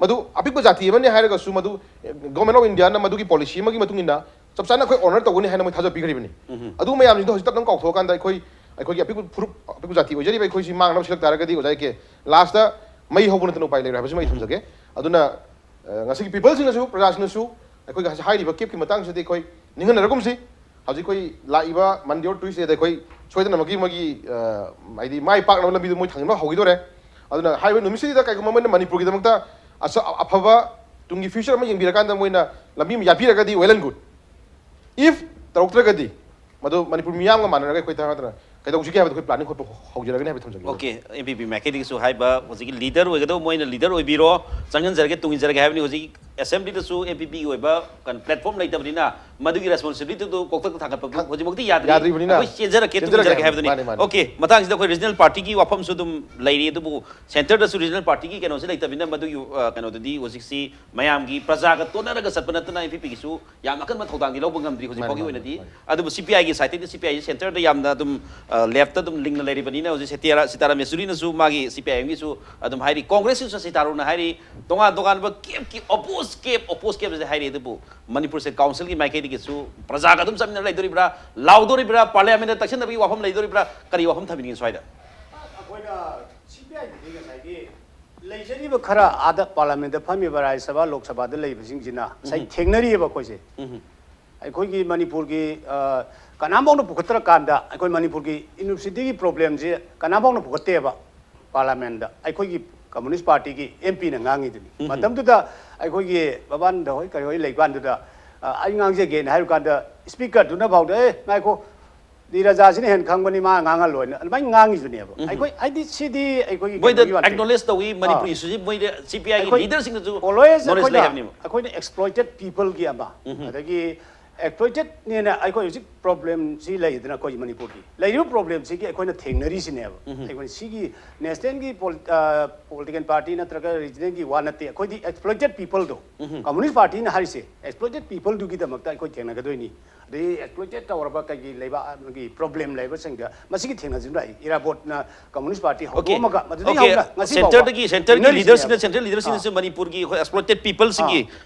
ꯃꯗꯨ ꯑꯄꯤꯛꯄ ꯖꯥꯇꯤ ꯑꯃꯅꯤ ꯍꯥꯏꯔꯒꯁꯨ ꯃꯗꯨ ꯒꯣꯃꯦꯟ ꯑꯣꯐ ꯏꯟꯗꯤꯌꯥꯅ ꯃꯗꯨꯒꯤ ꯄꯣꯂꯤꯁꯤ ꯑꯃꯒꯤ ꯃꯇꯨꯡ ꯏꯟꯅ ꯆꯞ ꯆꯥꯅ ꯑꯩꯈꯣꯏ ꯑꯣꯅꯔ ꯇꯧꯒꯅꯤ ꯍꯥꯏꯅ ꯃꯣꯏ ꯊꯥꯖꯕ ꯄꯤꯈ꯭ꯔꯤꯕꯅꯤ꯫ ꯑꯗꯨ ꯃꯌꯥꯝꯁꯤꯡꯗꯣ ꯍꯧꯖꯤꯛ ꯇꯞꯅ ꯀꯥꯎꯊꯣꯛꯑꯀꯥꯟꯗ ꯑꯩꯈꯣꯏ, ꯑꯩꯈꯣꯏꯒꯤ ꯑꯄꯤꯛꯄ ꯐꯨꯔꯨꯞ, ꯑꯄꯤꯛꯄ ꯖꯥꯇꯤ ꯑꯣꯏꯖꯔꯤꯕ ꯑꯩꯈꯣꯏꯁꯤ ꯃꯥꯡꯅꯕ ꯁꯤꯜꯂꯛ ꯇꯥꯔꯒꯗꯤ ꯑꯣꯖꯥ ꯀꯦ, ꯂꯥꯁꯇ ꯃꯩ ꯍꯧꯕ ꯅꯠꯇꯅ ꯎꯄꯥꯏ ꯂꯩꯔꯣꯏ ꯍꯥꯏꯕꯁꯤꯃ ꯑꯩ ꯊꯝꯖꯒꯦ꯫ ꯑꯗꯨꯅ, ꯑ, ꯉꯁꯤꯒꯤ ꯄꯤꯄꯜꯁꯤꯡꯅꯁꯨ, ꯄ꯭ꯔꯖꯥꯁꯤꯡꯅꯁꯨ ꯑꯩꯈꯣꯏꯒꯤ ꯍꯥꯏꯔꯤꯕ ꯀꯦꯞꯀꯤ ꯃꯇꯥꯡꯁꯤꯗꯤ ꯑꯩꯈꯣꯏ ꯅꯤꯡꯍꯟꯅꯔꯒꯨꯝꯁꯤ꯫ ꯍꯧꯖꯤꯛ ꯑꯩꯈꯣꯏ ꯂꯥꯛꯏꯕ ꯃꯟꯗꯦ ꯑꯣꯔ ꯇ꯭ꯌꯨꯁꯗꯦꯗ ꯑꯩꯈꯣꯏ ꯁꯣꯏꯗꯅꯃꯛꯀꯤ ꯃꯣꯏꯒꯤ, ꯑ, ꯍꯥꯏꯗꯤ ꯃꯥꯏ ꯄꯥꯛꯅꯕ ꯂꯝꯕꯤꯗꯨ ꯃꯣꯏ ꯊꯥꯡꯖꯤꯟꯕ ꯍꯧꯈꯤꯗꯣꯔꯦ꯫ ꯑꯗꯨꯅ ꯍꯥꯏꯔꯤꯕ ꯅꯨꯃꯤꯠꯁꯤꯗ ꯀꯩꯒꯨꯝꯕ ꯃꯣꯏꯅ ꯃꯅꯤꯄꯨꯔꯒꯤꯗꯃꯛꯇ ꯑꯁ-, ꯑꯐꯕ ꯇꯨꯡꯒꯤ future ꯑꯃ ꯌꯦꯡꯕꯤꯔꯀꯥꯟꯗ ꯃꯣꯏꯅ ꯂꯝꯕꯤ ꯑꯃ ꯌꯥꯠꯄꯤꯔꯒꯗꯤ well and good. If ꯇꯧꯔꯛꯇ꯭ꯔꯒꯗꯤ ꯃꯗꯨ ꯃꯅꯤꯄꯨꯔ ꯃꯤꯌꯥꯝꯒ ꯃꯥꯟꯅꯔꯒ ꯑꯩꯈꯣꯏ ꯇꯉꯥꯏ ꯐꯗꯅ ꯀꯩꯗꯧꯁꯤꯒꯦ ꯍꯥꯏꯕꯗꯨ ꯑꯩꯈꯣꯏ planning ꯈꯣꯠꯄ ꯍꯧꯖꯔꯒꯅꯤ ꯍꯥꯏꯕ ꯊꯝꯖꯒꯦ꯫ ꯑꯣꯀꯦ, ꯑꯦꯝ ꯄꯤ ꯄꯤ ꯃꯥꯏꯀꯩꯗꯒꯤꯁꯨ ꯍꯥꯏꯕ ꯍꯧꯖꯤꯛꯀꯤ leader ꯑꯣꯏꯒꯗꯧꯕ ꯃꯣꯏꯅ leader ꯑꯣꯏꯕꯤꯔꯣ, ꯆꯪꯍꯟꯖꯔꯒꯦ, ꯇꯨꯡ ꯏꯟꯖꯔꯒꯦ ꯍꯥꯏꯕꯅꯤ꯫ ꯍꯧꯖꯤꯛ assemblyꯗꯁꯨ ꯑꯦꯝ ꯄꯤ ꯄꯤꯒꯤ ꯑꯣꯏꯕ ꯀꯩꯅꯣ platform ꯂꯩꯇꯕꯅꯤꯅ ꯃꯗꯨꯒꯤ responsibilityꯗꯨ ꯀꯣꯛꯊꯛꯇ ꯊꯥꯡꯒꯠꯄ ꯍꯧꯖꯤꯛꯃꯛꯇꯤ ꯌꯥꯗ꯭ꯔꯤ꯫ ꯌꯥꯗ꯭ꯔꯤꯕꯅꯤꯅ ꯑꯩꯈꯣꯏ ꯆꯦꯟꯖꯔꯛꯀꯦ, ꯇꯨꯡ ꯆꯦꯟꯖꯔꯛꯀꯦ ꯏꯟꯖꯔꯛꯀꯦ ꯍꯥꯏꯕꯅꯤ꯫ ꯍꯥꯏꯕꯗꯨꯅꯤ꯫ ꯃꯥꯅꯤ, ꯃꯥꯅꯤ꯫ ꯑꯣꯀꯦ, ꯃꯇꯥꯡꯁꯤꯗ ꯑꯩꯈꯣꯏ regional partyꯒꯤ ꯋꯥꯐꯝꯁꯨ ꯑꯗꯨꯝ ꯂꯩꯔꯤ, ꯑꯗꯨꯕꯨ centreꯗꯁꯨ regional partyꯒꯤ ꯀꯩꯅꯣꯁꯦ ꯂꯩꯇꯕꯅꯤꯅ ꯃꯗꯨꯒꯤ, ꯑ, ꯀꯩꯅꯣꯗꯨꯗꯤ ꯍꯧꯖꯤꯛꯁꯤ ꯃꯌꯥꯝꯒꯤ ꯄ꯭ꯔꯖꯥꯒ ꯇꯣꯟꯅꯔꯒ ꯆꯠꯄ ꯅꯠꯇꯅ ꯑꯦꯝ ꯄꯤ ꯄꯤꯒꯤꯁꯨ ꯌꯥꯝ ꯑꯀꯟꯕ ꯊꯧꯗꯥꯡꯗꯤ ꯂꯧꯕ ꯉꯝꯗ꯭ꯔꯤ ꯍꯧꯖꯤꯛ ꯃꯥꯅꯤ, ꯐꯥꯎꯒꯤ ꯃꯥꯅꯤ, ꯑꯣꯏꯅꯗꯤ꯫ ꯃꯥꯅꯤ꯫ ꯑꯗꯨꯕꯨ ꯁꯤ ꯄꯤ ꯑꯥꯏꯒꯤ sideꯇꯒꯤ, ꯁꯤ ꯄꯤ ꯑꯥꯏꯁꯤ centreꯗ ꯌꯥꯝꯅ ꯑꯗꯨꯝ, ꯑ, leftꯇ ꯑꯗꯨꯝ ꯂꯤꯡꯅ ꯂꯩꯔꯤꯕꯅꯤꯅ ꯍꯧꯖꯤꯛ ꯁꯤꯇꯥꯔꯥ-, ꯁꯤꯇꯥꯔꯥꯝ ꯌꯦꯆꯨꯔꯤꯅꯁꯨ ꯃꯥꯒꯤ ꯁꯤ ꯄꯤ ꯑꯥꯏ ꯑꯦꯝꯒꯤꯁꯨ ꯑꯗꯨꯝ ꯍꯥꯏꯔꯤ, congressꯀꯤꯁꯨ ꯁꯤꯇꯥꯔꯨꯅ ꯍꯥꯏꯔꯤ, ꯇꯣꯉꯥꯟ ꯇꯣꯉꯥꯟꯕ campꯀꯤ oppose camp, oppose campꯁꯦ ꯍꯥꯏꯔꯤ꯫ ꯑꯗꯨꯕꯨ ꯃꯅꯤꯄꯨꯔꯁꯦ councilꯒꯤ ꯃꯥꯏꯀꯩꯗꯒꯤꯁꯨ ꯄ꯭ꯔꯖꯥꯒ ꯑꯗꯨꯝ ꯆꯠꯃꯤꯟꯅ ꯂꯩꯗꯣꯔꯤꯕ꯭ꯔꯥ, ꯂꯥꯎꯗꯣꯔꯤꯕ꯭ꯔꯥ, parliamentꯇ ꯇꯛꯁꯤꯟꯅꯕꯒꯤ ꯋꯥꯐꯝ ꯂꯩꯗꯣꯔꯤꯕ꯭ꯔꯥ, ꯀꯔꯤ ꯋꯥꯐꯝ ꯊꯝꯕꯤꯅꯤꯡꯉꯤ ꯁ꯭ꯋꯥꯏꯗ? ꯑꯩꯈꯣꯏꯅ ꯁꯤ ꯄꯤ ꯑꯥꯏꯒꯤꯗꯤ ꯉꯁꯥꯏꯒꯤ ꯂꯩꯖꯔꯤꯕ ꯈꯔ ꯑꯥꯗ parliamentꯇ ꯐꯝꯃꯤꯕ ꯔꯥꯖ꯭ꯌ ꯁꯚꯥ, ꯂꯣꯛ ꯁꯚꯥꯗ ꯂꯩꯕꯁꯤꯡꯁꯤꯅ ꯉꯁꯥꯏ ꯊꯦꯡꯅꯔꯤꯑꯕ ꯑꯩꯈꯣꯏꯁꯦ꯫ ꯑꯩꯈꯣꯏꯒꯤ ꯃꯅꯤꯄꯨꯔꯒꯤ, ꯑ, ꯀꯅꯥꯝꯐꯥꯎꯅ ꯄꯨꯈꯠꯇ꯭ꯔꯀꯥꯟꯗ ꯑꯩꯈꯣꯏ ꯃꯅꯤꯄꯨꯔꯒꯤ universityꯒꯤ problemꯁꯦ ꯀꯅꯥꯝꯐꯥꯎꯅ ꯄꯨꯈꯠꯇꯦꯕ parliamentꯇ꯫ ꯑꯩꯈꯣꯏꯒꯤ Communist Partyꯒꯤ M Pꯅ ꯉꯥꯡꯉꯤꯗꯨꯅꯤ꯫ ꯃꯇꯝꯗꯨꯗ ꯑꯩꯈꯣꯏꯒꯤ ꯕꯕꯥꯅꯟꯗ ꯍꯣꯏ ꯀꯔꯤ ꯍꯣꯏ ꯂꯩꯀꯥꯟꯗꯨꯗ, ꯑ, ꯑꯩ ꯉꯥꯡꯖꯒꯦꯅ ꯍꯥꯏꯔ ꯀꯥꯟꯗ speakerꯗꯨꯅ ꯐꯥꯎꯗ, "ꯑꯦ, ꯉꯥꯏꯈꯣ, ꯅꯤꯔꯖꯥꯁꯤꯅ ꯍꯦꯟꯅ ꯈꯪꯕꯅꯤ, ꯃꯥ ꯉꯥꯡꯍꯜꯂꯣꯏꯅ" ꯑꯗꯨꯃꯥꯏꯅ ꯉꯥꯡꯉꯤꯗꯨꯅꯦꯕ꯫ ꯑꯩꯈꯣꯏ ꯍꯥꯏꯗꯤ ꯁꯤꯗꯤ ꯑꯩꯈꯣꯏꯒꯤ ꯃꯣꯏꯗ ꯀꯩꯅꯣꯒꯤ ꯋꯥ ꯅꯠꯇꯦ꯫ acknowledge ꯇꯧꯏ, ꯃꯅꯤꯄꯨꯔ ꯑꯥ꯫ issueꯁꯤ ꯃꯣꯏꯗ ꯁꯤ ꯄꯤ ꯑꯥꯏꯒꯤ ꯑꯩꯈꯣꯏ leaderꯁꯤꯡꯗꯁꯨ always knowledge ꯑꯩꯈꯣꯏꯅ, ꯂꯩ ꯍꯥꯏꯕꯅꯦꯕ꯫ ꯑꯩꯈꯣꯏꯅ exploited peopleꯒꯤ ꯑꯃ, ꯑꯗꯒꯤ exploitedꯅꯦꯅ ꯑꯩꯈꯣꯏ ꯍꯧꯖꯤꯛ problemꯁꯤ ꯂꯩꯗꯅ ꯑꯩꯈꯣꯏ ꯃꯅꯤꯄꯨꯔꯒꯤ ꯂꯩꯔꯤꯕ problemꯁꯤꯒꯤ ꯑꯩꯈꯣꯏꯅ ꯊꯦꯡꯅꯔꯤꯁꯤꯅꯦꯕ꯫ ꯑꯩꯈꯣꯏ ꯁꯤꯒꯤ nationalꯒꯤ pol-, ꯑ, political party ꯅꯠꯇ꯭ꯔꯒ regionalꯒꯤ ꯋꯥ ꯅꯠꯇꯦ, ꯑꯩꯈꯣꯏꯗꯤ exploited peopleꯗꯣ, Communist Partyꯅ ꯍꯥꯏꯔꯤꯁꯦ exploited peopleꯗꯨꯒꯤꯗꯃꯛꯇ ꯑꯩꯈꯣꯏ ꯊꯦꯡꯅꯒꯗꯣꯏꯅꯤ꯫ ꯑꯗꯩ exploited ꯇꯧꯔꯕ ꯀꯩꯒꯤ ꯂꯩꯕꯥꯛꯀꯤ problem ꯂꯩꯕꯁꯤꯡꯗ ꯃꯁꯤꯒꯤ ꯊꯦꯡꯅꯖꯤꯟꯕ ꯂꯥꯛꯏ꯫ ꯏꯔꯥꯕꯣꯠꯅ Communist Party Okay, ꯍꯧꯗꯣꯛꯑꯝꯃꯒ ꯃꯗꯨꯗꯒꯤ okay, ꯍꯧꯅ ꯉꯁꯤ centreꯗꯒꯤ, ꯐꯥꯎꯕ centreꯒꯤ ꯊꯦꯡꯅꯔꯤꯁꯤꯅꯦꯕ꯫ leaderꯁꯤꯡꯅ, central leaderꯁꯤꯡꯅꯁꯨ ꯑꯥ꯫ ꯃꯅꯤꯄꯨꯔꯒꯤ ꯑꯩꯈꯣꯏ exploited peopleꯁꯤꯡꯒꯤ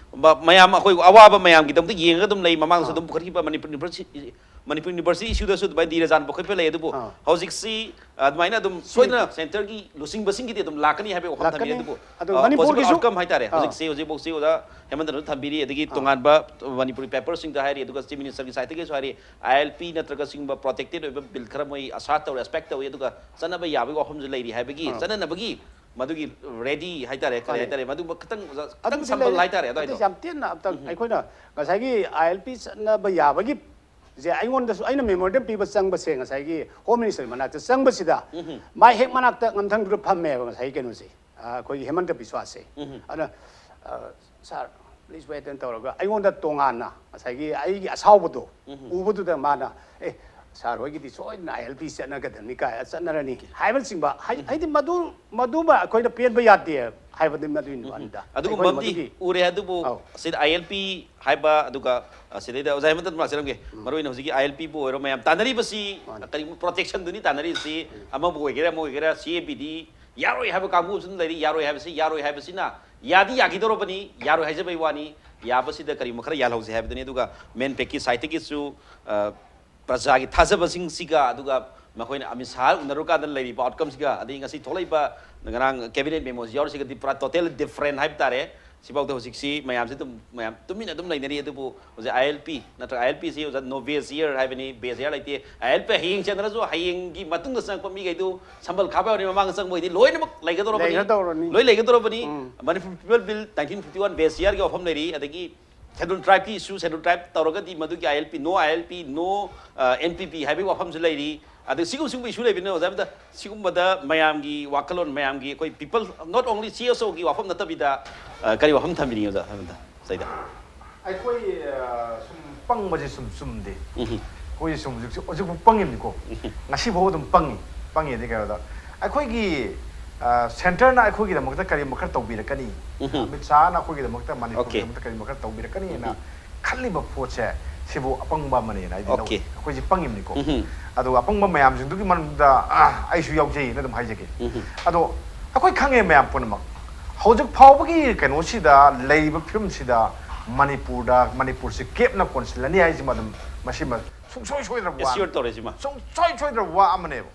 ꯃ-, ꯃꯌꯥꯝ ꯑꯩꯈꯣꯏ ꯑꯋꯥꯕ ꯃꯌꯥꯝꯒꯤꯗꯃꯛꯇ ꯌꯦꯡꯉꯒ ꯑꯗꯨꯝ ꯂꯩ꯫ ꯃꯃꯥꯡꯗꯁꯨ ꯑꯗꯨꯝ ꯄꯨꯈꯠꯈꯤꯕ ꯃꯅꯤꯄꯨꯔ university, ꯃꯅꯤꯄꯨꯔ ꯌꯨꯅꯤꯚꯔꯁꯤꯇꯤ ꯏꯁꯨꯗꯁꯨ ꯑꯗꯨꯃꯥꯏꯅ ꯗꯤꯔꯦꯖꯥꯟ ꯄꯨꯈꯠꯄ ꯂꯩ꯫ ꯑꯗꯨꯕꯨ ꯑꯥ꯫ ꯍꯧꯖꯤꯛꯁꯤ ꯑꯗꯨꯃꯥꯏꯅ ꯑꯗꯨꯝ ꯁꯣꯏꯗꯅ ꯁꯦꯟꯇꯔꯒꯤ ꯂꯨꯆꯤꯡꯕꯁꯤꯡꯒꯤꯗꯤ ꯑꯗꯨꯝ ꯂꯥꯛꯀꯅꯤ ꯍꯥꯏꯕꯒꯤ ꯋꯥꯐꯝ ꯊꯝꯃꯤ꯫ ꯂꯥꯛꯀꯅꯤ꯫ ꯑꯗꯨꯕꯨ ꯑꯗꯣ ꯑ, possible ꯃꯅꯤꯄꯨꯔꯒꯤꯁꯨ outcome ꯍꯥꯏꯇꯥꯔꯦ꯫ ꯑꯥ꯫ ꯍꯧꯖꯤꯛꯁꯦ ꯍꯧꯖꯤꯛ ꯐꯥꯎꯁꯤ ꯑꯣꯖꯥ ꯍꯦꯃꯟꯇꯅꯁꯨ ꯊꯝꯕꯤꯔꯤ, ꯑꯗꯒꯤ ꯇꯣꯉꯥꯟꯕ ꯃꯅꯤꯄꯨꯔꯤ ꯄꯦꯄꯔꯁꯤꯡꯗ ꯍꯥꯏꯔꯤ, ꯑꯗꯨꯒ ꯆꯤꯐ ꯃꯤꯅꯤꯁꯇꯔꯒꯤ ꯁꯥꯏꯠꯇꯒꯤꯁꯨ ꯍꯥꯏꯔꯤ, ꯑꯥꯏ ꯑꯦꯜ ꯄꯤ ꯅꯠꯇ꯭ꯔꯒ ꯁꯤꯒꯨꯝꯕ ꯄ꯭ꯔꯣꯇꯦꯛꯇꯦꯠ ꯑꯣꯏꯕ ꯕꯤꯜ ꯈꯔ ꯃꯣꯏ ꯑꯁꯥ ꯇꯧꯔꯤ, ꯑꯦꯛꯁꯄꯦꯛ ꯇꯧꯏ, ꯑꯗꯨꯒ ꯆꯠꯅꯕ ꯌꯥꯕꯒꯤ ꯋꯥꯐꯝꯁꯨ ꯂꯩꯔꯤ ꯍꯥꯏꯕꯒꯤ, ꯆꯠꯅꯅꯕꯒꯤ ꯃꯗꯨꯒꯤ ꯔꯦꯗꯤ ꯍꯥꯏꯇꯥꯔꯦ, ꯀꯔꯤ ꯃꯥꯅꯦ꯫ ꯍꯥꯏꯇꯥꯔꯦ, ꯃꯗꯨ ꯈꯤꯇꯪ ꯈꯤꯇꯪ ꯑꯗꯨꯕꯨꯗꯤ ꯁꯝꯕꯜ ꯂꯩ-, ꯍꯥꯏꯇꯥꯔꯦ ꯑꯗꯨꯋꯥꯏꯗꯣ꯫ ꯑꯗꯨꯗꯤ ꯌꯥꯝ ꯇꯦꯟꯅ ꯑꯝꯇꯪ ꯑꯩꯈꯣꯏꯅ ꯉꯁꯥꯏꯒꯤ ꯑꯥꯏ ꯑꯦꯜ ꯄꯤ ꯆꯠꯅꯕ ꯌꯥꯕꯒꯤ ꯁꯦ ꯑꯩꯉꯣꯟꯗꯁꯨ, ꯑꯩꯅ ꯃꯦꯃꯣꯔꯦꯟꯗꯝ ꯄꯤꯕ ꯆꯪꯕꯁꯦ, ꯉꯁꯥꯏꯒꯤ ꯍꯣꯝ ꯃꯤꯅꯤꯁꯇꯔ ꯃꯅꯥꯛꯇ ꯆꯪꯕꯁꯤꯗ ꯃꯥꯏ ꯍꯦꯛ ꯃꯅꯥꯛꯇ ꯉꯝꯊꯪꯗꯨꯗ ꯐꯝꯃꯦꯕ ꯉꯁꯥꯏꯒꯤ ꯀꯩꯅꯣꯁꯦ, ꯑ, ꯑꯩꯈꯣꯏꯒꯤ ꯍꯦꯃꯟꯇ ꯕꯤꯁ꯭ꯋꯥꯁꯁꯦ꯫ ꯑꯗꯨꯅ, ꯑ, "Sir, please wait" ꯅ ꯇꯧꯔꯒ ꯑꯩꯉꯣꯟꯗ ꯇꯣꯉꯥꯟꯅ ꯉꯁꯥꯏꯒꯤ ꯑꯩꯒꯤ ꯑꯁꯥꯎꯕꯗꯣ ꯎꯕꯗꯨꯗ ꯃꯥꯅ, "ꯑꯦ, ꯁꯥꯔ ꯍꯣꯏꯒꯤꯗꯤ ꯁꯣꯏꯗꯅ ꯑꯥꯏ ꯑꯦꯜ ꯄꯤ ꯆꯠꯅꯒꯗꯕꯅꯤ" ꯀꯥꯏ, "ꯆꯠꯅꯔꯅꯤ" ꯍꯥꯏꯕꯅꯆꯤꯡꯕ, ꯍꯥꯏ-, ꯍꯥꯏꯗꯤ ꯃꯗꯨ, ꯃꯗꯨꯃ ꯑꯩꯈꯣꯏꯅ ꯄꯦꯟꯕ ꯌꯥꯗꯦ ꯍꯥꯏꯕꯗꯤ ꯃꯗꯨꯒꯤ ꯋꯥꯅꯤꯗ꯫ ꯑꯩꯈꯣꯏꯅ ꯑꯗꯨꯒꯨꯝꯕ ꯑꯃꯗꯤ ꯃꯗꯨꯒꯤ ꯎꯔꯦ꯫ ꯑꯗꯨꯕꯨ ꯑꯧ꯫ ꯁꯤꯗ ꯑꯥꯏ ꯑꯦꯜ ꯄꯤ ꯍꯥꯏꯕ, ꯑꯗꯨꯒ, ꯑ, ꯁꯤꯗꯩꯗ ꯑꯣꯖꯥ ꯍꯦꯃꯟꯇ ꯑꯗꯨꯝ ꯂꯥꯛꯆꯔꯝꯒꯦ꯫ ꯃꯔꯨ ꯑꯣꯏꯅ ꯍꯧꯖꯤꯛꯀꯤ ꯑꯥꯏ ꯑꯦꯜ ꯄꯤꯕꯨ ꯑꯣꯏꯔꯣ, ꯃꯌꯥꯝ ꯇꯥꯟꯅꯔꯤꯕꯁꯤ ꯀꯔꯤꯒꯨꯝꯕ ꯄ꯭ꯔꯣꯇꯦꯛꯁꯟꯗꯨꯅꯤ ꯇꯥꯟꯅꯔꯤꯁꯤ꯫ ꯑꯃꯕꯨ ꯑꯣꯏꯒꯦꯔꯥ ꯑꯃ ꯑꯣꯏꯒꯦꯔꯥ, ꯁꯤ ꯑꯦ ꯄꯤꯗꯤ ꯌꯥꯔꯣꯏ ꯍꯥꯏꯕ ꯀꯥꯡꯕꯨ ꯑꯃꯁꯨ ꯑꯗꯨꯝ ꯂꯩꯔꯤ꯫ ꯌꯥꯔꯣꯏ ꯍꯥꯏꯕꯁꯤ, ꯌꯥꯔꯣꯏ ꯍꯥꯏꯕꯁꯤꯅ ꯌꯥꯗꯤ ꯌꯥꯈꯤꯗꯧꯔꯕꯅꯤ, ꯌꯥꯔꯣꯏ ꯍꯥꯏꯖꯕꯩ ꯋꯥꯅꯤ꯫ ꯌꯥꯕꯁꯤꯗ ꯀꯔꯤꯒꯨꯝꯕ ꯈꯔ ꯌꯥꯜꯍꯧꯁꯦ ꯍꯥꯏꯕꯗꯨꯅꯤ꯫ ꯑꯗꯨꯒ ꯃꯦꯟꯄꯦꯛꯀꯤ ꯁꯥꯏꯠꯇꯒꯤꯁꯨ, ꯑ, ꯄ꯭ꯔꯖꯥꯒꯤ ꯊꯥꯖꯕꯁꯤꯡꯁꯤꯒ, ꯑꯗꯨꯒ ꯃꯈꯣꯏꯅ ꯑꯃꯤꯠ ꯁꯥꯍ ꯎꯅꯔꯨꯀꯥꯟꯗ ꯂꯩꯔꯤꯕ ꯑꯥꯎꯠꯀꯝꯁꯤꯒ, ꯑꯗꯒꯤ ꯉꯁꯤ ꯊꯣꯛꯂꯛꯏꯕ ꯉꯔꯥꯡ ꯀꯦꯕꯤꯅꯦꯠ ꯃꯦꯃꯣꯁꯤ ꯌꯥꯎꯔꯤꯁꯤꯒꯗꯤ ꯄꯨꯔꯥ ꯇꯣꯇꯦꯜ ꯗꯤꯐ꯭ꯔꯦꯟ ꯍꯥꯏꯕ ꯇꯥꯔꯦ꯫ ꯁꯤꯐꯥꯎꯗ ꯍꯧꯖꯤꯛꯁꯤ ꯃꯌꯥꯝꯁꯤ ꯑꯗꯨꯝ, ꯃꯌꯥꯝ ꯇꯨꯃꯤꯟꯅ ꯑꯗꯨꯝ ꯂꯩꯅꯔꯤ꯫ ꯑꯗꯨꯕꯨ ꯍꯧꯖꯤꯛ ꯑꯥꯏ ꯑꯦꯜ ꯄꯤ ꯅꯠꯇ꯭ꯔꯒ ꯑꯥꯏ ꯑꯦꯜ ꯄꯤꯁꯤ ꯑꯣꯖꯥ ꯅꯣ ꯕꯦꯁ ꯏꯌꯔ ꯍꯥꯏꯕꯅꯤ, ꯕꯦꯁ ꯏꯌꯔ ꯂꯩꯇꯦ꯫ ꯑꯥꯏ ꯑꯦꯜ ꯄꯤ ꯍꯌꯦꯡ ꯆꯪꯅꯔꯁꯨ ꯍꯌꯦꯡꯒꯤ ꯃꯇꯨꯡꯗ ꯆꯪꯉꯛꯄ ꯃꯤꯈꯩꯗꯨ ꯁꯝꯕꯜ ꯈꯥꯕ ꯌꯥꯎꯔꯤ, ꯃꯃꯥꯡꯗ ꯆꯪꯕ ꯑꯣꯏꯗꯤ ꯂꯣꯏꯅꯃꯛ ꯂꯩꯒꯗꯧꯔꯕꯅꯤ꯫ ꯂꯩꯒꯗꯧꯔꯅꯤ꯫ ꯂꯣꯏ ꯂꯩꯒꯗꯧꯔꯕꯅꯤ꯫ Manipur people bill nineteen fifty one base ꯏꯌꯔꯒꯤ ꯋꯥꯐꯝ ꯂꯩꯔꯤ, ꯑꯗꯒꯤ ꯁꯦꯗꯨꯜ ꯇ꯭ꯔꯥꯏꯕꯀꯤ ꯏꯁꯨ, ꯁꯦꯗꯨꯜ ꯇ꯭ꯔꯥꯏꯕ ꯇꯧꯔꯒꯗꯤ ꯃꯗꯨꯒꯤ ꯑꯥꯏ ꯑꯦꯜ ꯄꯤ, ꯅꯣ ꯑꯥꯏ ꯑꯦꯜ ꯄꯤ, ꯅꯣ, ꯑ, ꯑꯦꯟ ꯄꯤ ꯄꯤ ꯍꯥꯏꯕꯒꯤ ꯋꯥꯐꯝꯁꯨ ꯂꯩꯔꯤ꯫ ꯑꯗꯨ ꯁꯤꯒꯨꯝ-, ꯁꯤꯒꯨꯝꯕ ꯏꯁꯨ ꯂꯩꯕꯅꯤꯅ ꯑꯣꯖꯥ ꯑꯃꯗ ꯁꯤꯒꯨꯝꯕꯗ ꯃꯌꯥꯝꯒꯤ ꯋꯥꯈꯜꯂꯣꯟ, ꯃꯌꯥꯝꯒꯤ ꯑꯩꯈꯣꯏ people, not only C S ꯑꯣꯒꯤ ꯋꯥꯐꯝ ꯅꯠꯇꯕꯤꯗ, ꯑ, ꯀꯔꯤ ꯋꯥꯐꯝ ꯊꯝꯕꯤꯅꯤꯡꯉꯤ ꯑꯣꯖꯥ ꯑꯃꯗ ꯁꯤꯗ? ꯑꯩꯈꯣꯏ, ꯑ, ꯁꯨꯝ ꯄꯪꯕꯁꯦ ꯁꯨꯝ ꯆꯨꯝꯗꯦ꯫ ꯑꯩꯈꯣꯏ ꯁꯨꯝ ꯍꯧꯖꯤꯛꯁꯨ, ꯍꯧꯖꯤꯛꯐꯥꯎ ꯄꯪꯉꯤꯕꯅꯤꯀꯣ꯫ ꯉꯁꯤꯐꯥꯎ ꯑꯗꯨꯝ ꯄꯪꯉꯤ꯫ ꯄꯪꯉꯤꯗꯤ ꯀꯩꯅꯣꯗ ꯑꯩꯈꯣꯏꯒꯤ, ꯑ, ꯁꯦꯟꯇꯔꯅ ꯑꯩꯈꯣꯏꯒꯤꯗꯃꯛꯇ ꯀꯔꯤꯒꯨꯝꯕ ꯈꯔ ꯇꯧꯕꯤꯔꯛꯀꯅꯤ, ꯑꯃꯤꯠ ꯁꯥꯍꯅ ꯑꯩꯈꯣꯏꯒꯤꯗꯃꯛꯇ, ꯃꯅꯤꯄꯨꯔꯒꯤꯗꯃꯛꯇ ꯀꯔꯤꯒꯨꯝꯕ ꯈꯔ ꯇꯧꯕꯤꯔꯛꯀꯅꯤꯅ ꯈꯜꯂꯤꯕ ꯄꯣꯠꯁꯦ, ꯁꯤꯕꯨ ꯑꯄꯪꯕ ꯑꯃꯅꯦꯅ ꯑꯩꯗꯤ ꯂꯧꯏ꯫ Okay. ꯑꯩꯈꯣꯏꯁꯦ ꯄꯪꯉꯤꯕꯅꯤꯀꯣ꯫ ꯑꯗꯨꯒ ꯑꯄꯪꯕ ꯃꯌꯥꯝꯁꯤꯡꯗꯨꯒꯤ ꯃꯅꯨꯡꯗ, ꯑ, ꯑꯩꯁꯨ ꯌꯥꯎꯖꯩꯅ ꯑꯗꯨꯝ ꯍꯥꯏꯖꯒꯦ꯫ ꯑꯗꯣ ꯑꯩꯈꯣꯏ ꯈꯪꯉꯦ ꯃꯌꯥꯝ ꯄꯨꯝꯅꯃꯛ, ꯍꯧꯖꯤꯛ ꯐꯥꯎꯕꯒꯤ ꯀꯩꯅꯣꯁꯤꯗ, ꯂꯩꯔꯤꯕ ꯐꯤꯕꯝꯁꯤꯗ ꯃꯅꯤꯄꯨꯔꯗ, ꯃꯅꯤꯄꯨꯔꯁꯤ ꯀꯦꯞꯅ ꯀꯣꯟꯁꯤꯜꯂꯅꯤ ꯍꯥꯏꯁꯤꯃ ꯑꯗꯨꯝ, ꯃꯁꯤꯃ ꯁꯨꯡꯁꯣꯏ ꯁꯣꯏꯗ꯭ꯔꯕ ꯋꯥ ꯑꯃ꯫ ꯑꯦꯁꯤꯌꯣꯔ ꯇꯧꯔꯦ ꯁꯤꯃ꯫ ꯁꯨꯡꯁꯣꯏ ꯁꯣꯏꯗ꯭ꯔꯕ ꯋꯥ ꯑꯃꯅꯦꯕ꯫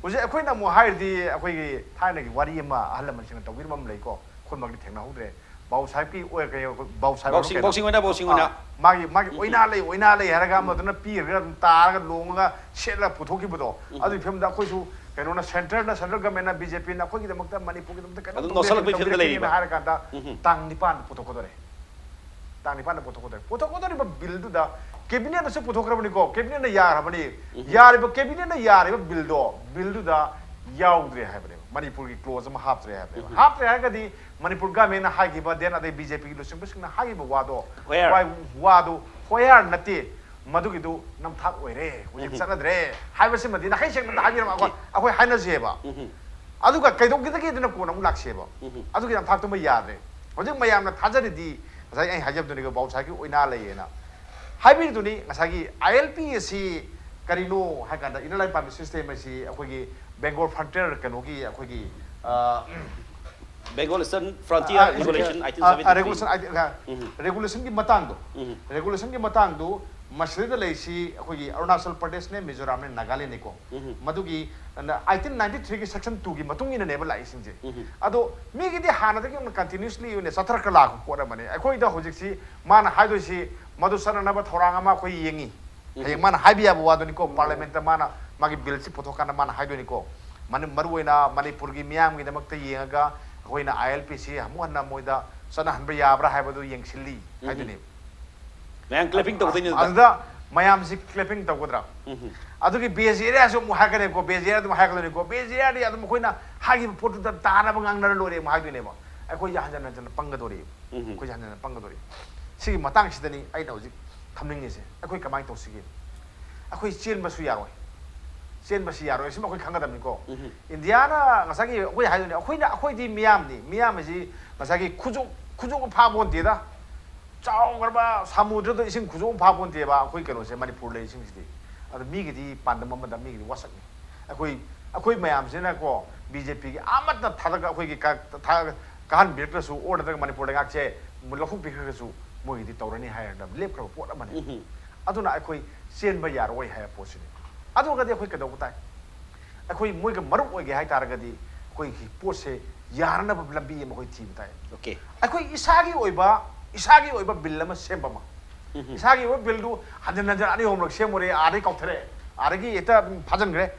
ꯍꯧꯖꯤꯛ ꯑꯩꯈꯣꯏꯅ ꯑꯃꯨꯛ ꯍꯥꯏꯔꯗꯤ ꯑꯩꯈꯣꯏꯒꯤ ꯊꯥꯏꯅꯒꯤ ꯋꯥꯔꯤ ꯑꯃ ꯑꯍꯜ ꯂꯃꯟꯁꯤꯡꯅ ꯇꯧꯕꯤꯔꯝꯕ ꯑꯃ ꯂꯩꯀꯣ, ꯑꯩꯈꯣꯏꯃꯛꯇꯤ ꯊꯦꯡꯅꯍꯧꯗ꯭ꯔꯦ꯫ ꯕꯥꯎ ꯁꯥꯍꯦꯕꯀꯤ ꯑꯣꯏ-, ꯀꯩ, ꯕꯥꯎ ꯁꯥꯍꯦꯕ ꯕꯥꯎꯁꯤꯡ, ꯀꯩꯅꯣ? ꯕꯥꯎꯁꯤꯡ ꯑꯣꯏꯅ, ꯕꯥꯎꯁꯤꯡ ꯑꯣꯏꯅ꯫ ꯑꯥ, ꯃꯥꯒꯤ, ꯃꯥꯒꯤ ꯑꯣꯏꯅꯥ ꯂꯩ, ꯑꯣꯏꯅꯥ ꯂꯩ ꯍꯥꯏꯔꯒ ꯑꯃꯗꯨꯅ ꯄꯤꯔꯒ ꯑꯗꯨꯝ ꯇꯥꯔꯒ ꯂꯣꯡꯉꯒ ꯁꯦꯠꯂꯒ ꯄꯨꯊꯣꯛꯈꯤꯕꯗꯣ꯫ ꯑꯗꯨꯒꯤ ꯐꯤꯕꯝꯗ ꯑꯩꯈꯣꯏꯁꯨ ꯀꯩꯅꯣꯅ, ꯁꯦꯟꯇꯔꯅ, ꯁꯦꯟꯇ꯭ꯔꯦꯜ ꯒꯚꯔꯟꯃꯦꯟꯅ, ꯕꯤ ꯖꯦ ꯄꯤꯅ ꯑꯩꯈꯣꯏꯒꯤꯗꯃꯛꯇ, ꯃꯅꯤꯄꯨꯔꯒꯤꯗꯃꯛꯇ ꯀꯩꯅꯣꯝ ꯑꯗꯨꯝ ꯇꯧꯒꯦ, ꯅꯣꯠꯁꯜꯂꯛꯄꯒꯤ ꯀꯩꯅꯣꯝ ꯐꯤꯕꯝꯗ ꯇꯧꯒꯦ ꯂꯩꯔꯤꯕ꯫ ꯍꯥꯏꯔꯀꯥꯟꯗ ꯎꯝ꯫ ꯇꯥꯡ ꯅꯤꯄꯥꯟꯗ ꯄꯨꯊꯣꯛꯀꯗꯧꯔꯦ꯫ ꯇꯥꯡ ꯅꯤꯄꯥꯟꯗ ꯄꯨꯊꯣꯛꯀꯗꯧꯔꯦ꯫ ꯄꯨꯊꯣꯛꯀꯗꯧꯔꯤꯕ ꯕꯤꯜꯗꯨꯗ ꯀꯦꯕꯤꯅꯦꯠꯅꯁꯨ ꯄꯨꯊꯣꯛꯈ꯭ꯔꯕꯅꯤꯀꯣ, ꯀꯦꯕꯤꯅꯦꯠꯅ ꯌꯥꯈ꯭ꯔꯕꯅꯤ꯫ ꯌꯥꯔꯤꯕ, ꯀꯦꯕꯤꯅꯦꯠꯅ ꯌꯥꯔꯤꯕ ꯕꯤꯜꯗꯣ, ꯕꯤꯜꯗꯨꯗ ꯌꯥꯎꯗ꯭ꯔꯦ ꯍꯥꯏꯕꯅꯦꯕ꯫ ꯃꯅꯤꯄꯨꯔꯒꯤ ꯀ꯭ꯂꯣꯖ ꯑꯃ ꯍꯥꯞꯇ꯭ꯔꯦ ꯍꯥꯏꯕꯅꯦꯕ꯫ ꯍꯥꯞꯇ꯭ꯔꯦ ꯍꯥꯏꯔꯒꯗꯤ ꯃꯅꯤꯄꯨꯔ ꯒꯚꯔꯟꯃꯦꯟꯠꯅ ꯍꯥꯏꯈꯤꯕ, then ꯑꯗꯩ ꯕꯤ ꯖꯦ ꯄꯤꯒꯤ ꯂꯨꯆꯤꯡꯕꯁꯤꯡꯅ ꯍꯥꯏꯈꯤꯕ ꯋꯥꯗꯣ, ꯍꯣꯌꯥꯔ꯫ ꯋꯥ-, ꯋꯥꯗꯣ ꯍꯣꯌꯥꯔ ꯅꯠꯇꯦ, ꯃꯗꯨꯒꯤꯗꯨ ꯅꯝꯊꯥꯛ ꯑꯣꯏꯔꯦ, ꯍꯧꯖꯤꯛ ꯆꯠꯅꯗ꯭ꯔꯦ ꯍꯥꯏꯕꯁꯤꯃꯗꯤ ꯅꯥꯈꯩ ꯁꯦꯡꯅ ꯑꯝꯇ ꯍꯥꯏꯕꯤꯔꯝꯃꯣ꯫ ꯑꯩꯈꯣꯏ, ꯑꯩꯈꯣꯏ ꯍꯥꯏꯅꯁꯦꯕ꯫ ꯑꯗꯨꯒ ꯀꯩꯗꯧꯒꯗꯒꯦꯗꯅ ꯀꯣꯟꯅ ꯑꯃꯨꯛ ꯂꯥꯛꯁꯦꯕ꯫ ꯑꯗꯨꯒꯤ ꯅꯝꯊꯥꯛꯇꯨꯃ ꯌꯥꯗ꯭ꯔꯦ꯫ ꯍꯧꯖꯤꯛ ꯃꯌꯥꯝꯅ ꯊꯥꯖꯔꯤꯗꯤ ꯉꯁꯥꯏ ꯑꯩ ꯍꯥꯏꯖꯕꯗꯨꯅꯤꯀꯣ, ꯕꯥꯎ ꯁꯥꯍꯦꯕꯀꯤ ꯑꯣꯏꯅꯥ ꯂꯩꯌꯦꯅ ꯍꯥꯏꯕꯤꯔꯤꯗꯨꯅꯤ꯫ ꯉꯁꯥꯏꯒꯤ ꯑꯥꯏ ꯑꯦꯜ ꯄꯤ ꯑꯁꯤ ꯀꯔꯤꯅꯣ ꯍꯥꯏ ꯀꯥꯟꯗ, Inner Line Permit System ꯑꯁꯤ ꯑꯩꯈꯣꯏꯒꯤ ꯕꯦꯡꯒꯣꯜ ꯐ꯭ꯔꯟꯇꯤꯌꯔ ꯀꯩꯅꯣꯒꯤ ꯑꯩꯈꯣꯏꯒꯤ, ꯑ, Bengal Eastern ꯑ, Frontier ꯑ, Regulation, ꯑ, eighteen ꯑ, seventy-three꯫ Regulation, ꯑ, Regulationꯒꯤ ꯃꯇꯥꯡꯗꯣ, Regulationꯒꯤ ꯃꯇꯥꯡꯗꯣ ꯃꯁꯤꯗ ꯂꯩꯁꯤ ꯑꯩꯈꯣꯏꯒꯤ ꯑꯔꯨꯅꯥꯆꯜ ꯄ꯭ꯔꯗꯦꯁꯅꯦ, ꯃꯤꯖꯣꯔꯥꯝꯅꯦ, ꯅꯥꯒꯥꯂꯦꯟꯅꯦꯀꯣ꯫ ꯃꯗꯨꯒꯤ eighteen ninety-threeꯒꯤ section twoꯒꯤ ꯃꯇꯨꯡ ꯏꯟꯅꯅꯦꯕ ꯂꯥꯛꯏꯁꯤꯡꯁꯦ꯫ ꯑꯗꯣ ꯃꯤꯒꯤꯗꯤ ꯍꯥꯟꯅꯗꯒꯤ ꯑꯃ continuously ꯑꯣꯏꯅ ꯆꯠꯊꯔꯛꯀ ꯂꯥꯛꯄ ꯄꯣꯠ ꯑꯃꯅꯦ꯫ ꯑꯩꯈꯣꯏꯗ ꯍꯧꯖꯤꯛꯁꯤ ꯃꯥꯅ ꯍꯥꯏꯗꯣꯏꯁꯤ ꯃꯗꯨ ꯆꯠꯅꯅꯕ ꯊꯧꯔꯥꯡ ꯑꯃ ꯑꯩꯈꯣꯏ ꯌꯦꯡꯉꯤ꯫ ꯍꯌꯦꯡ ꯃꯥꯅ ꯍꯥꯏꯕ ꯌꯥꯕ ꯋꯥꯗꯨꯅꯤꯀꯣ, ꯄꯥꯔꯂꯤꯌꯥꯃꯦꯟꯠꯇ ꯃꯥꯅ ꯃꯥꯒꯤ ꯕꯤꯜꯁꯤ ꯄꯨꯊꯣꯛꯀꯥꯟꯗ ꯃꯥꯅ ꯍꯥꯏꯗꯣꯏꯅꯤꯀꯣ꯫ ꯃꯅꯤ-, ꯃꯔꯨꯑꯣꯏꯅ ꯃꯅꯤꯄꯨꯔꯒꯤ ꯃꯤꯌꯥꯝꯒꯤꯗꯃꯛꯇ ꯌꯦꯡꯉꯒ ꯑꯩꯈꯣꯏꯅ ꯑꯥꯏ ꯑꯦꯜ ꯄꯤꯁꯤ ꯑꯃꯨꯛ ꯍꯟꯅ ꯃꯣꯏꯗ ꯆꯠꯅꯍꯟꯕ ꯌꯥꯕ꯭ꯔꯥ ꯍꯥꯏꯕꯗꯨ ꯌꯦꯡꯁꯤꯜꯂꯤ ꯍꯥꯏꯗꯨꯅꯤ꯫ ꯃꯌꯥꯝ clapping ꯇꯧꯗꯣꯏꯅꯤ ꯑꯗꯨꯗ꯫ ꯑꯗꯨꯗ ꯃꯌꯥꯝꯁꯤ clapping ꯇꯧꯒꯗ꯭ꯔꯥ? ꯑꯗꯨꯒꯤ ꯕꯦꯖ ꯑꯦꯔꯤꯌꯥꯁꯨ ꯑꯃꯨꯛ ꯍꯥꯏꯔꯛꯀꯅꯤꯀꯣ, ꯕꯦꯖ ꯑꯦꯔꯤꯌꯥ ꯑꯗꯨꯝ ꯍꯥꯏꯔꯛꯀꯗꯣꯏꯅꯤꯀꯣ꯫ ꯕꯦꯖ ꯑꯦꯔꯤꯌꯥꯗꯤ ꯑꯗꯨꯝ ꯑꯩꯈꯣꯏꯅ ꯍꯥꯏꯈꯤꯕ ꯄꯣꯠꯇꯨꯗ ꯇꯥꯅꯕ ꯉꯥꯡꯅꯔ ꯂꯣꯏꯔꯦ ꯑꯃꯨꯛ ꯍꯥꯏꯗꯣꯏꯅꯦꯕ꯫ ꯑꯩꯈꯣꯏꯁꯦ ꯍꯟꯖꯟ ꯍꯟꯖꯟꯅ ꯄꯪꯒꯗꯣꯔꯤ꯫ ꯑꯩꯈꯣꯏꯁꯦ ꯍꯟꯖꯟ ꯍꯟꯖꯟꯅ ꯄꯪꯒꯗꯣꯔꯤ꯫ ꯁꯤꯒꯤ ꯃꯇꯥꯡꯁꯤꯗꯅꯤ ꯑꯩꯅ ꯍꯧꯖꯤꯛ ꯊꯝꯅꯤꯡꯉꯤꯁꯦ꯫ ꯑꯩꯈꯣꯏ ꯀꯃꯥꯏꯅ ꯇꯧꯁꯤꯒꯦ? ꯑꯩꯈꯣꯏ ꯆꯦꯟꯕꯁꯨ ꯌꯥꯔꯣꯏ꯫ ꯆꯦꯟꯕꯁꯤ ꯌꯥꯔꯣꯏ꯫ ꯁꯤꯃ ꯑꯩꯈꯣꯏ ꯈꯪꯒꯗꯕꯅꯤꯀꯣ꯫ ꯏꯟꯗꯤꯌꯥꯅ ꯉꯁꯥꯏꯒꯤ ꯑꯩꯈꯣꯏ ꯍꯥꯏꯗꯣꯏꯅꯦ, ꯑꯩꯈꯣꯏꯅ, ꯑꯩꯈꯣꯏꯗꯤ ꯃꯤꯌꯥꯝꯅꯤ꯫ ꯃꯤꯌꯥꯝ ꯍꯥꯏꯁꯤ ꯉꯁꯥꯏꯒꯤ ꯈꯨꯖꯣꯞ, ꯈꯨꯖꯣꯞ ꯐꯥꯕ ꯅꯠꯇꯦꯗ꯫ ꯆꯥꯎꯈ꯭ꯔꯕ ꯁꯃꯨꯗ꯭ꯔꯗ ꯏꯁꯤꯡ ꯈꯨꯖꯣꯞ ꯑꯃ ꯐꯥꯄꯣꯟꯇꯦꯕ ꯑꯩꯈꯣꯏ ꯀꯩꯅꯣꯁꯦ, ꯃꯅꯤꯄꯨꯔ ꯂꯩꯔꯤꯁꯤꯡꯁꯤꯗꯤ꯫ ꯑꯗꯣ ꯃꯤꯒꯤꯗꯤ ꯄꯥꯟꯗꯝ ꯑꯃꯗ ꯃꯤꯒꯤꯗꯤ ꯋꯥꯁꯛꯅꯤ꯫ ꯑꯩꯈꯣꯏ, ꯑꯩꯈꯣꯏ ꯃꯌꯥꯝꯁꯤꯅꯀꯣ, ꯕꯤ ꯖꯦ ꯄꯤꯒꯤ ꯑꯃꯠꯇ ꯊꯥꯗꯒ ꯑꯩꯈꯣꯏꯒꯤ ꯀ-, ꯊꯥ-, ꯀꯥꯍꯟꯕꯤꯔꯛꯇ꯭ꯔꯁꯨ, ꯑꯣꯔ ꯅꯠꯇ꯭ꯔꯒ ꯃꯅꯤꯄꯨꯔ ꯂꯩꯉꯥꯛꯁꯦ ꯂꯧꯊꯣꯛꯄꯤꯈ꯭ꯔꯒꯁꯨ ꯃꯣꯏꯒꯤꯗꯤ ꯇꯧꯔꯅꯤ ꯍꯥꯏꯔꯒ ꯂꯦꯞꯈ꯭ꯔꯕ ꯄꯣꯠ ꯑꯃꯅꯤ꯫ ꯑꯗꯨꯅ ꯑꯩꯈꯣꯏ ꯆꯦꯟꯕ ꯌꯥꯔꯣꯏ ꯍꯥꯏꯕ ꯄꯣꯠꯁꯤꯅꯤ꯫ ꯑꯗꯨ ꯑꯣꯏꯔꯒꯗꯤ ꯑꯩꯈꯣꯏ ꯀꯩꯗꯧꯕ ꯇꯥꯏ? ꯑꯩꯈꯣꯏ ꯃꯣꯏꯒ ꯃꯔꯨꯞ ꯑꯣꯏꯒꯦ ꯍꯥꯏ ꯇꯥꯔꯒꯗꯤ ꯑꯩꯈꯣꯏꯒꯤ ꯄꯣꯠꯁꯦ ꯌꯥꯅꯅꯕ ꯂꯝꯕꯤ ꯑꯃ ꯑꯩꯈꯣꯏ ꯊꯤꯕ ꯇꯥꯏ꯫ ꯑꯣꯀꯦ꯫ ꯑꯩꯈꯣꯏ ꯏꯁꯥꯒꯤ ꯑꯣꯏꯕ ꯏꯁꯥꯒꯤ ꯑꯣꯏꯕ ꯕꯤꯜ ꯑꯃ ꯁꯦꯝꯕ ꯑꯃ꯫ ꯏꯁꯥꯒꯤ ꯑꯣꯏꯕ ꯕꯤꯜꯗꯨ ꯍꯟꯖꯤꯟ ꯍꯟꯖꯤꯟ ꯑꯅꯤ ꯑꯍꯨꯝꯂꯛ ꯁꯦꯝꯃꯨꯔꯦ, ꯑꯥꯗꯩ ꯀꯥꯎꯊꯔꯛꯑꯦ, ꯑꯥꯗꯒꯤ ꯍꯦꯛꯇ ꯐꯥꯖꯤꯟꯈ꯭ꯔꯦ,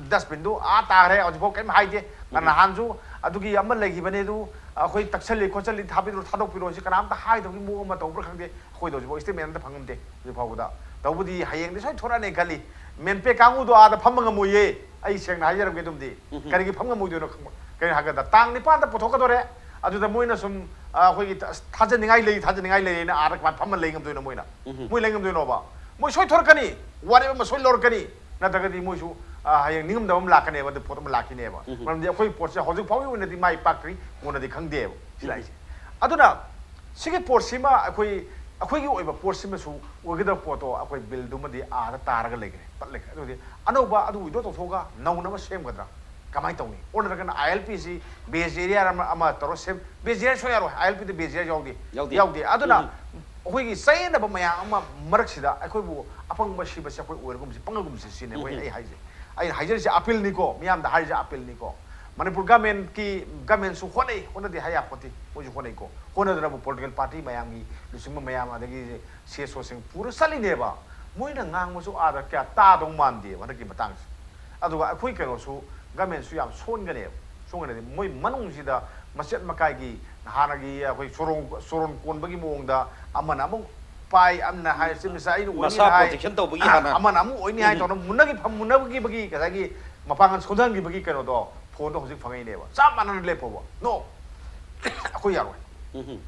ꯗꯁꯕꯤꯟꯗꯨ ꯑꯥ ꯇꯥꯈ꯭ꯔꯦ, ꯍꯧꯖꯤꯛꯐꯥꯎ ꯀꯔꯤꯝ ꯍꯥꯏꯗꯦ꯫ ꯅꯍꯥꯟꯁꯨ ꯑꯗꯨꯒꯤ ꯑꯃ ꯂꯩꯈꯤꯕꯅꯦ, ꯑꯗꯨ ꯑꯩꯈꯣꯏ ꯇꯛꯁꯜꯂꯤ ꯈꯣꯠꯆꯜꯂꯤ, ꯊꯥꯕꯤꯔꯣ, ꯊꯥꯗꯣꯛꯄꯤꯔꯣ, ꯁꯤ ꯀꯅꯥꯝꯇ ꯍꯥꯏꯗꯕꯒꯤ ꯃꯑꯣꯡ ꯑꯃ ꯇꯧꯕ꯭ꯔꯥ ꯈꯪꯗꯦ꯫ ꯑꯩꯈꯣꯏꯗ ꯍꯧꯖꯤꯛꯐꯥꯎ ꯏꯁꯇꯦꯠꯃꯦꯟ ꯑꯝꯇ ꯐꯪꯉꯝꯗꯦ ꯍꯧꯖꯤꯛ ꯐꯥꯎꯕꯗ꯫ ꯇꯧꯕꯗꯤ ꯍꯌꯦꯡꯗꯤ ꯁꯣꯏ ꯊꯣꯔꯛꯑꯅꯤ ꯈꯜꯂꯤ꯫ ꯃꯦꯟꯄꯦ ꯀꯥꯡꯕꯨꯗꯣ ꯑꯥꯗ ꯐꯝꯕ ꯉꯝꯃꯣꯏꯌꯦ꯫ ꯑꯩ ꯁꯦꯡꯅ ꯍꯥꯏꯖꯔꯝꯒꯦ ꯑꯗꯨꯝꯗꯤ꯫ ꯀꯔꯤꯒꯤ ꯐꯝ ꯉꯝꯃꯣꯏꯗꯣꯏꯅꯣ ꯈꯪꯕ? ꯀꯩꯅꯣ ꯍꯥꯏꯔꯀꯥꯟꯗ ꯇꯥꯡ ꯅꯤꯄꯥꯟꯗ ꯄꯨꯊꯣꯛꯀꯗꯧꯔꯦ꯫ ꯑꯗꯨꯗ ꯃꯣꯏꯅ ꯁꯨꯝ, ꯑ, ꯑꯩꯈꯣꯏꯒꯤ ꯊꯥ-, ꯊꯥꯖꯅꯤꯡꯉꯥꯏ ꯂꯩ, ꯊꯥꯖꯅꯤꯡꯉꯥꯏ ꯂꯩꯅ ꯑꯥꯗ ꯀꯃꯥꯏꯅ ꯐꯝꯃ ꯂꯩ ꯉꯝꯗꯣꯏꯅꯣ ꯃꯣꯏꯅ? ꯃꯣꯏ ꯂꯩ ꯉꯝꯗꯣꯏꯅꯣꯕ? ꯃꯣꯏ ꯁꯣꯏ ꯊꯣꯔꯛꯀꯅꯤ, ꯋꯥꯔꯦꯞ ꯑꯃ ꯁꯣꯏ ꯂꯧꯔꯛꯀꯅꯤ꯫ ꯅꯠꯇ꯭ꯔꯒꯗꯤ ꯃꯣꯏꯁꯨ, ꯑ, ꯍꯌꯦꯡ ꯅꯤꯡꯉꯝꯗꯕ ꯑꯃ ꯂꯥꯛꯀꯅꯦꯕ, ꯑꯗꯨ ꯄꯣꯠ ꯑꯃ ꯂꯥꯛꯈꯤꯅꯦꯕ꯫ ꯃꯔꯝꯗꯤ ꯑꯩꯈꯣꯏ ꯄꯣꯠꯁꯦ ꯍꯧꯖꯤꯛ ꯐꯥꯎꯒꯤ ꯑꯣꯏꯅꯗꯤ ꯃꯥꯏ ꯄꯥꯛꯇ꯭ꯔꯤ, ꯀꯣꯟꯅꯗꯤ ꯈꯪꯗꯦꯕ ꯁꯤ ꯂꯥꯛꯏꯁꯦ꯫ ꯑꯗꯨꯅ ꯁꯤꯒꯤ ꯄꯣꯠꯁꯤꯃ ꯑꯩꯈꯣꯏ, ꯑꯩꯈꯣꯏꯒꯤ ꯑꯣꯏꯕ ꯄꯣꯠꯁꯤꯃꯁꯨ ꯑꯣꯏꯒꯗꯕ ꯄꯣꯠꯇꯣ ꯑꯩꯈꯣꯏ ꯕꯤꯜꯗꯨꯃꯗꯤ ꯑꯥꯗ ꯇꯥꯔꯒ ꯂꯩꯈ꯭ꯔꯦ, ꯄꯠ ꯂꯩꯈ꯭ꯔꯦ꯫ ꯑꯗꯨꯗꯤ ꯑꯅꯧꯕ ꯑꯗꯨ withdraw ꯇꯧꯊꯣꯛꯑꯒ ꯅꯧꯅ ꯑꯃ ꯁꯦꯝꯒꯗ꯭ꯔꯥ? ꯀꯃꯥꯏꯅ ꯇꯧꯅꯤ? ꯑꯣꯔ ꯅꯠꯇ꯭ꯔꯒꯅ ILP ꯁꯤ base area ꯑꯃ, ꯑꯃ ꯇꯧꯔ ꯁꯦꯝ, base area ꯁꯨꯡꯌꯥ ꯌꯥꯔꯣꯏ, ILP ꯗ base area ꯌꯥꯎꯗꯦ꯫ ꯌꯥꯎꯗꯦ꯫ ꯌꯥꯎꯗꯦ꯫ ꯑꯗꯨꯅ ꯑꯩꯈꯣꯏꯒꯤ ꯆꯌꯦꯠꯅꯕ ꯃꯌꯥꯝ ꯑꯃ ꯃꯔꯛꯁꯤꯗ ꯑꯩꯈꯣꯏꯕꯨ ꯑꯄꯪꯕ ꯁꯤꯕꯁꯦ ꯑꯩꯈꯣꯏ ꯑꯣꯏꯔꯒꯨꯝꯁꯤ, ꯄꯪꯉꯒꯨꯝꯁꯤ ꯁꯤꯅꯦ ꯑꯩꯈꯣꯏ, ꯑꯩ ꯍꯥꯏꯁꯦ꯫ ꯑꯩꯅ ꯍꯥꯏꯖꯔꯤꯁꯦ appeal ꯅꯤꯀꯣ, ꯃꯤꯌꯥꯝꯗ ꯍꯥꯏꯔꯤꯁꯦ appeal ꯅꯤꯀꯣ꯫ ꯃꯅꯤꯄꯨꯔ government ꯀꯤ, government ꯁꯨ ꯍꯣꯠꯅꯩ, ꯍꯣꯠꯅꯗꯦ ꯍꯥꯏ ꯌꯥꯄꯣꯠꯇꯦ, ꯃꯣꯏꯁꯨ ꯍꯣꯠꯅꯩꯀꯣ꯫ ꯍꯣꯠꯅꯗꯅꯕꯨ political party ꯃꯌꯥꯝꯒꯤ ꯂꯨꯆꯤꯡꯕ ꯃꯌꯥꯝ, ꯑꯗꯒꯤ CSO ꯁꯤꯡ ꯄꯨꯔ ꯆꯠꯂꯤꯅꯦꯕ꯫ ꯃꯣꯏꯅ ꯉꯥꯡꯕꯁꯨ ꯑꯥꯗ ꯀꯌꯥ ꯇꯥꯗꯧ ꯃꯥꯟꯗꯦꯕ ꯍꯟꯗꯛꯀꯤ ꯃꯇꯥꯡꯁꯦ꯫ ꯑꯗꯨꯒ ꯑꯩꯈꯣꯏ ꯀꯩꯅꯣꯁꯨ, government ꯁꯨ ꯌꯥꯝ ꯁꯣꯟꯒꯅꯦꯕ꯫ ꯁꯣꯟꯒꯅꯤ꯫ ꯃꯣꯏ ꯃꯅꯨꯡꯁꯤꯗ ꯃꯆꯦꯠ ꯃꯀꯥꯏꯒꯤ ꯍꯥꯟꯅꯒꯤ ꯑꯩꯈꯣꯏ ꯆꯣꯔꯣꯟ, ꯆꯣꯔꯣꯟ ꯀꯣꯟꯕꯒꯤ ꯃꯑꯣꯡꯗ ꯑꯃꯅ ꯑꯃꯨꯛ ꯄꯥꯏ, ꯑꯃꯅ ꯍꯥꯏ, "ꯁꯤ ꯃꯤꯁ ꯑꯩꯅ ꯑꯣꯏꯅꯤ" ꯃꯁꯥ ꯍꯥꯏ, protection ꯇꯧꯕꯒꯤ ꯍꯥꯟꯅ꯫ ꯑꯃꯅ ꯑꯃꯨꯛ ꯑꯣꯏꯅꯤ ꯍꯥꯏ ꯇꯧꯅ ꯃꯨꯟꯅꯈꯤ-, ꯃꯨꯟꯅꯈꯤꯕꯒꯤ ꯉꯁꯥꯏꯒꯤ ꯃꯄꯥꯡꯒꯜ ꯁꯣꯟꯊꯍꯟꯈꯤꯕꯒꯤ ꯀꯩꯅꯣꯗꯣ, ꯐꯣꯟꯗꯣ ꯍꯧꯖꯤꯛ ꯐꯪꯉꯛꯏꯅꯦꯕ꯫ ꯆꯞ ꯃꯥꯟꯅꯅ ꯂꯦꯞꯄꯣꯕ꯫ No, ꯑꯩꯈꯣꯏ ꯌꯥꯔꯣꯏ꯫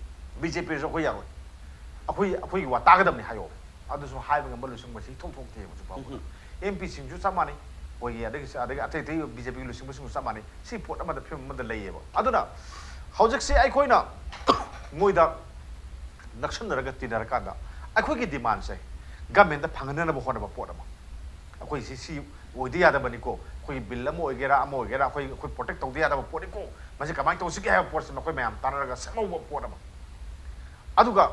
BJP ꯁꯨ ꯑꯩꯈꯣꯏ ꯌꯥꯔꯣꯏ꯫ ꯑꯩꯈꯣꯏ, ꯑꯩꯈꯣꯏꯒꯤ ꯋꯥ ꯇꯥꯒꯗꯕꯅꯤ ꯍꯥꯏꯌꯣ꯫ ꯑꯗꯨꯁꯨ ꯍꯥꯏꯕ ꯉꯝꯕ ꯂꯨꯆꯤꯡꯕꯁꯤ ꯏꯊꯣꯛ ꯊꯣꯛꯇꯦꯕ ꯍꯧꯖꯤꯛ ꯐꯥꯎꯕꯗ꯫ MP ꯁꯤꯡꯁꯨ ꯆꯞ ꯃꯥꯟꯅꯩ, ꯑꯩꯈꯣꯏꯒꯤ ꯑꯗꯒꯤ, ꯑꯗꯒꯤ ꯑꯇꯩ ꯑꯇꯩ BJP ꯒꯤ ꯂꯨꯆꯤꯡꯕꯁꯤꯡꯁꯨ ꯆꯞ ꯃꯥꯟꯅꯩ꯫ ꯁꯤ ꯄꯣꯠ ꯑꯃꯗ, ꯐꯤꯕꯝ ꯑꯃꯗ ꯂꯩꯌꯦꯕ꯫ ꯑꯗꯨꯅ ꯍꯧꯖꯤꯛꯁꯦ ꯑꯩꯈꯣꯏꯅ ꯃꯣꯏꯗ ꯅꯛꯁꯟꯅꯔꯒ ꯇꯤꯟꯅꯔꯀꯥꯟꯗ ꯑꯩꯈꯣꯏꯒꯤ demand ꯁꯦ government ꯇ ꯐꯪꯍꯟꯅꯅꯕ ꯍꯣꯠꯅꯕ ꯄꯣꯠ ꯑꯃ꯫ ꯑꯩꯈꯣꯏ ꯁꯤ, ꯁꯤ ꯑꯣꯏꯗ ꯌꯥꯗꯕꯅꯤꯀꯣ, ꯑꯩꯈꯣꯏꯒꯤ ꯕꯤꯜ ꯑꯃ ꯑꯣꯏꯒꯦꯔꯥ ꯑꯃ ꯑꯣꯏꯒꯦꯔꯥ ꯑꯩꯈꯣꯏ, ꯑꯩꯈꯣꯏ protect ꯇꯧꯗ ꯌꯥꯗꯕ ꯄꯣꯠꯅꯤꯀꯣ, ꯃꯁꯤ ꯀꯃꯥꯏꯅ ꯇꯧꯁꯤꯒꯦ ꯍꯥꯏꯕ ꯄꯣꯠꯁꯤꯃ ꯑꯩꯈꯣꯏ ꯃꯌꯥꯝ ꯇꯥꯟꯅꯔꯒ ꯁꯦꯝꯍꯧꯕ ꯄꯣꯠ ꯑꯃ꯫ ꯑꯗꯨꯒ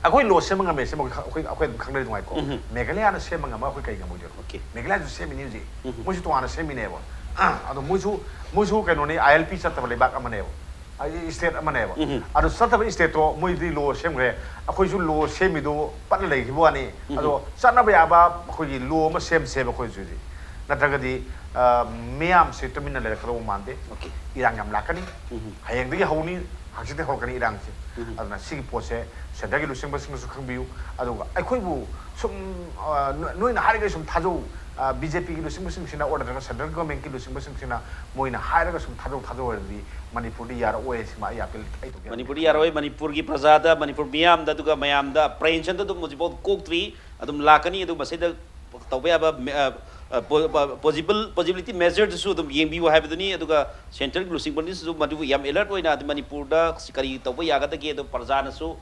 ꯑꯩꯈꯣꯏ ꯂꯣ ꯁꯦꯝꯕ ꯉꯝꯃꯦ ꯁꯦꯝꯕ ꯑꯩꯈꯣꯏ ꯑꯩꯈꯣꯏ ꯑꯗꯨꯝ ꯈꯪꯅꯔꯤ ꯅꯨꯡꯉꯥꯏꯀꯣ꯫ ꯎꯝ꯫ ꯃꯦꯘꯥꯂꯌꯥꯅ ꯁꯦꯝꯕ ꯉꯝꯃ ꯑꯩꯈꯣꯏ ꯀꯩ ꯉꯝꯃꯣꯏꯗꯣꯏꯅꯣ? Okay. ꯃꯦꯘꯥꯂꯌꯥꯁꯨ ꯁꯦꯝꯃꯤꯅꯤ ꯍꯧꯖꯤꯛ꯫ ꯎꯝ꯫ ꯃꯣꯏꯁꯨ ꯇꯣꯉꯥꯟꯅ ꯁꯦꯝꯃꯤꯅꯦꯕ꯫ ꯑꯗꯣ ꯃꯣꯏꯁꯨ ꯃꯣꯏꯁꯨ ꯀꯩꯅꯣꯅꯤ, ꯑꯥꯏ ꯑꯦꯜ ꯄꯤ ꯆꯠꯇꯕ ꯂꯩꯕꯥꯛ ꯑꯃꯅꯦꯕ, ꯏꯁꯇꯦꯠ ꯑꯃꯅꯦꯕ꯫ ꯎꯝ꯫ ꯑꯗꯣ ꯆꯠꯇꯕ ꯏꯁꯇꯦꯠꯇꯣ ꯃꯣꯏꯗꯤ ꯂꯣ ꯁꯦꯝꯈ꯭ꯔꯦ, ꯑꯩꯈꯣꯏꯁꯨ ꯂꯣ ꯁꯦꯝꯃꯤꯗꯣ ꯄꯠꯂ ꯂꯩꯈꯤꯕ ꯋꯥꯅꯤ꯫ ꯎꯝ꯫ ꯑꯗꯣ ꯆꯠꯅꯕ ꯌꯥꯕ ꯑꯩꯈꯣꯏꯒꯤ ꯂꯣ ꯑꯃ ꯁꯦꯝꯁꯦꯕ ꯑꯩꯈꯣꯏꯁꯨ ꯍꯧꯖꯤꯛ꯫ ꯅꯠꯇ꯭ꯔꯒꯗꯤ ꯑ, ꯃꯤꯌꯥꯝꯁꯦ ꯇꯨꯃꯤꯟꯅ ꯂꯩꯔꯛꯀꯗꯧꯕ ꯃꯥꯟꯗꯦ꯫ Okay. ꯏꯔꯥꯡ ꯌꯥꯝ ꯂꯥꯛꯀꯅꯤ꯫ ꯎꯝ꯫ ꯍꯌꯦꯡꯗꯒꯤ ꯍꯧꯅꯤ, ꯍꯪꯆꯤꯠꯇꯒꯤ ꯍꯧꯔꯛꯀꯅꯤ ꯏꯔꯥꯡꯁꯦ꯫ ꯎꯝ꯫ ꯑꯗꯨꯅ ꯁꯤꯒꯤ ꯄꯣꯠꯁꯦ ꯁꯦꯟꯇꯔꯒꯤ ꯂꯨꯆꯤꯡꯕꯁꯤꯡꯅꯁꯨ ꯈꯪꯕꯤꯌꯨ꯫ ꯑꯗꯨꯒ ꯑꯩꯈꯣꯏꯕꯨ ꯁꯨꯝ, ꯑ, ꯅꯣ-, ꯅꯣꯏꯅ ꯍꯥꯏꯔꯤꯈꯩ ꯁꯨꯝ ꯊꯥꯖꯧ꯫ ꯑ, ꯕꯤ ꯖꯦ ꯄꯤꯒꯤ ꯂꯨꯆꯤꯡꯕꯁꯤꯡꯁꯤꯅ ꯑꯣꯔ ꯅꯠꯇ꯭ꯔꯒ ꯁꯦꯟꯇ꯭ꯔꯦꯜ ꯒꯣꯔꯃꯦꯟꯠꯀꯤ ꯂꯨꯆꯤꯡꯕꯁꯤꯡꯁꯤꯅ ꯃꯣꯏꯅ ꯍꯥꯏꯔꯒ ꯁꯨꯝ ꯊꯥꯖꯧ ꯊꯥꯖꯧ ꯍꯥꯏꯔꯗꯤ ꯃꯅꯤꯄꯨꯔꯗꯤ ꯌꯥꯔꯛꯑꯣꯏ꯫ ꯁꯤꯃ ꯑꯩ ꯑꯄꯤꯜ ꯑꯩ ꯇꯧꯖꯒꯦ꯫ ꯃꯅꯤꯄꯨꯔꯗꯤ ꯌꯥꯔꯣꯏ꯫ ꯃꯅꯤꯄꯨꯔꯒꯤ ꯄ꯭ꯔꯖꯥꯗ, ꯃꯅꯤꯄꯨꯔ ꯃꯤꯌꯥꯝꯗ, ꯑꯗꯨꯒ ꯃꯌꯥꯝꯗ apprehensionꯗ ꯑꯗꯨꯝ ꯍꯧꯖꯤꯛꯐꯥꯎ ꯀꯣꯛꯇ꯭ꯔꯤ꯫ ꯑꯗꯨꯝ ꯂꯥꯛꯀꯅꯤ꯫ ꯑꯗꯨ ꯃꯁꯤꯗ ꯇꯧꯕ ꯌꯥꯕ ꯃꯦ-, ꯑ, ꯑ, ꯄꯣ-, ꯄ-, possible, possibility measureꯗꯨꯁꯨ ꯑꯗꯨꯝ ꯌꯦꯡꯕꯤꯌꯨ ꯍꯥꯏꯕꯗꯨꯅꯤ꯫ ꯑꯗꯨꯒ ꯁꯦꯟꯇ꯭ꯔꯦꯜꯒꯤ ꯂꯨꯆꯤꯡꯕꯁꯤꯡꯁꯨ ꯃꯗꯨꯕꯨ ꯌꯥꯝ alert ꯑꯣꯏꯅ ꯑꯗꯨ ꯃꯅꯤꯄꯨꯔꯗ ꯀꯔꯤ ꯇꯧꯕ ꯌꯥꯒꯗꯒꯦ ꯑꯗꯨ ꯄ꯭ꯔꯖꯥꯅꯁꯨ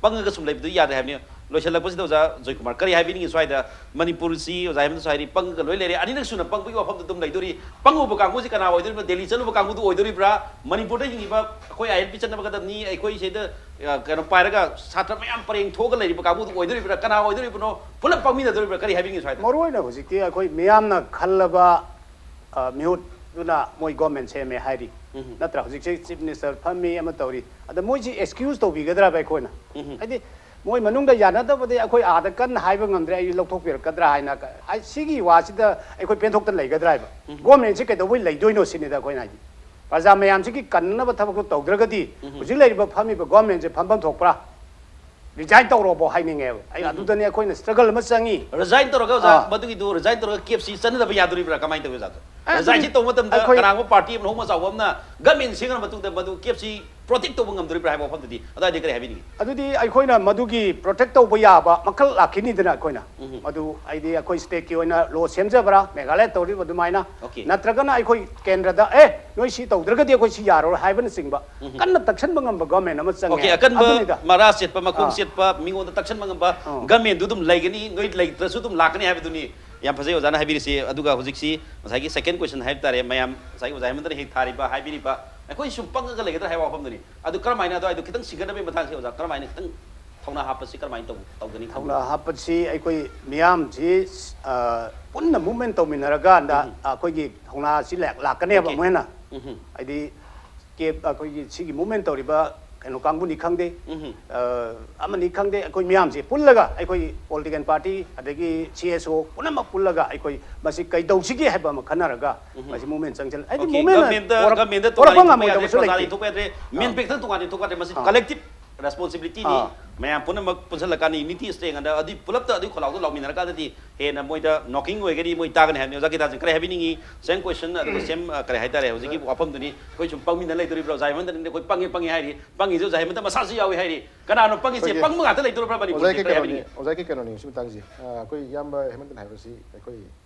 ꯄꯪꯉꯒ ꯁꯨꯝ ꯂꯩꯕꯗꯨ ꯌꯥꯗꯦ ꯍꯥꯏꯕꯅꯤ꯫ ꯂꯣꯏꯁꯤꯜꯂꯛꯄꯁꯤꯗ ꯑꯣꯖꯥ ꯖꯣꯏꯀꯨꯃꯥꯔ, ꯀꯔꯤ ꯍꯥꯏꯕꯤꯅꯤꯡꯉꯤ ꯁ꯭ꯋꯥꯏꯗ? ꯃꯅꯤꯄꯨꯔꯁꯤ ꯑꯣꯖꯥ ꯍꯦꯃꯟꯇꯁꯨ ꯍꯥꯏꯔꯤ, ꯄꯪꯉꯒ ꯂꯣꯏ ꯂꯩꯔꯦ꯫ ꯑꯅꯤꯔꯛ ꯁꯨꯅ ꯄꯪꯕꯒꯤ ꯋꯥꯐꯝꯗ ꯑꯗꯨꯝ ꯂꯩꯗꯣꯔꯤ꯫ ꯄꯪꯉꯨꯕ ꯀꯥꯡꯕꯨꯁꯤ ꯀꯅꯥ ꯑꯣꯏꯗꯣꯔꯤꯕꯅꯣ? ꯗꯦꯜꯂꯤ ꯆꯠꯂꯨꯕ ꯀꯥꯡꯕꯨꯗꯨ ꯑꯣꯏꯗꯣꯔꯤꯕ꯭ꯔꯥ? ꯃꯅꯤꯄꯨꯔꯗ ꯍꯤꯡꯉꯤꯕ ꯑꯩꯈꯣꯏ ꯑꯥꯏ ꯑꯦꯜ ꯄꯤ ꯆꯠꯅꯕ ꯀꯗꯕꯅꯤ, ꯑꯩꯈꯣꯏ ꯁꯤꯗ, ꯑ, ꯀꯩꯅꯣ ꯄꯥꯏꯔꯒ ꯁꯥꯇ꯭ꯔ ꯃꯌꯥꯝ ꯄꯔꯦꯡ ꯊꯣꯛꯑꯒ ꯂꯩꯔꯤꯕ ꯀꯥꯡꯕꯨꯗꯨ ꯑꯣꯏꯗꯣꯔꯤꯕ꯭ꯔꯥ? ꯀꯅꯥ ꯑꯣꯏꯗꯣꯔꯤꯕꯅꯣ? ꯄꯨꯂꯞ ꯄꯪꯃꯤꯟꯅꯗꯣꯔꯤꯕ꯭ꯔꯥ? ꯀꯔꯤ ꯍꯥꯏꯕꯤꯅꯤꯡꯉꯤ ꯁ꯭ꯋꯥꯏꯗ? ꯃꯔꯨ ꯑꯣꯏꯅ ꯍꯧꯖꯤꯛꯇꯤ ꯑꯩꯈꯣꯏ ꯃꯤꯌꯥꯝꯅ ꯈꯜꯂꯕ, ꯑ, ꯃꯤꯍꯨꯠꯇꯨꯅ ꯃꯣꯏ ꯒꯣꯔꯃꯦꯟ ꯁꯦꯝꯃꯦ ꯍꯥꯏꯔꯤ꯫ ꯎꯝ꯫ ꯅꯠꯇ꯭ꯔꯥ? ꯍꯧꯖꯤꯛꯁꯦ ꯆꯤꯐ ꯃꯤꯅꯤꯁꯇꯔ ꯐꯝꯃꯤ ꯑꯃ ꯇꯧꯔꯤ꯫ ꯑꯗ ꯃꯣꯏꯁꯤ ꯑꯦꯛꯁꯀ꯭ꯌꯨꯁ ꯇꯧꯕꯤꯒꯗ꯭ꯔꯕ ꯑꯩꯈꯣꯏꯅ? ꯎꯝ꯫ ꯍꯥꯏꯗꯤ ꯃꯣꯏ ꯃꯅꯨꯡꯗ ꯌꯥꯅꯗꯕꯗꯤ ꯑꯩꯈꯣꯏ ꯑꯥꯗ ꯀꯟꯅ ꯍꯥꯏꯕ ꯉꯝꯗ꯭ꯔꯦ, ꯑꯩ ꯂꯧꯊꯣꯛꯄꯤꯔꯛꯀꯗ꯭ꯔꯥ ꯍꯥꯏꯅ꯫ ꯑꯩ ꯁꯤꯒꯤ ꯋꯥꯁꯤꯗ ꯑꯩꯈꯣꯏ ꯄꯦꯟꯊꯣꯛꯇꯅ ꯂꯩꯒꯗ꯭ꯔꯥ ꯍꯥꯏꯕ? ꯎꯝ꯫ ꯒꯣꯔꯃꯦꯟꯁꯤ ꯀꯩꯗꯧꯕꯩ ꯂꯩꯗꯣꯏꯅꯣ ꯁꯤꯅꯤꯗ ꯑꯩꯈꯣꯏꯅ ꯍꯥꯏꯗꯤ꯫ ꯄ꯭ꯔꯖꯥ ꯃꯌꯥꯝꯁꯤꯒꯤ ꯀꯟꯅꯅꯕ ꯊꯕꯛꯇꯣ ꯇꯧꯗ꯭ꯔꯒꯗꯤ ꯎꯝ꯫ ꯍꯧꯖꯤꯛ ꯂꯩꯔꯤꯕ ꯐꯝꯃꯤꯕ ꯒꯣꯔꯃꯦꯟꯁꯦ ꯐꯝꯐꯝ ꯊꯣꯛꯄ꯭ꯔꯥ? ꯔꯤꯖꯥꯏꯟ ꯇꯧꯔꯣꯕꯣ ꯍꯥꯏꯅꯤꯡꯉꯦꯕ ꯑꯩ꯫ ꯎꯝ꯫ ꯑꯗꯨꯗꯅꯤ ꯑꯩꯈꯣꯏꯅ ꯁ꯭ꯇ꯭ꯔꯒꯜ ꯑꯃ ꯆꯪꯉꯤ꯫ ꯔꯤꯖꯥꯏꯟ ꯇꯧꯔꯒ ꯑꯣꯖꯥ, ꯑꯥ꯫ ꯃꯗꯨꯒꯤꯗꯨ ꯔꯤꯖꯥꯏꯟ ꯇꯧꯔꯒ ꯀꯦꯞꯁꯤ ꯆꯠꯅꯗꯕ ꯌꯥꯗꯣꯔꯤꯕ꯭ꯔꯥ? ꯀꯃꯥꯏꯅ ꯇꯧꯋꯤ ꯑꯣꯖꯥꯗꯣ? ꯑꯦ, ꯔꯤꯖꯥꯏꯟꯁꯤ ꯑꯗꯨꯗꯤ ꯇꯧꯕ ꯃꯇꯝꯗ ꯑꯩꯈꯣꯏ ꯀꯅꯥꯒꯨꯝꯕ ꯄꯥꯔꯇꯤ ꯑꯃꯅ ꯍꯧꯃ ꯆꯥꯎꯕ ꯑꯃꯅ ꯒꯃꯦꯟ ꯁꯦꯝꯈ꯭ꯔ ꯃꯇꯨꯡꯗ ꯃꯗꯨ ꯀꯦꯞꯁꯤ ꯄ꯭ꯔꯣꯇꯦꯛ ꯇꯧꯕ ꯉꯝꯗꯣꯔꯤꯕ꯭ꯔꯥ ꯍꯥꯏꯕ ꯋꯥꯐꯝꯗꯨꯗꯤ ꯑꯗꯨꯋꯥꯏꯗꯤ ꯀꯔꯤ ꯍꯥꯏꯕꯤꯅꯤꯡꯉꯤ? ꯑꯗꯨꯗꯤ ꯑꯩꯈꯣꯏꯅ ꯃꯗꯨꯒꯤ ꯄ꯭ꯔꯣꯇꯦꯛ ꯇꯧꯕ ꯌꯥꯕ ꯃꯈꯜ ꯂꯥꯛꯈꯤꯅꯤꯗꯅ ꯑꯩꯈꯣꯏꯅ꯫ ꯎꯝ꯫ ꯃꯗꯨ ꯍꯥꯏꯗꯤ ꯑꯩꯈꯣꯏ ꯁ꯭ꯇꯦꯠꯀꯤ ꯑꯣꯏꯅ ꯂꯣ ꯁꯦꯝꯖꯕ꯭ꯔꯥ, ꯃꯦꯘꯥꯂꯌꯥ ꯇꯧꯔꯤꯕ ꯑꯗꯨꯃꯥꯏꯅ? Okay. ꯅꯠꯇ꯭ꯔꯒꯅ ꯑꯩꯈꯣꯏ ꯀꯦꯟꯗ꯭ꯔꯗ, "ꯑꯦ, ꯅꯣꯏ ꯁꯤ ꯇꯧꯗ꯭ꯔꯒꯗꯤ ꯑꯩꯈꯣꯏ ꯁꯤ ꯌꯥꯔꯣꯏ" ꯍꯥꯏꯕꯅꯆꯤꯡꯕ ꯎꯝ꯫ ꯀꯟꯅ ꯇꯛꯁꯟꯕ ꯉꯝꯕ ꯒꯣꯔꯃꯦꯟ ꯑꯃ ꯆꯪꯉꯦ꯫ Okay, ꯑꯀꯟꯕ, ꯑꯗꯨꯅꯤꯗ꯫ ꯃꯔꯥ ꯆꯦꯠꯄ, ꯃꯈꯣꯡ ꯑꯥ꯫ ꯆꯦꯠꯄ, ꯃꯤꯉꯣꯟꯗ ꯇꯛꯁꯟꯕ ꯉꯝꯕ ꯑꯥ꯫ ꯒꯃꯦꯟꯗꯨ ꯑꯗꯨꯝ ꯂꯩꯒꯅꯤ, ꯅꯣꯏ ꯂꯩꯇ꯭ꯔꯁꯨ ꯑꯗꯨꯝ ꯂꯥꯛꯀꯅꯤ ꯍꯥꯏꯕꯗꯨꯅꯤ꯫ ꯌꯥꯝ ꯐꯖꯩ ꯑꯣꯖꯥꯅ ꯍꯥꯏꯕꯤꯔꯤꯁꯤ꯫ ꯑꯗꯨꯒ ꯍꯧꯖꯤꯛꯁꯤ ꯉꯁꯥꯏꯒꯤ second question ꯍꯥꯏꯕ ꯇꯥꯔꯦ, ꯃꯌꯥꯝ ꯉꯁꯥꯏꯒꯤ ꯑꯣꯖꯥ ꯍꯦꯃꯟꯇꯅ ꯍꯦꯛ ꯊꯥꯔꯤꯕ, ꯍꯥꯏꯕꯤꯔꯤꯕ, ꯑꯩꯈꯣꯏ ꯁꯨꯝ ꯄꯪꯉꯒ ꯂꯩꯒꯗ꯭ꯔꯥ ꯍꯥꯏꯕ ꯋꯥꯐꯝꯗꯨꯅꯤ꯫ ꯑꯗꯨ ꯀꯔꯝꯍꯥꯏꯅ ꯑꯗꯨꯋꯥꯏꯗꯣ ꯈꯤꯇꯪ ꯁꯤꯡꯒꯠꯅꯕꯒꯤ ꯃꯇꯥꯡꯁꯦ ꯑꯣꯖꯥ ꯀꯔꯝꯍꯥꯏꯅ ꯈꯤꯇꯪ ꯊꯧꯅꯥ ꯍꯥꯞꯄꯁꯤ ꯀꯔꯝꯍꯥꯏꯅ ꯇꯧ-, ꯇꯧꯒꯅꯤ ꯈꯟꯕꯤ? ꯊꯧꯅꯥ ꯍꯥꯞꯄꯁꯤ ꯑꯩꯈꯣꯏ ꯃꯤꯌꯥꯝꯁꯤ, ꯑ, ꯄꯨꯟꯅ movement ꯇꯧꯃꯤꯟꯅꯔꯀꯥꯟꯗ ꯑꯩꯈꯣꯏꯒꯤ ꯊꯧꯅꯥꯁꯤ ꯂꯥꯛ-, ꯂꯥꯛꯀꯅꯦꯕ꯫ Okay. ꯑꯃꯨꯛ ꯍꯦꯟꯅ ꯎꯝ. ꯍꯥꯏꯗꯤ ꯀꯦꯞ ꯑꯩꯈꯣꯏꯒꯤ ꯁꯤꯒꯤ movement ꯇꯧꯔꯤꯕ ꯀꯩꯅꯣ ꯀꯥꯡꯕꯨꯅꯤ ꯈꯪꯗꯦ, ꯎꯝ. ꯑ, ꯑꯃꯅꯤ ꯈꯪꯗꯦ, ꯑꯩꯈꯣꯏ ꯃꯤꯌꯥꯝꯁꯦ ꯄꯨꯜꯂꯒ, ꯑꯩꯈꯣꯏ political party ꯑꯗꯒꯤ C S O ꯄꯨꯝꯅꯃꯛ ꯄꯨꯜꯂꯒ ꯑꯩꯈꯣꯏ ꯃꯁꯤ ꯀꯩꯗꯧꯁꯤꯒꯦ ꯍꯥꯏꯕ ꯑꯃ ꯈꯟꯅꯔꯒ ꯃꯁꯤ movement ꯆꯪꯁꯤꯜꯂ-, ꯍꯥꯏꯗꯤ Okay, movement government ꯗ, ꯄꯣꯔꯛ-, government ꯗ ꯄꯣꯔꯛꯄ ꯇꯣꯉꯥꯟꯅ ꯏꯟꯊꯣꯛꯄ ꯌꯥꯗꯦ, ꯉꯝꯃꯣꯏꯗꯕꯁꯨ ꯄ꯭ꯔꯖꯥꯗ ꯂꯩꯇꯦ꯫ ꯏꯟꯊꯣꯛꯄ ꯌꯥꯗ꯭ꯔꯦ, ꯃꯦꯟ ꯑꯥ. ꯄꯦꯛꯇ ꯇꯣꯉꯥꯟꯅ ꯏꯟꯊꯣꯛꯄ ꯌꯥꯗ꯭ꯔꯦ, ꯃꯁꯤ ꯑꯥ. Collective responsibility ꯅꯤ꯫ ꯑꯥ. ꯃꯌꯥꯝ ꯄꯨꯝꯅꯃꯛ ꯄꯨꯟꯁꯤꯜꯂꯀꯥꯟꯗ unity strength ꯑꯗ ꯑꯗꯨ ꯄꯨꯂꯞꯇ ꯑꯗꯨ ꯈꯣꯜꯂꯥꯎꯗꯣ ꯂꯥꯎꯃꯤꯟꯅꯔꯀꯥꯟꯗꯗꯤ ꯍꯦꯟꯅ ꯃꯣꯏꯗ knocking ꯑꯣꯏꯒꯅꯤ, ꯃꯣꯏ ꯇꯥꯒꯅꯤ ꯍꯥꯏꯕꯅꯤ꯫ ꯑꯣꯖꯥ ꯒꯤꯇꯥꯟꯖꯂꯤ ꯀꯔꯤ ꯍꯥꯏꯕꯤꯅꯤꯡꯉꯤ? Same question ꯑꯗꯨꯒ same, ꯑ, ꯀꯔꯤ ꯍꯥꯏꯇꯥꯔꯦ, ꯍꯧꯖꯤꯛꯀꯤ ꯋꯥꯐꯝꯗꯨꯅꯤ꯫ ꯑꯩꯈꯣꯏ ꯁꯨꯝ ꯄꯪꯃꯤꯟꯅ ꯂꯩꯗꯣꯔꯤꯕ꯭ꯔꯣ? ꯑꯣꯖꯥ ꯍꯦꯃꯟꯇꯅꯗꯤ ꯑꯩꯈꯣꯏ ꯄꯪꯉꯤ ꯄꯪꯉꯤ ꯍꯥꯏꯔꯤ꯫ ꯄꯪꯉꯤꯁꯦ ꯑꯣꯖꯥ ꯍꯦꯃꯟꯇ ꯃꯁꯥꯁꯨ ꯌꯥꯎꯏ ꯍꯥꯏꯔꯤ꯫ ꯀꯅꯥꯅꯣ ꯄꯪꯉꯤꯁꯦ? ꯑꯩꯈꯣꯏꯒꯤ ꯄꯪꯕ ꯉꯥꯛꯇ ꯂꯩꯗꯣꯔꯤꯕ꯭ꯔꯥ ꯃꯅꯤꯄꯨꯔꯁꯦ? ꯑꯣꯖꯥꯒꯤ ꯀꯔꯤ ꯀꯩꯅꯣꯅꯤ, ꯍꯥꯏꯕꯤꯅꯤꯡꯉꯤ? ꯑꯣꯖꯥꯒꯤ ꯀꯩꯅꯣꯅꯤ ꯁꯤ ꯃꯇꯥꯡꯁꯦ꯫ ꯑ, ꯑꯩꯈꯣꯏ ꯏꯌꯥꯝꯕ ꯍꯦꯃꯟꯇꯅ ꯍꯥꯏꯕꯁꯤ ꯑꯩꯈꯣꯏ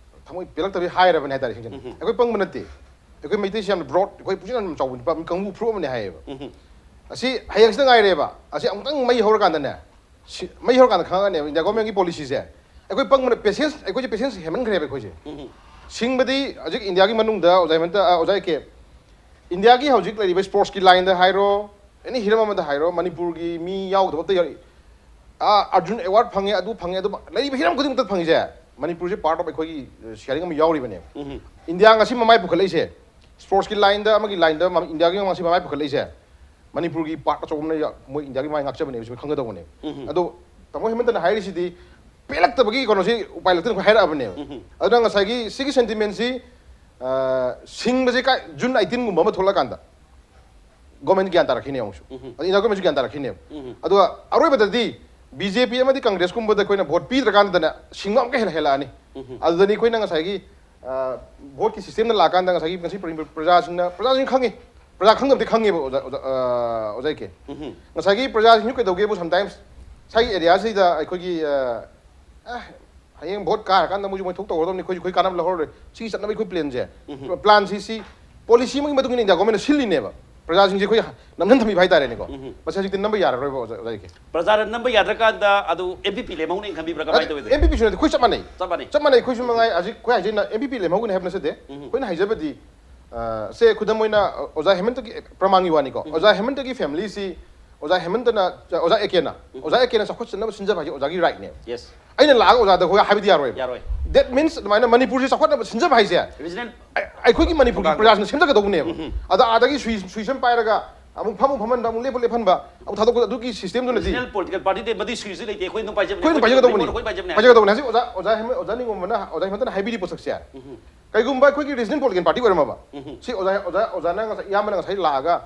ꯊꯃꯣꯏ ꯄꯦꯜꯂꯛꯇꯕꯩ ꯍꯥꯏꯔꯕꯅꯦ ꯍꯥꯏꯇꯥꯔꯦ꯫ ꯁꯤꯡꯖꯟ ꯑꯩꯈꯣꯏ ꯄꯪꯕ ꯅꯠꯇꯦ꯫ ꯑꯩꯈꯣꯏ ꯃꯩꯇꯩꯁꯤ ꯌꯥꯝꯅ broad, ꯑꯩꯈꯣꯏ ꯄꯨꯛꯆꯦꯜ ꯌꯥꯝꯅ ꯆꯥꯎꯕ ꯅꯨꯄꯥ ꯃꯤ ꯀꯥꯡꯕꯨ ꯐꯨꯔꯨꯞ ꯑꯃꯅꯦ ꯍꯥꯏꯌꯦꯕ꯫ ꯑꯁꯤ ꯍꯌꯦꯡꯁꯤꯗ ꯉꯥꯏꯔꯦꯕ꯫ ꯑꯁꯤ ꯑꯃꯨꯛꯇꯪ ꯃꯩ ꯍꯧꯔꯀꯥꯟꯗꯅꯦ, ꯁꯤ-, ꯃꯩ ꯍꯧꯔꯀꯥꯟꯗ ꯈꯪꯉꯛꯀꯅꯦꯕ ꯏꯟꯗꯤꯌꯥ ꯒꯣꯔꯃꯦꯟꯒꯤ ꯄꯣꯂꯤꯁꯤꯁꯦ꯫ ꯑꯩꯈꯣꯏ ꯄꯪꯕꯅ, patience, ꯑꯩꯈꯣꯏꯁꯦ patience ꯍꯦꯟꯃꯟꯈ꯭ꯔꯦꯕ ꯑꯩꯈꯣꯏꯁꯦ꯫ ꯁꯤꯡꯕꯗꯤ ꯍꯧꯖꯤꯛ ꯏꯟꯗꯤꯌꯥꯒꯤ ꯃꯅꯨꯡꯗ ꯑꯣꯖꯥ ꯍꯦꯃꯟꯇ, ꯑ, ꯑꯣꯖꯥ ꯑꯦ ꯀꯦ, ꯏꯟꯗꯤꯌꯥꯒꯤ ꯍꯧꯖꯤꯛ ꯂꯩꯔꯤꯕ sportsꯀꯤ lineꯗ ꯍꯥꯏꯔꯣ, any ꯍꯤꯔꯝ ꯑꯃꯗ ꯍꯥꯏꯔꯣ, ꯃꯅꯤꯄꯨꯔꯒꯤ ꯃꯤ ꯌꯥꯎꯗꯕ ꯑꯝꯇ ꯌꯥꯎ-, ꯑꯥ, ꯑꯔꯖꯨꯟ award ꯐꯪꯉꯦ, ꯑꯗꯨ ꯐꯪꯉꯦ, ꯑꯗꯨ ꯐꯪ-, ꯂꯩꯔꯤꯕ ꯍꯤꯔꯝ ꯈꯨꯗꯤꯡꯃꯛꯇ ꯐꯪꯉꯤꯁꯦ ꯃꯅꯤꯄꯨꯔꯁꯦ part of ꯑꯩꯈꯣꯏꯒꯤ, ꯑ, sharing ꯑꯃ ꯌꯥꯎꯔꯤꯕꯅꯦꯕ꯫ ꯏꯟꯗꯤꯌꯥ ꯉꯁꯤ ꯃꯃꯥꯏ ꯄꯨꯈꯠꯂꯛꯏꯁꯦ, sportsꯀꯤ lineꯗ ꯑꯃꯒꯤ lineꯗ ꯃ-, ꯏꯟꯗꯤꯌꯥꯒꯤ ꯉꯁꯤ ꯃꯃꯥꯏ ꯄꯨꯈꯠꯂꯛꯏꯁꯦ ꯃꯅꯤꯄꯨꯔꯒꯤ part ꯑꯆꯧꯕ ꯑꯃꯅ ꯌꯥ-, ꯃꯣꯏ ꯏꯟꯗꯤꯌꯥꯒꯤ ꯃꯃꯥꯏ ꯉꯥꯛꯆꯕꯅꯦꯕ, ꯁꯤ ꯈꯪꯒꯗꯧꯕꯅꯦꯕ꯫ ꯑꯗꯣ ꯇꯥꯃꯣ ꯍꯦꯃꯟꯇꯅ ꯍꯥꯏꯔꯤꯁꯤꯗꯤ ꯄꯦꯜꯂꯛꯇꯕꯒꯤ ꯀꯩꯅꯣꯁꯤ ꯎꯄꯥꯏ ꯂꯩꯇꯅ ꯑꯩꯈꯣꯏ ꯍꯥꯏꯔꯛꯑꯕꯅꯦꯕ꯫ ꯑꯗꯨꯅ ꯉꯁꯥꯏꯒꯤ ꯁꯤꯒꯤ sentimentꯁꯤ, ꯑ, ꯁꯤꯡꯕꯁꯤ ꯀꯥꯏ, June eighteenꯒꯨꯝꯕ ꯑꯃ ꯊꯣꯛꯂꯛꯀꯥꯟꯗ ꯒꯣꯔꯃꯦꯟ ꯒ꯭ꯌꯥꯟ ꯇꯥꯔꯛꯈꯤꯅꯦ ꯑꯃꯨꯛꯁꯨ꯫ ꯑꯗ ꯏꯟꯗꯤꯌꯥ ꯒꯣꯔꯃꯦꯟꯁꯨ ꯒ꯭ꯌꯥꯟ ꯇꯥꯔꯛꯈꯤꯅꯦꯕ꯫ ꯑꯗꯨꯒ ꯑꯔꯣꯏꯕꯗꯗꯤ ꯕꯤ ꯖꯦ ꯄꯤ ꯑꯃꯗꯤ ꯀꯪꯒ꯭ꯔꯦꯁꯀꯨꯝꯕꯗ ꯑꯩꯈꯣꯏꯅ ꯚꯣꯠ ꯄꯤꯗ꯭ꯔꯀꯥꯟꯗꯅꯦ ꯁꯤꯡꯕ ꯑꯃꯨꯛꯀ ꯍꯦꯟꯅ ꯍꯦꯜꯂꯛꯑꯅꯤ꯫ ꯑꯗꯨꯗꯅꯤ ꯑꯩꯈꯣꯏꯅ ꯉꯁꯥꯏꯒꯤ, ꯑ, ꯚꯣꯠꯀꯤ systemꯗ ꯂꯥꯛꯑꯀꯥꯟꯗ ꯉꯁꯥꯏꯒꯤ ꯉꯁꯤ ꯄ꯭ꯔ-, ꯄ꯭ꯔꯖꯥꯁꯤꯡꯅ, ꯄ꯭ꯔꯖꯥꯁꯤꯡ ꯈꯪꯉꯤ, ꯄ꯭ꯔꯖꯥ ꯈꯪꯗꯕꯗꯤ ꯈꯪꯉꯦꯕ ꯑꯣꯖꯥ, ꯑꯣꯖꯥ, ꯑ, ꯑꯣꯖꯥ ꯀꯦ꯫ ꯉꯁꯥꯏꯒꯤ ꯄ꯭ꯔꯖꯥꯁꯤꯡꯁꯨ ꯀꯩꯗꯧꯒꯦꯕꯨ sometimes ꯉꯁꯥꯏꯒꯤ areaꯁꯤꯗ ꯑꯩꯈꯣꯏꯒꯤ, ꯑ, ꯑ, ꯍꯌꯦꯡ ꯚꯣꯠ ꯀꯥꯔꯀꯥꯟꯗ ꯃꯣꯏꯁꯨ ꯃꯣꯏ ꯊꯣꯛ ꯇꯧꯔꯗꯧꯅꯤ, ꯑꯩꯈꯣꯏꯁꯨ ꯑꯩꯈꯣꯏ ꯀꯥꯟꯅꯕ ꯂꯧꯍꯧꯔꯣꯏ꯫ ꯁꯤꯒꯤ ꯆꯠꯅꯕ ꯑꯩꯈꯣꯏ planꯁꯦ, planꯁꯤ ꯁꯤ policy ꯑꯃꯒꯤ ꯃꯇꯨꯡ ꯏꯟꯅ ꯏꯟꯗꯤꯌꯥ ꯒꯣꯔꯃꯦꯟꯅ ꯁꯤꯜꯂꯤꯅꯦꯕ꯫ ꯄ꯭ꯔꯖꯥꯁꯤꯡꯁꯦ ꯑꯩꯈꯣꯏ ꯅꯝꯁꯤꯟ ꯊꯝꯕꯤꯕ ꯍꯥꯏꯇꯥꯔꯦꯅꯦꯀꯣ꯫ ꯃꯁꯤ ꯍꯧꯖꯤꯛꯇꯤ ꯅꯝꯕ ꯌꯥꯔꯔꯣꯏꯕ ꯑꯣꯖꯥ, ꯑꯣꯖꯥ ꯀꯦ꯫ ꯄ꯭ꯔꯖꯥꯅ ꯅꯝꯕ ꯌꯥꯗ꯭ꯔꯀꯥꯟꯗ ꯑꯗꯨ M P P ꯂꯦꯝꯍꯧꯅꯤ ꯈꯟꯕꯤꯕ꯭ꯔꯥ? ꯀꯃꯥꯏꯅ ꯇꯧꯋꯤ? M P Pꯁꯨ ꯅꯠꯇꯦ, ꯑꯩꯈꯣꯏ ꯆꯞ ꯃꯥꯟꯅꯩ꯫ ꯆꯞ ꯃꯥꯟꯅꯩ꯫ ꯆꯞ ꯃꯥꯟꯅꯩ꯫ ꯑꯩꯈꯣꯏꯁꯨ ꯃꯉꯥꯏ ꯍꯧꯖꯤꯛ ꯑꯩꯈꯣꯏ ꯍꯥꯏꯖꯩꯅ M P P ꯂꯦꯝꯍꯧꯒꯅꯤ ꯍꯥꯏꯕ ꯅꯠꯆꯗꯦ꯫ ꯑꯩꯈꯣꯏꯅ ꯍꯥꯏꯖꯕꯗꯤ, ꯑ, ꯁꯦ ꯈꯨꯗꯝ ꯑꯣꯏꯅ ꯑꯣꯖꯥ ꯍꯦꯃꯟꯇꯒꯤ ꯄ꯭ꯔꯃꯥꯟꯒꯤ ꯋꯥꯅꯤꯀꯣ꯫ ꯑꯣꯖꯥ ꯍꯦꯃꯟꯇꯒꯤ familyꯁꯤ ꯑꯣꯖꯥ ꯍꯦꯃꯟꯇꯅ, ꯑꯣꯖꯥ ꯑꯦ ꯀꯦꯅ, ꯑꯣꯖꯥ ꯑꯦ ꯀꯦꯅ ꯆꯥꯎꯈꯠꯆꯅꯕ ꯁꯤꯟꯖꯕ ꯍꯥꯏꯁꯦ ꯑꯣꯖꯥꯒꯤ ꯔꯥꯏꯠꯅꯦꯕ꯫ ꯌꯦꯁ꯫ ꯑꯩꯅ ꯂꯥꯛꯑꯒ ꯑꯣꯖꯥꯗ ꯍꯣꯏ ꯍꯥꯏꯕꯗꯤ ꯌꯥꯔꯣꯏꯕ꯫ ꯌꯥꯔꯣꯏ꯫ That means ꯑꯗꯨꯃꯥꯏꯅ ꯃꯅꯤꯄꯨꯔꯁꯦ ꯆꯥꯎꯈꯠꯅꯕ ꯁꯤꯟꯖꯕ ꯍꯥꯏꯁꯦ ꯔꯤꯖꯅꯦꯜ ꯑꯩ- ꯑꯩꯈꯣꯏꯒꯤ ꯃꯅꯤꯄꯨꯔꯒꯤ ꯊꯧꯗꯥꯡꯗꯣ꯫ ꯄ꯭ꯔꯖꯥꯁꯤꯡꯅ ꯁꯦꯝꯖꯒꯗꯧꯕꯅꯦꯕ꯫ ꯑꯗ ꯑꯥꯗꯒꯤ ꯁꯨꯏ ꯁꯨꯏꯁꯝ ꯄꯥꯏꯔꯒ ꯑꯃꯨꯛ ꯐꯝ ꯑꯃꯨꯛ ꯐꯝꯍꯟꯕ, ꯑꯃꯨꯛ ꯂꯦꯞꯄ ꯂꯦꯞꯍꯟꯕ, ꯑꯃꯨꯛ ꯊꯥꯗꯣꯛꯄ, ꯑꯗꯨꯒꯤ ꯁꯤꯁꯇꯦꯝꯗꯨꯅꯗꯤ ꯔꯤꯖꯅꯦꯜ ꯄꯣꯂꯤꯇꯤꯀꯦꯜ ꯄꯥꯔꯇꯤꯗꯤ ꯃꯗꯨꯒꯤ ꯁꯨꯏꯁꯨ ꯂꯩꯇꯦ꯫ ꯑꯩꯈꯣꯏ ꯑꯗꯨꯝ ꯄꯥꯏꯖꯕꯅꯦ꯫ ꯑꯩꯈꯣꯏ ꯑꯗꯨꯝ ꯄꯥꯏꯖꯒꯗꯧꯕꯅꯤ꯫ ꯑꯩꯈꯣꯏ ꯄꯥꯏꯖꯕꯅꯦ꯫ ꯄꯥꯏꯖꯒꯗꯧꯕꯅꯤ꯫ ꯍꯧꯖꯤꯛ ꯑꯣꯖꯥ ꯑꯣꯖꯥ ꯍꯦꯃꯟ- ꯑꯣꯖꯥ ꯅꯤꯡꯉꯣꯝꯕꯅ, ꯑꯣꯖꯥ ꯍꯦꯃꯟꯇꯅ ꯍꯥꯏꯕꯤꯔꯤ ꯄꯣꯠꯁꯛꯁꯦ, ꯀꯩꯒꯨꯝꯕ ꯑꯩꯈꯣꯏꯒꯤ ꯔꯤꯖꯅꯦꯜ ꯄꯣꯂꯤꯇꯤꯀꯦꯜ ꯄꯥꯔꯇꯤ ꯑꯣꯏꯔꯝꯃꯕ, ꯁꯤ ꯑꯣꯖꯥ ꯑꯣꯖꯥ ꯑꯣꯖꯥꯅ ꯉꯁꯥꯏ, ꯏꯌꯥꯝꯕꯅ ꯉꯁꯥꯏ ꯂꯥꯛꯑꯒ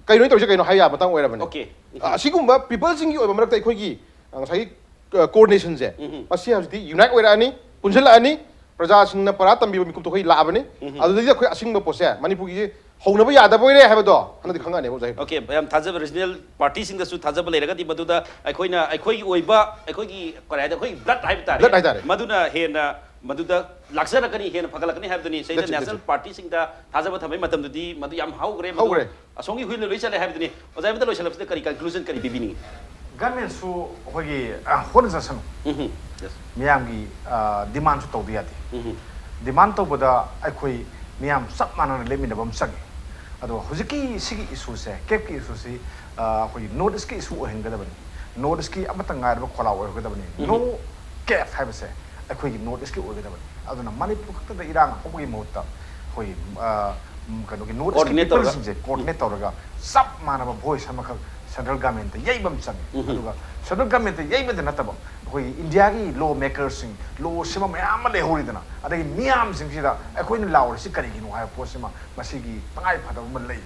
ꯀꯩꯅꯣ ꯇꯧꯔꯤꯁꯦ ꯀꯩꯅꯣ ꯍꯥꯏ ꯌꯥꯕ ꯃꯇꯥꯡ ꯑꯣꯏꯔꯕꯅꯦ꯫ ꯑꯣꯀꯦ꯫ ꯑ, ꯑꯁꯤꯒꯨꯝꯕ ꯄꯤꯄꯜꯁꯤꯡꯒꯤ ꯑꯣꯏꯕ ꯃꯔꯛꯇ ꯑꯩꯈꯣꯏꯒꯤ, ꯑ, ꯉꯁꯥꯏꯒꯤ, ꯑ, ꯀꯣꯑꯣꯔꯗꯤꯅꯦꯁꯟꯁꯦ, ꯃꯁꯤ ꯍꯧꯖꯤꯛꯇꯤ ꯌꯨꯅꯥꯏꯠ ꯑꯣꯏꯔꯛꯑꯅꯤ, ꯄꯨꯟꯁꯤꯜꯂꯛꯑꯅꯤ, ꯄ꯭ꯔꯖꯥꯁꯤꯡꯅ ꯄꯔꯥ ꯇꯝꯕꯤꯕ ꯃꯤꯀꯨꯞꯇꯣ ꯑꯩꯈꯣꯏ ꯂꯥꯛꯑꯕꯅꯤ꯫ ꯑꯗꯨꯗꯒꯤ ꯑꯩꯈꯣꯏ ꯑꯁꯤꯒꯨꯝꯕ ꯄꯣꯠꯁꯦ ꯃꯅꯤꯄꯨꯔꯒꯤ ꯍꯧꯅꯕ ꯌꯥꯗꯕ ꯑꯣꯏꯔꯦ ꯍꯥꯏꯕꯗꯣ ꯍꯟꯗꯛꯇꯤ ꯈꯪꯉꯛꯑꯅꯦꯕ ꯑꯣꯖꯥ ꯍꯦꯃꯟ꯫ ꯑꯣꯀꯦ, ꯌꯥꯝ ꯊꯥꯖꯕ, ꯔꯤꯖꯅꯦꯜ ꯄꯥꯔꯇꯤꯁꯤꯡꯗꯁꯨ ꯊꯥꯖꯕ ꯂꯩꯔꯒꯗꯤ ꯃꯗꯨꯗ ꯑꯩꯈꯣꯏꯅ, ꯑꯩꯈꯣꯏꯒꯤ ꯑꯣꯏꯕ, ꯑꯩꯈꯣꯏꯒꯤ ꯀꯔꯤ ꯍꯥꯏꯗꯤ, ꯑꯩꯈꯣꯏꯒꯤ ꯕ꯭ꯂꯠ ꯍꯥꯏꯕ ꯇꯥꯔꯦ, ꯕ꯭ꯂꯠ ꯍꯥꯏꯇꯥꯔꯦ꯫ ꯃꯗꯨꯅ ꯍꯦꯟꯅ ꯃꯗꯨꯗ ꯂꯥꯛꯆꯔꯛꯀꯅꯤ, ꯍꯦꯟꯅ ꯐꯒꯠꯂꯛꯀꯅꯤ ꯍꯥꯏꯕꯗꯨꯅꯤ꯫ ꯁꯤꯗ That's it, that's national it. ꯄꯥꯔꯇꯤꯁꯤꯡꯗ ꯊꯥꯖꯕ ꯊꯝꯕꯒꯤ ꯃꯇꯝꯗꯨꯗꯤ ꯃꯗꯨ ꯌꯥꯝ ꯍꯧꯈ꯭ꯔꯦ, ꯃꯗꯨ ꯍꯧꯈ꯭ꯔꯦ꯫ ꯑꯁꯣꯝꯒꯤ ꯍꯨꯏꯅ ꯂꯣꯏ ꯆꯠꯂꯦ ꯍꯥꯏꯕꯗꯨꯅꯤ꯫ ꯑꯣꯖꯥ ꯍꯦꯃꯟꯇ, ꯂꯣꯏꯁꯤꯜꯂꯛꯄꯁꯤꯗ ꯀꯔꯤ ꯀꯟꯀ꯭ꯂꯨꯖꯟ ꯀꯔꯤ ꯄꯤꯕꯤꯅꯤꯡꯉꯤ? ꯒꯃꯦꯟꯁꯨ ꯑꯩꯈꯣꯏꯒꯤ, ꯑ, ꯍꯣꯠꯅꯖꯁꯅꯨ꯫ ꯎꯝ, ꯌꯦꯁ꯫ ꯃꯤꯌꯥꯝꯒꯤ, ꯑ, ꯗꯤꯃꯥꯟꯁꯨ ꯇꯧꯗ ꯌꯥꯗꯦ꯫ ꯎꯝ, ꯗꯤꯃꯥꯟ ꯇꯧꯕꯗ ꯑꯩꯈꯣꯏ ꯃꯤꯌꯥꯝ ꯆꯞ ꯃꯥꯟꯅꯅ ꯂꯦꯞꯃꯤꯟꯅꯕ ꯑꯃ ꯆꯪꯉꯤ꯫ ꯑꯗꯣ ꯍꯧꯖꯤꯛꯀꯤ ꯁꯤꯒꯤ ꯏꯁꯨꯁꯦ, ꯀꯦꯞꯀꯤ ꯏꯁꯨꯁꯤ, ꯑ, ꯑꯩꯈꯣꯏꯒꯤ ꯅꯣꯔꯠ ꯏꯁꯀꯤ ꯏꯁꯨ ꯑꯣꯏꯍꯟꯒꯗꯕꯅꯤ꯫ ꯅꯣꯔꯠ ꯏꯁꯀꯤ ꯑꯃꯠꯇ ꯉꯥꯏꯔꯕ ꯈꯣꯜꯂꯥꯎ ꯑꯣꯏꯍꯟꯒꯗꯕꯅꯤ꯫ ꯅꯣ ꯀꯦꯞ ꯍꯥꯏꯕꯁꯦ ꯑꯩꯈꯣꯏꯒꯤ ꯅꯣꯔꯠ ꯏꯁꯀꯤ ꯑꯣꯏꯒꯗꯕꯅꯤ꯫ ꯑꯗꯨꯅ ꯃꯅꯤꯄꯨꯔ ꯈꯛꯇꯗ ꯏꯔꯥꯡ ꯍꯧꯕꯒꯤ ꯃꯍꯨꯠꯇ ꯑꯩꯈꯣꯏ, ꯑ, ꯎꯝ, ꯀꯩꯅꯣꯒꯤ ꯅꯣꯔꯠ ꯏꯁꯀꯤ Coordinate ꯇꯧꯔꯒ꯫ ꯄꯤꯄꯜꯁꯤꯡꯁꯦ ꯀꯣꯑꯣꯔꯗꯤꯅꯦꯠ ꯇꯧꯔꯒ ꯆꯞ ꯃꯥꯟꯅꯕ ꯚꯣꯏꯁ ꯑꯃꯈꯛ ꯁꯦꯟꯇ꯭ꯔꯦꯜ ꯒꯃꯦꯟꯇ ꯌꯩꯕ ꯑꯃ ꯆꯪꯉꯤ꯫ ꯑꯗꯨꯒ ꯁꯦꯟꯇ꯭ꯔꯦꯜ ꯒꯃꯦꯟꯇ ꯌꯩꯕꯗ ꯅꯠꯇꯕ ꯑꯩꯈꯣꯏꯒꯤ ꯏꯟꯗꯤꯌꯥꯒꯤ ꯂꯣ ꯃꯦꯀꯔꯁꯤꯡ, ꯂꯣ ꯁꯦꯝꯕ ꯃꯌꯥꯝ ꯑꯃ ꯂꯩꯍꯧꯔꯤꯗꯅ, ꯑꯗꯒꯤ ꯃꯤꯌꯥꯝꯁꯤꯡꯁꯤꯗ ꯑꯩꯈꯣꯏꯅ ꯂꯥꯎꯔꯤꯁꯤ ꯀꯔꯤꯒꯤꯅꯣ ꯍꯥꯏꯕ ꯄꯣꯠꯁꯤꯃ ꯃꯁꯤꯒꯤ ꯇꯉꯥꯏ ꯐꯗꯕ ꯑꯃ ꯂꯩ꯫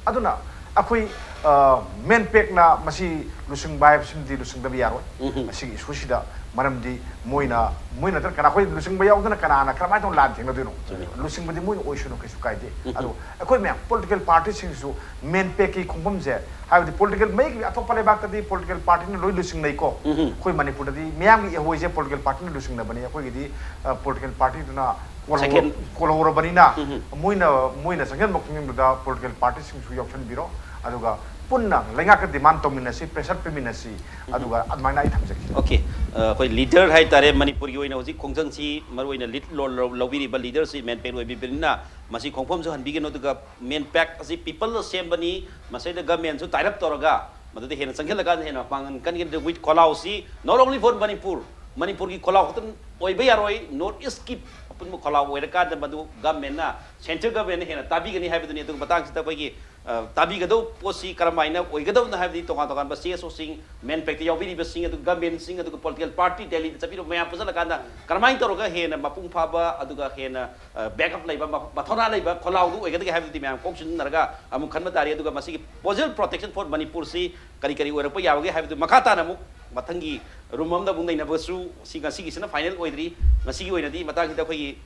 ꯑꯗꯨꯅ ꯑꯩꯈꯣꯏ, ꯑ, ꯃꯦꯟꯄꯦꯛꯅ ꯃꯁꯤ ꯂꯨꯆꯤꯡꯕ ꯍꯥꯏꯕꯁꯤꯃꯗꯤ ꯂꯨꯆꯤꯡꯗꯕ ꯌꯥꯔꯣꯏ꯫ ꯃꯁꯤꯒꯤ ꯏꯁꯨꯁꯤꯗ ꯃꯔꯝꯗꯤ ꯃꯣꯏꯅ, ꯃꯣꯏ ꯅꯠꯇꯅ ꯀꯅꯥ, ꯑꯩꯈꯣꯏ ꯂꯨꯆꯤꯡꯕ ꯌꯥꯎꯗꯅ ꯀꯅꯥꯅ ꯀꯔꯝꯍꯥꯏꯅ ꯇꯧꯅ ꯂꯥꯟ ꯊꯦꯡꯅꯗꯣꯏꯅꯣ? ꯂꯨꯆꯤꯡꯕꯗꯤ ꯃꯣꯏꯅ ꯑꯣꯏꯁꯅꯨ, ꯀꯩꯁꯨ ꯀꯥꯏꯗꯦ꯫ ꯑꯗꯣ ꯑꯩꯈꯣꯏ ꯃꯌꯥꯝ ꯄꯣꯂꯤꯇꯤꯀꯦꯜ ꯄꯥꯔꯇꯤꯁꯤꯡꯁꯨ ꯃꯦꯟꯄꯦꯛꯀꯤ ꯈꯣꯡꯐꯝꯁꯦ, ꯍꯥꯏꯕꯗꯤ ꯄꯣꯂꯤꯇꯤꯀꯦꯜ ꯃꯩꯒꯤ ꯑꯇꯣꯞꯄ ꯂꯩꯕꯥꯛꯇꯗꯤ ꯄꯣꯂꯤꯇꯤꯀꯦꯜ ꯄꯥꯔꯇꯤꯅ ꯂꯣꯏ ꯂꯨꯆꯤꯡꯅꯩꯀꯣ꯫ ꯑꯩꯈꯣꯏ ꯃꯅꯤꯄꯨꯔꯗꯗꯤ ꯃꯤꯌꯥꯝꯒꯤ ꯏꯍꯨꯜꯁꯦ ꯄꯣꯂꯤꯇꯤꯀꯦꯜ ꯄꯥꯔꯇꯤꯅ ꯂꯨꯆꯤꯡꯅꯕꯅꯤ꯫ ꯑꯩꯈꯣꯏꯒꯤꯗꯤ, ꯑ, ꯄꯣꯂꯤꯇꯤꯀꯦꯜ ꯄꯥꯔꯇꯤꯗꯨꯅ ꯀꯣꯜꯍꯧꯔ-, Second. ꯀꯣꯜꯍꯧꯔꯕꯅꯤꯅ ꯃꯣꯏꯅ, ꯃꯣꯏꯅ ꯆꯪꯁꯤꯟꯕ ꯈꯣꯡꯖꯪꯗꯨꯗ ꯄꯣꯂꯤꯇꯤꯀꯦꯜ ꯄꯥꯔꯇꯤꯁꯤꯡꯁꯨ ꯌꯥꯎꯁꯟꯕꯤꯔꯣ꯫ ꯑꯗꯨꯒ ꯄꯨꯟꯅ ꯂꯩꯉꯥꯛꯇ ꯗꯤꯃꯥꯟ ꯇꯧꯃꯤꯟꯅꯁꯤ, ꯄ꯭ꯔꯦꯁꯔ ꯄꯤꯃꯤꯟꯅꯁꯤ꯫ ꯑꯗꯨꯒ ꯑꯗꯨꯃꯥꯏꯅ ꯑꯩ ꯊꯝꯖꯒꯦ꯫ ꯑꯣꯀꯦ, ꯑ, ꯑꯩꯈꯣꯏ ꯂꯤꯗꯔ ꯍꯥꯏꯇꯥꯔꯦ, ꯃꯅꯤꯄꯨꯔꯒꯤ ꯑꯣꯏꯅ ꯍꯧꯖꯤꯛ ꯈꯣꯡꯖꯪꯁꯤ ꯃꯔꯨꯑꯣꯏꯅ ꯂꯤꯗ ꯂꯣ-, ꯂꯧ-, ꯂꯧꯕꯤꯔꯤꯕ ꯂꯤꯗꯔꯁꯤ ꯃꯦꯟꯄꯦꯛ ꯑꯣꯏꯕꯤꯕꯅꯤꯅ ꯃꯁꯤ ꯈꯣꯡꯐꯝꯁꯨ ꯍꯟꯕꯤꯒꯅꯨ꯫ ꯑꯗꯨꯒ ꯃꯦꯟꯄꯦꯛ ꯑꯁꯤ ꯄꯤꯄꯜꯅ ꯁꯦꯝꯕꯅꯤ, ꯃꯁꯤꯗ ꯒꯃꯦꯟꯁꯨ ꯇꯥꯏꯔꯞ ꯇꯧꯔꯒ ꯃꯗꯨꯗ ꯍꯦꯟꯅ ꯆꯪꯁꯤꯜꯂꯀꯥꯟꯗ ꯍꯦꯟꯅ ꯃꯄꯥꯡꯒꯜ ꯀꯟꯒꯅꯤ꯫ With ꯈꯣꯜꯂꯥꯎꯁꯤ not only for Manipur, ꯃꯅꯤꯄꯨꯔꯒꯤ ꯈꯣꯜꯂꯥꯎ ꯈꯛꯇꯪ ꯑꯣꯏꯕ ꯌꯥꯔꯣꯏ, ꯅꯣꯔꯠ ꯏꯁꯀꯤ ꯑꯄꯨꯟꯕ ꯈꯣꯜꯂꯥꯎ ꯑꯣꯏꯔꯀꯥꯟꯗ ꯃꯗꯨ ꯒꯃꯦꯟꯅ, ꯁꯦꯟꯇ꯭ꯔꯦꯜ ꯒꯃꯦꯟꯅ ꯍꯦꯟꯅ ꯇꯥꯕꯤꯒꯅꯤ ꯍꯥꯏꯕꯗꯨꯅꯤ꯫ ꯑꯗꯨꯒ ꯃꯇꯥꯡꯁꯤꯗ ꯑꯩꯈꯣꯏꯒꯤ ꯑ, ꯇꯥꯕꯤꯒꯗꯧꯕ ꯄꯣꯠꯁꯤ ꯀꯔꯝꯍꯥꯏꯅ ꯑꯣꯏꯒꯗꯕꯅꯣ ꯍꯥꯏꯕꯗꯤ ꯇꯣꯉꯥꯟ ꯇꯣꯉꯥꯟꯕ ꯁꯤ ꯑꯦꯁ ꯑꯣꯁꯤꯡ, ꯃꯦꯟ ꯄꯦꯛꯇ ꯌꯥꯎꯕꯤꯔꯤꯕꯁꯤꯡ, ꯑꯗꯨꯒ ꯒꯃꯦꯟꯁꯤꯡ, ꯑꯗꯨꯒ ꯄꯣꯂꯤꯇꯤꯀꯦꯜ ꯄꯥꯔꯇꯤ ꯗꯦꯜꯂꯤꯗ ꯆꯠꯄꯤꯔꯤꯕ ꯃꯌꯥꯝ ꯄꯨꯟꯁꯤꯜꯂꯀꯥꯟꯗ ꯀꯔꯝꯍꯥꯏꯅ ꯇꯧꯔꯒ ꯍꯦꯟꯅ ꯃꯄꯨꯡ ꯐꯥꯕ ꯑꯗꯨꯒ ꯍꯦꯟꯅ ꯕꯦꯛꯑꯞ ꯂꯩꯕ, ꯃ- ꯃꯊꯧꯅꯥ ꯂꯩꯕ ꯈꯣꯜꯂꯥꯎꯗꯨ ꯑꯣꯏꯒꯗꯒꯦ ꯍꯥꯏꯕꯗꯨꯗꯤ ꯃꯌꯥꯝ ꯀꯣꯛ ꯁꯤꯟꯅꯔꯒ ꯑꯃꯨꯛ ꯈꯟꯕ ꯇꯥꯔꯤ꯫ ꯑꯗꯨꯒ ꯃꯁꯤꯒꯤ ꯄꯣꯖꯦꯜ ꯄ꯭ꯔꯣꯇꯦꯛꯁꯟ ꯐꯣꯔ ꯃꯅꯤꯄꯨꯔꯁꯤ ꯀꯔꯤ ꯀꯔꯤ ꯑꯣꯏꯔꯛꯄ ꯌꯥꯕꯒꯦ ꯍꯥꯏꯕꯗꯨ ꯃꯈꯥ ꯇꯥꯅ ꯑꯃꯨꯛ ꯃꯊꯪꯒꯤ ꯔꯨꯝ ꯑꯃꯗ ꯑꯃꯨꯛ ꯅꯩꯅꯕꯁꯨ ꯁꯤ ꯉꯁꯤꯒꯤꯁꯤꯅ ꯐꯥꯏꯅꯦꯜ ꯑꯣꯏꯗ꯭ꯔꯤ꯫ ꯉꯁꯤꯒꯤ ꯑꯣꯏꯅꯗꯤ ꯃꯇꯥꯡꯁꯤꯗ ꯑꯩꯈꯣꯏꯒꯤ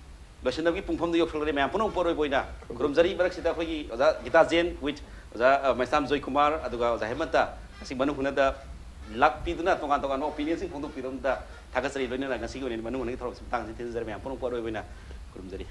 ꯂꯣꯏꯁꯤꯟꯅꯕꯒꯤ ꯄꯨꯡꯐꯝꯗ ꯌꯧꯁꯤꯜꯂꯛꯂꯦ꯫ ꯃꯌꯥꯝ ꯄꯨꯝꯅꯃꯛꯄꯨ ꯑꯔꯣꯏꯕ ꯑꯣꯏꯅ ꯈꯨꯔꯨꯝꯖꯔꯤ꯫ ꯃꯔꯛꯁꯤꯗ ꯑꯩꯈꯣꯏꯒꯤ ꯑꯣꯖꯥ ꯒꯤꯇꯥ ꯖꯦꯟ with ꯑꯣꯖꯥ, ꯑ, ꯃꯩꯁꯅꯥꯝ ꯖꯣꯏꯀꯨꯃꯥꯔ ꯑꯗꯨꯒ ꯑꯣꯖꯥ ꯍꯦꯃꯟꯇ ꯉꯁꯤ ꯃꯅꯨꯡ ꯍꯨꯠꯅꯗ ꯂꯥꯛꯄꯤꯗꯨꯅ ꯇꯣꯉꯥꯟ ꯇꯣꯉꯥꯟꯕ ꯑꯣꯄꯤꯅꯤꯌꯟꯁꯤꯡ ꯐꯣꯡꯗꯣꯛꯄꯤꯔꯝꯕꯗ ꯊꯥꯒꯠꯆꯔꯤ꯫ ꯂꯣꯏꯅꯅ ꯉꯁꯤꯒꯤ ꯑꯣꯏꯅ ꯃꯅꯨꯡ ꯍꯨꯠꯅꯒꯤ ꯊꯧꯔꯝꯁꯤ ꯃꯇꯥꯡꯁꯤꯗ ꯊꯤꯟꯖꯔꯦ꯫ ꯃꯌꯥꯝ ꯄꯨꯝꯅꯃꯛꯄꯨ ꯑꯔꯣꯏꯕ ꯑꯣꯏꯅ ꯈꯨꯔꯨꯝꯖꯔꯤ꯫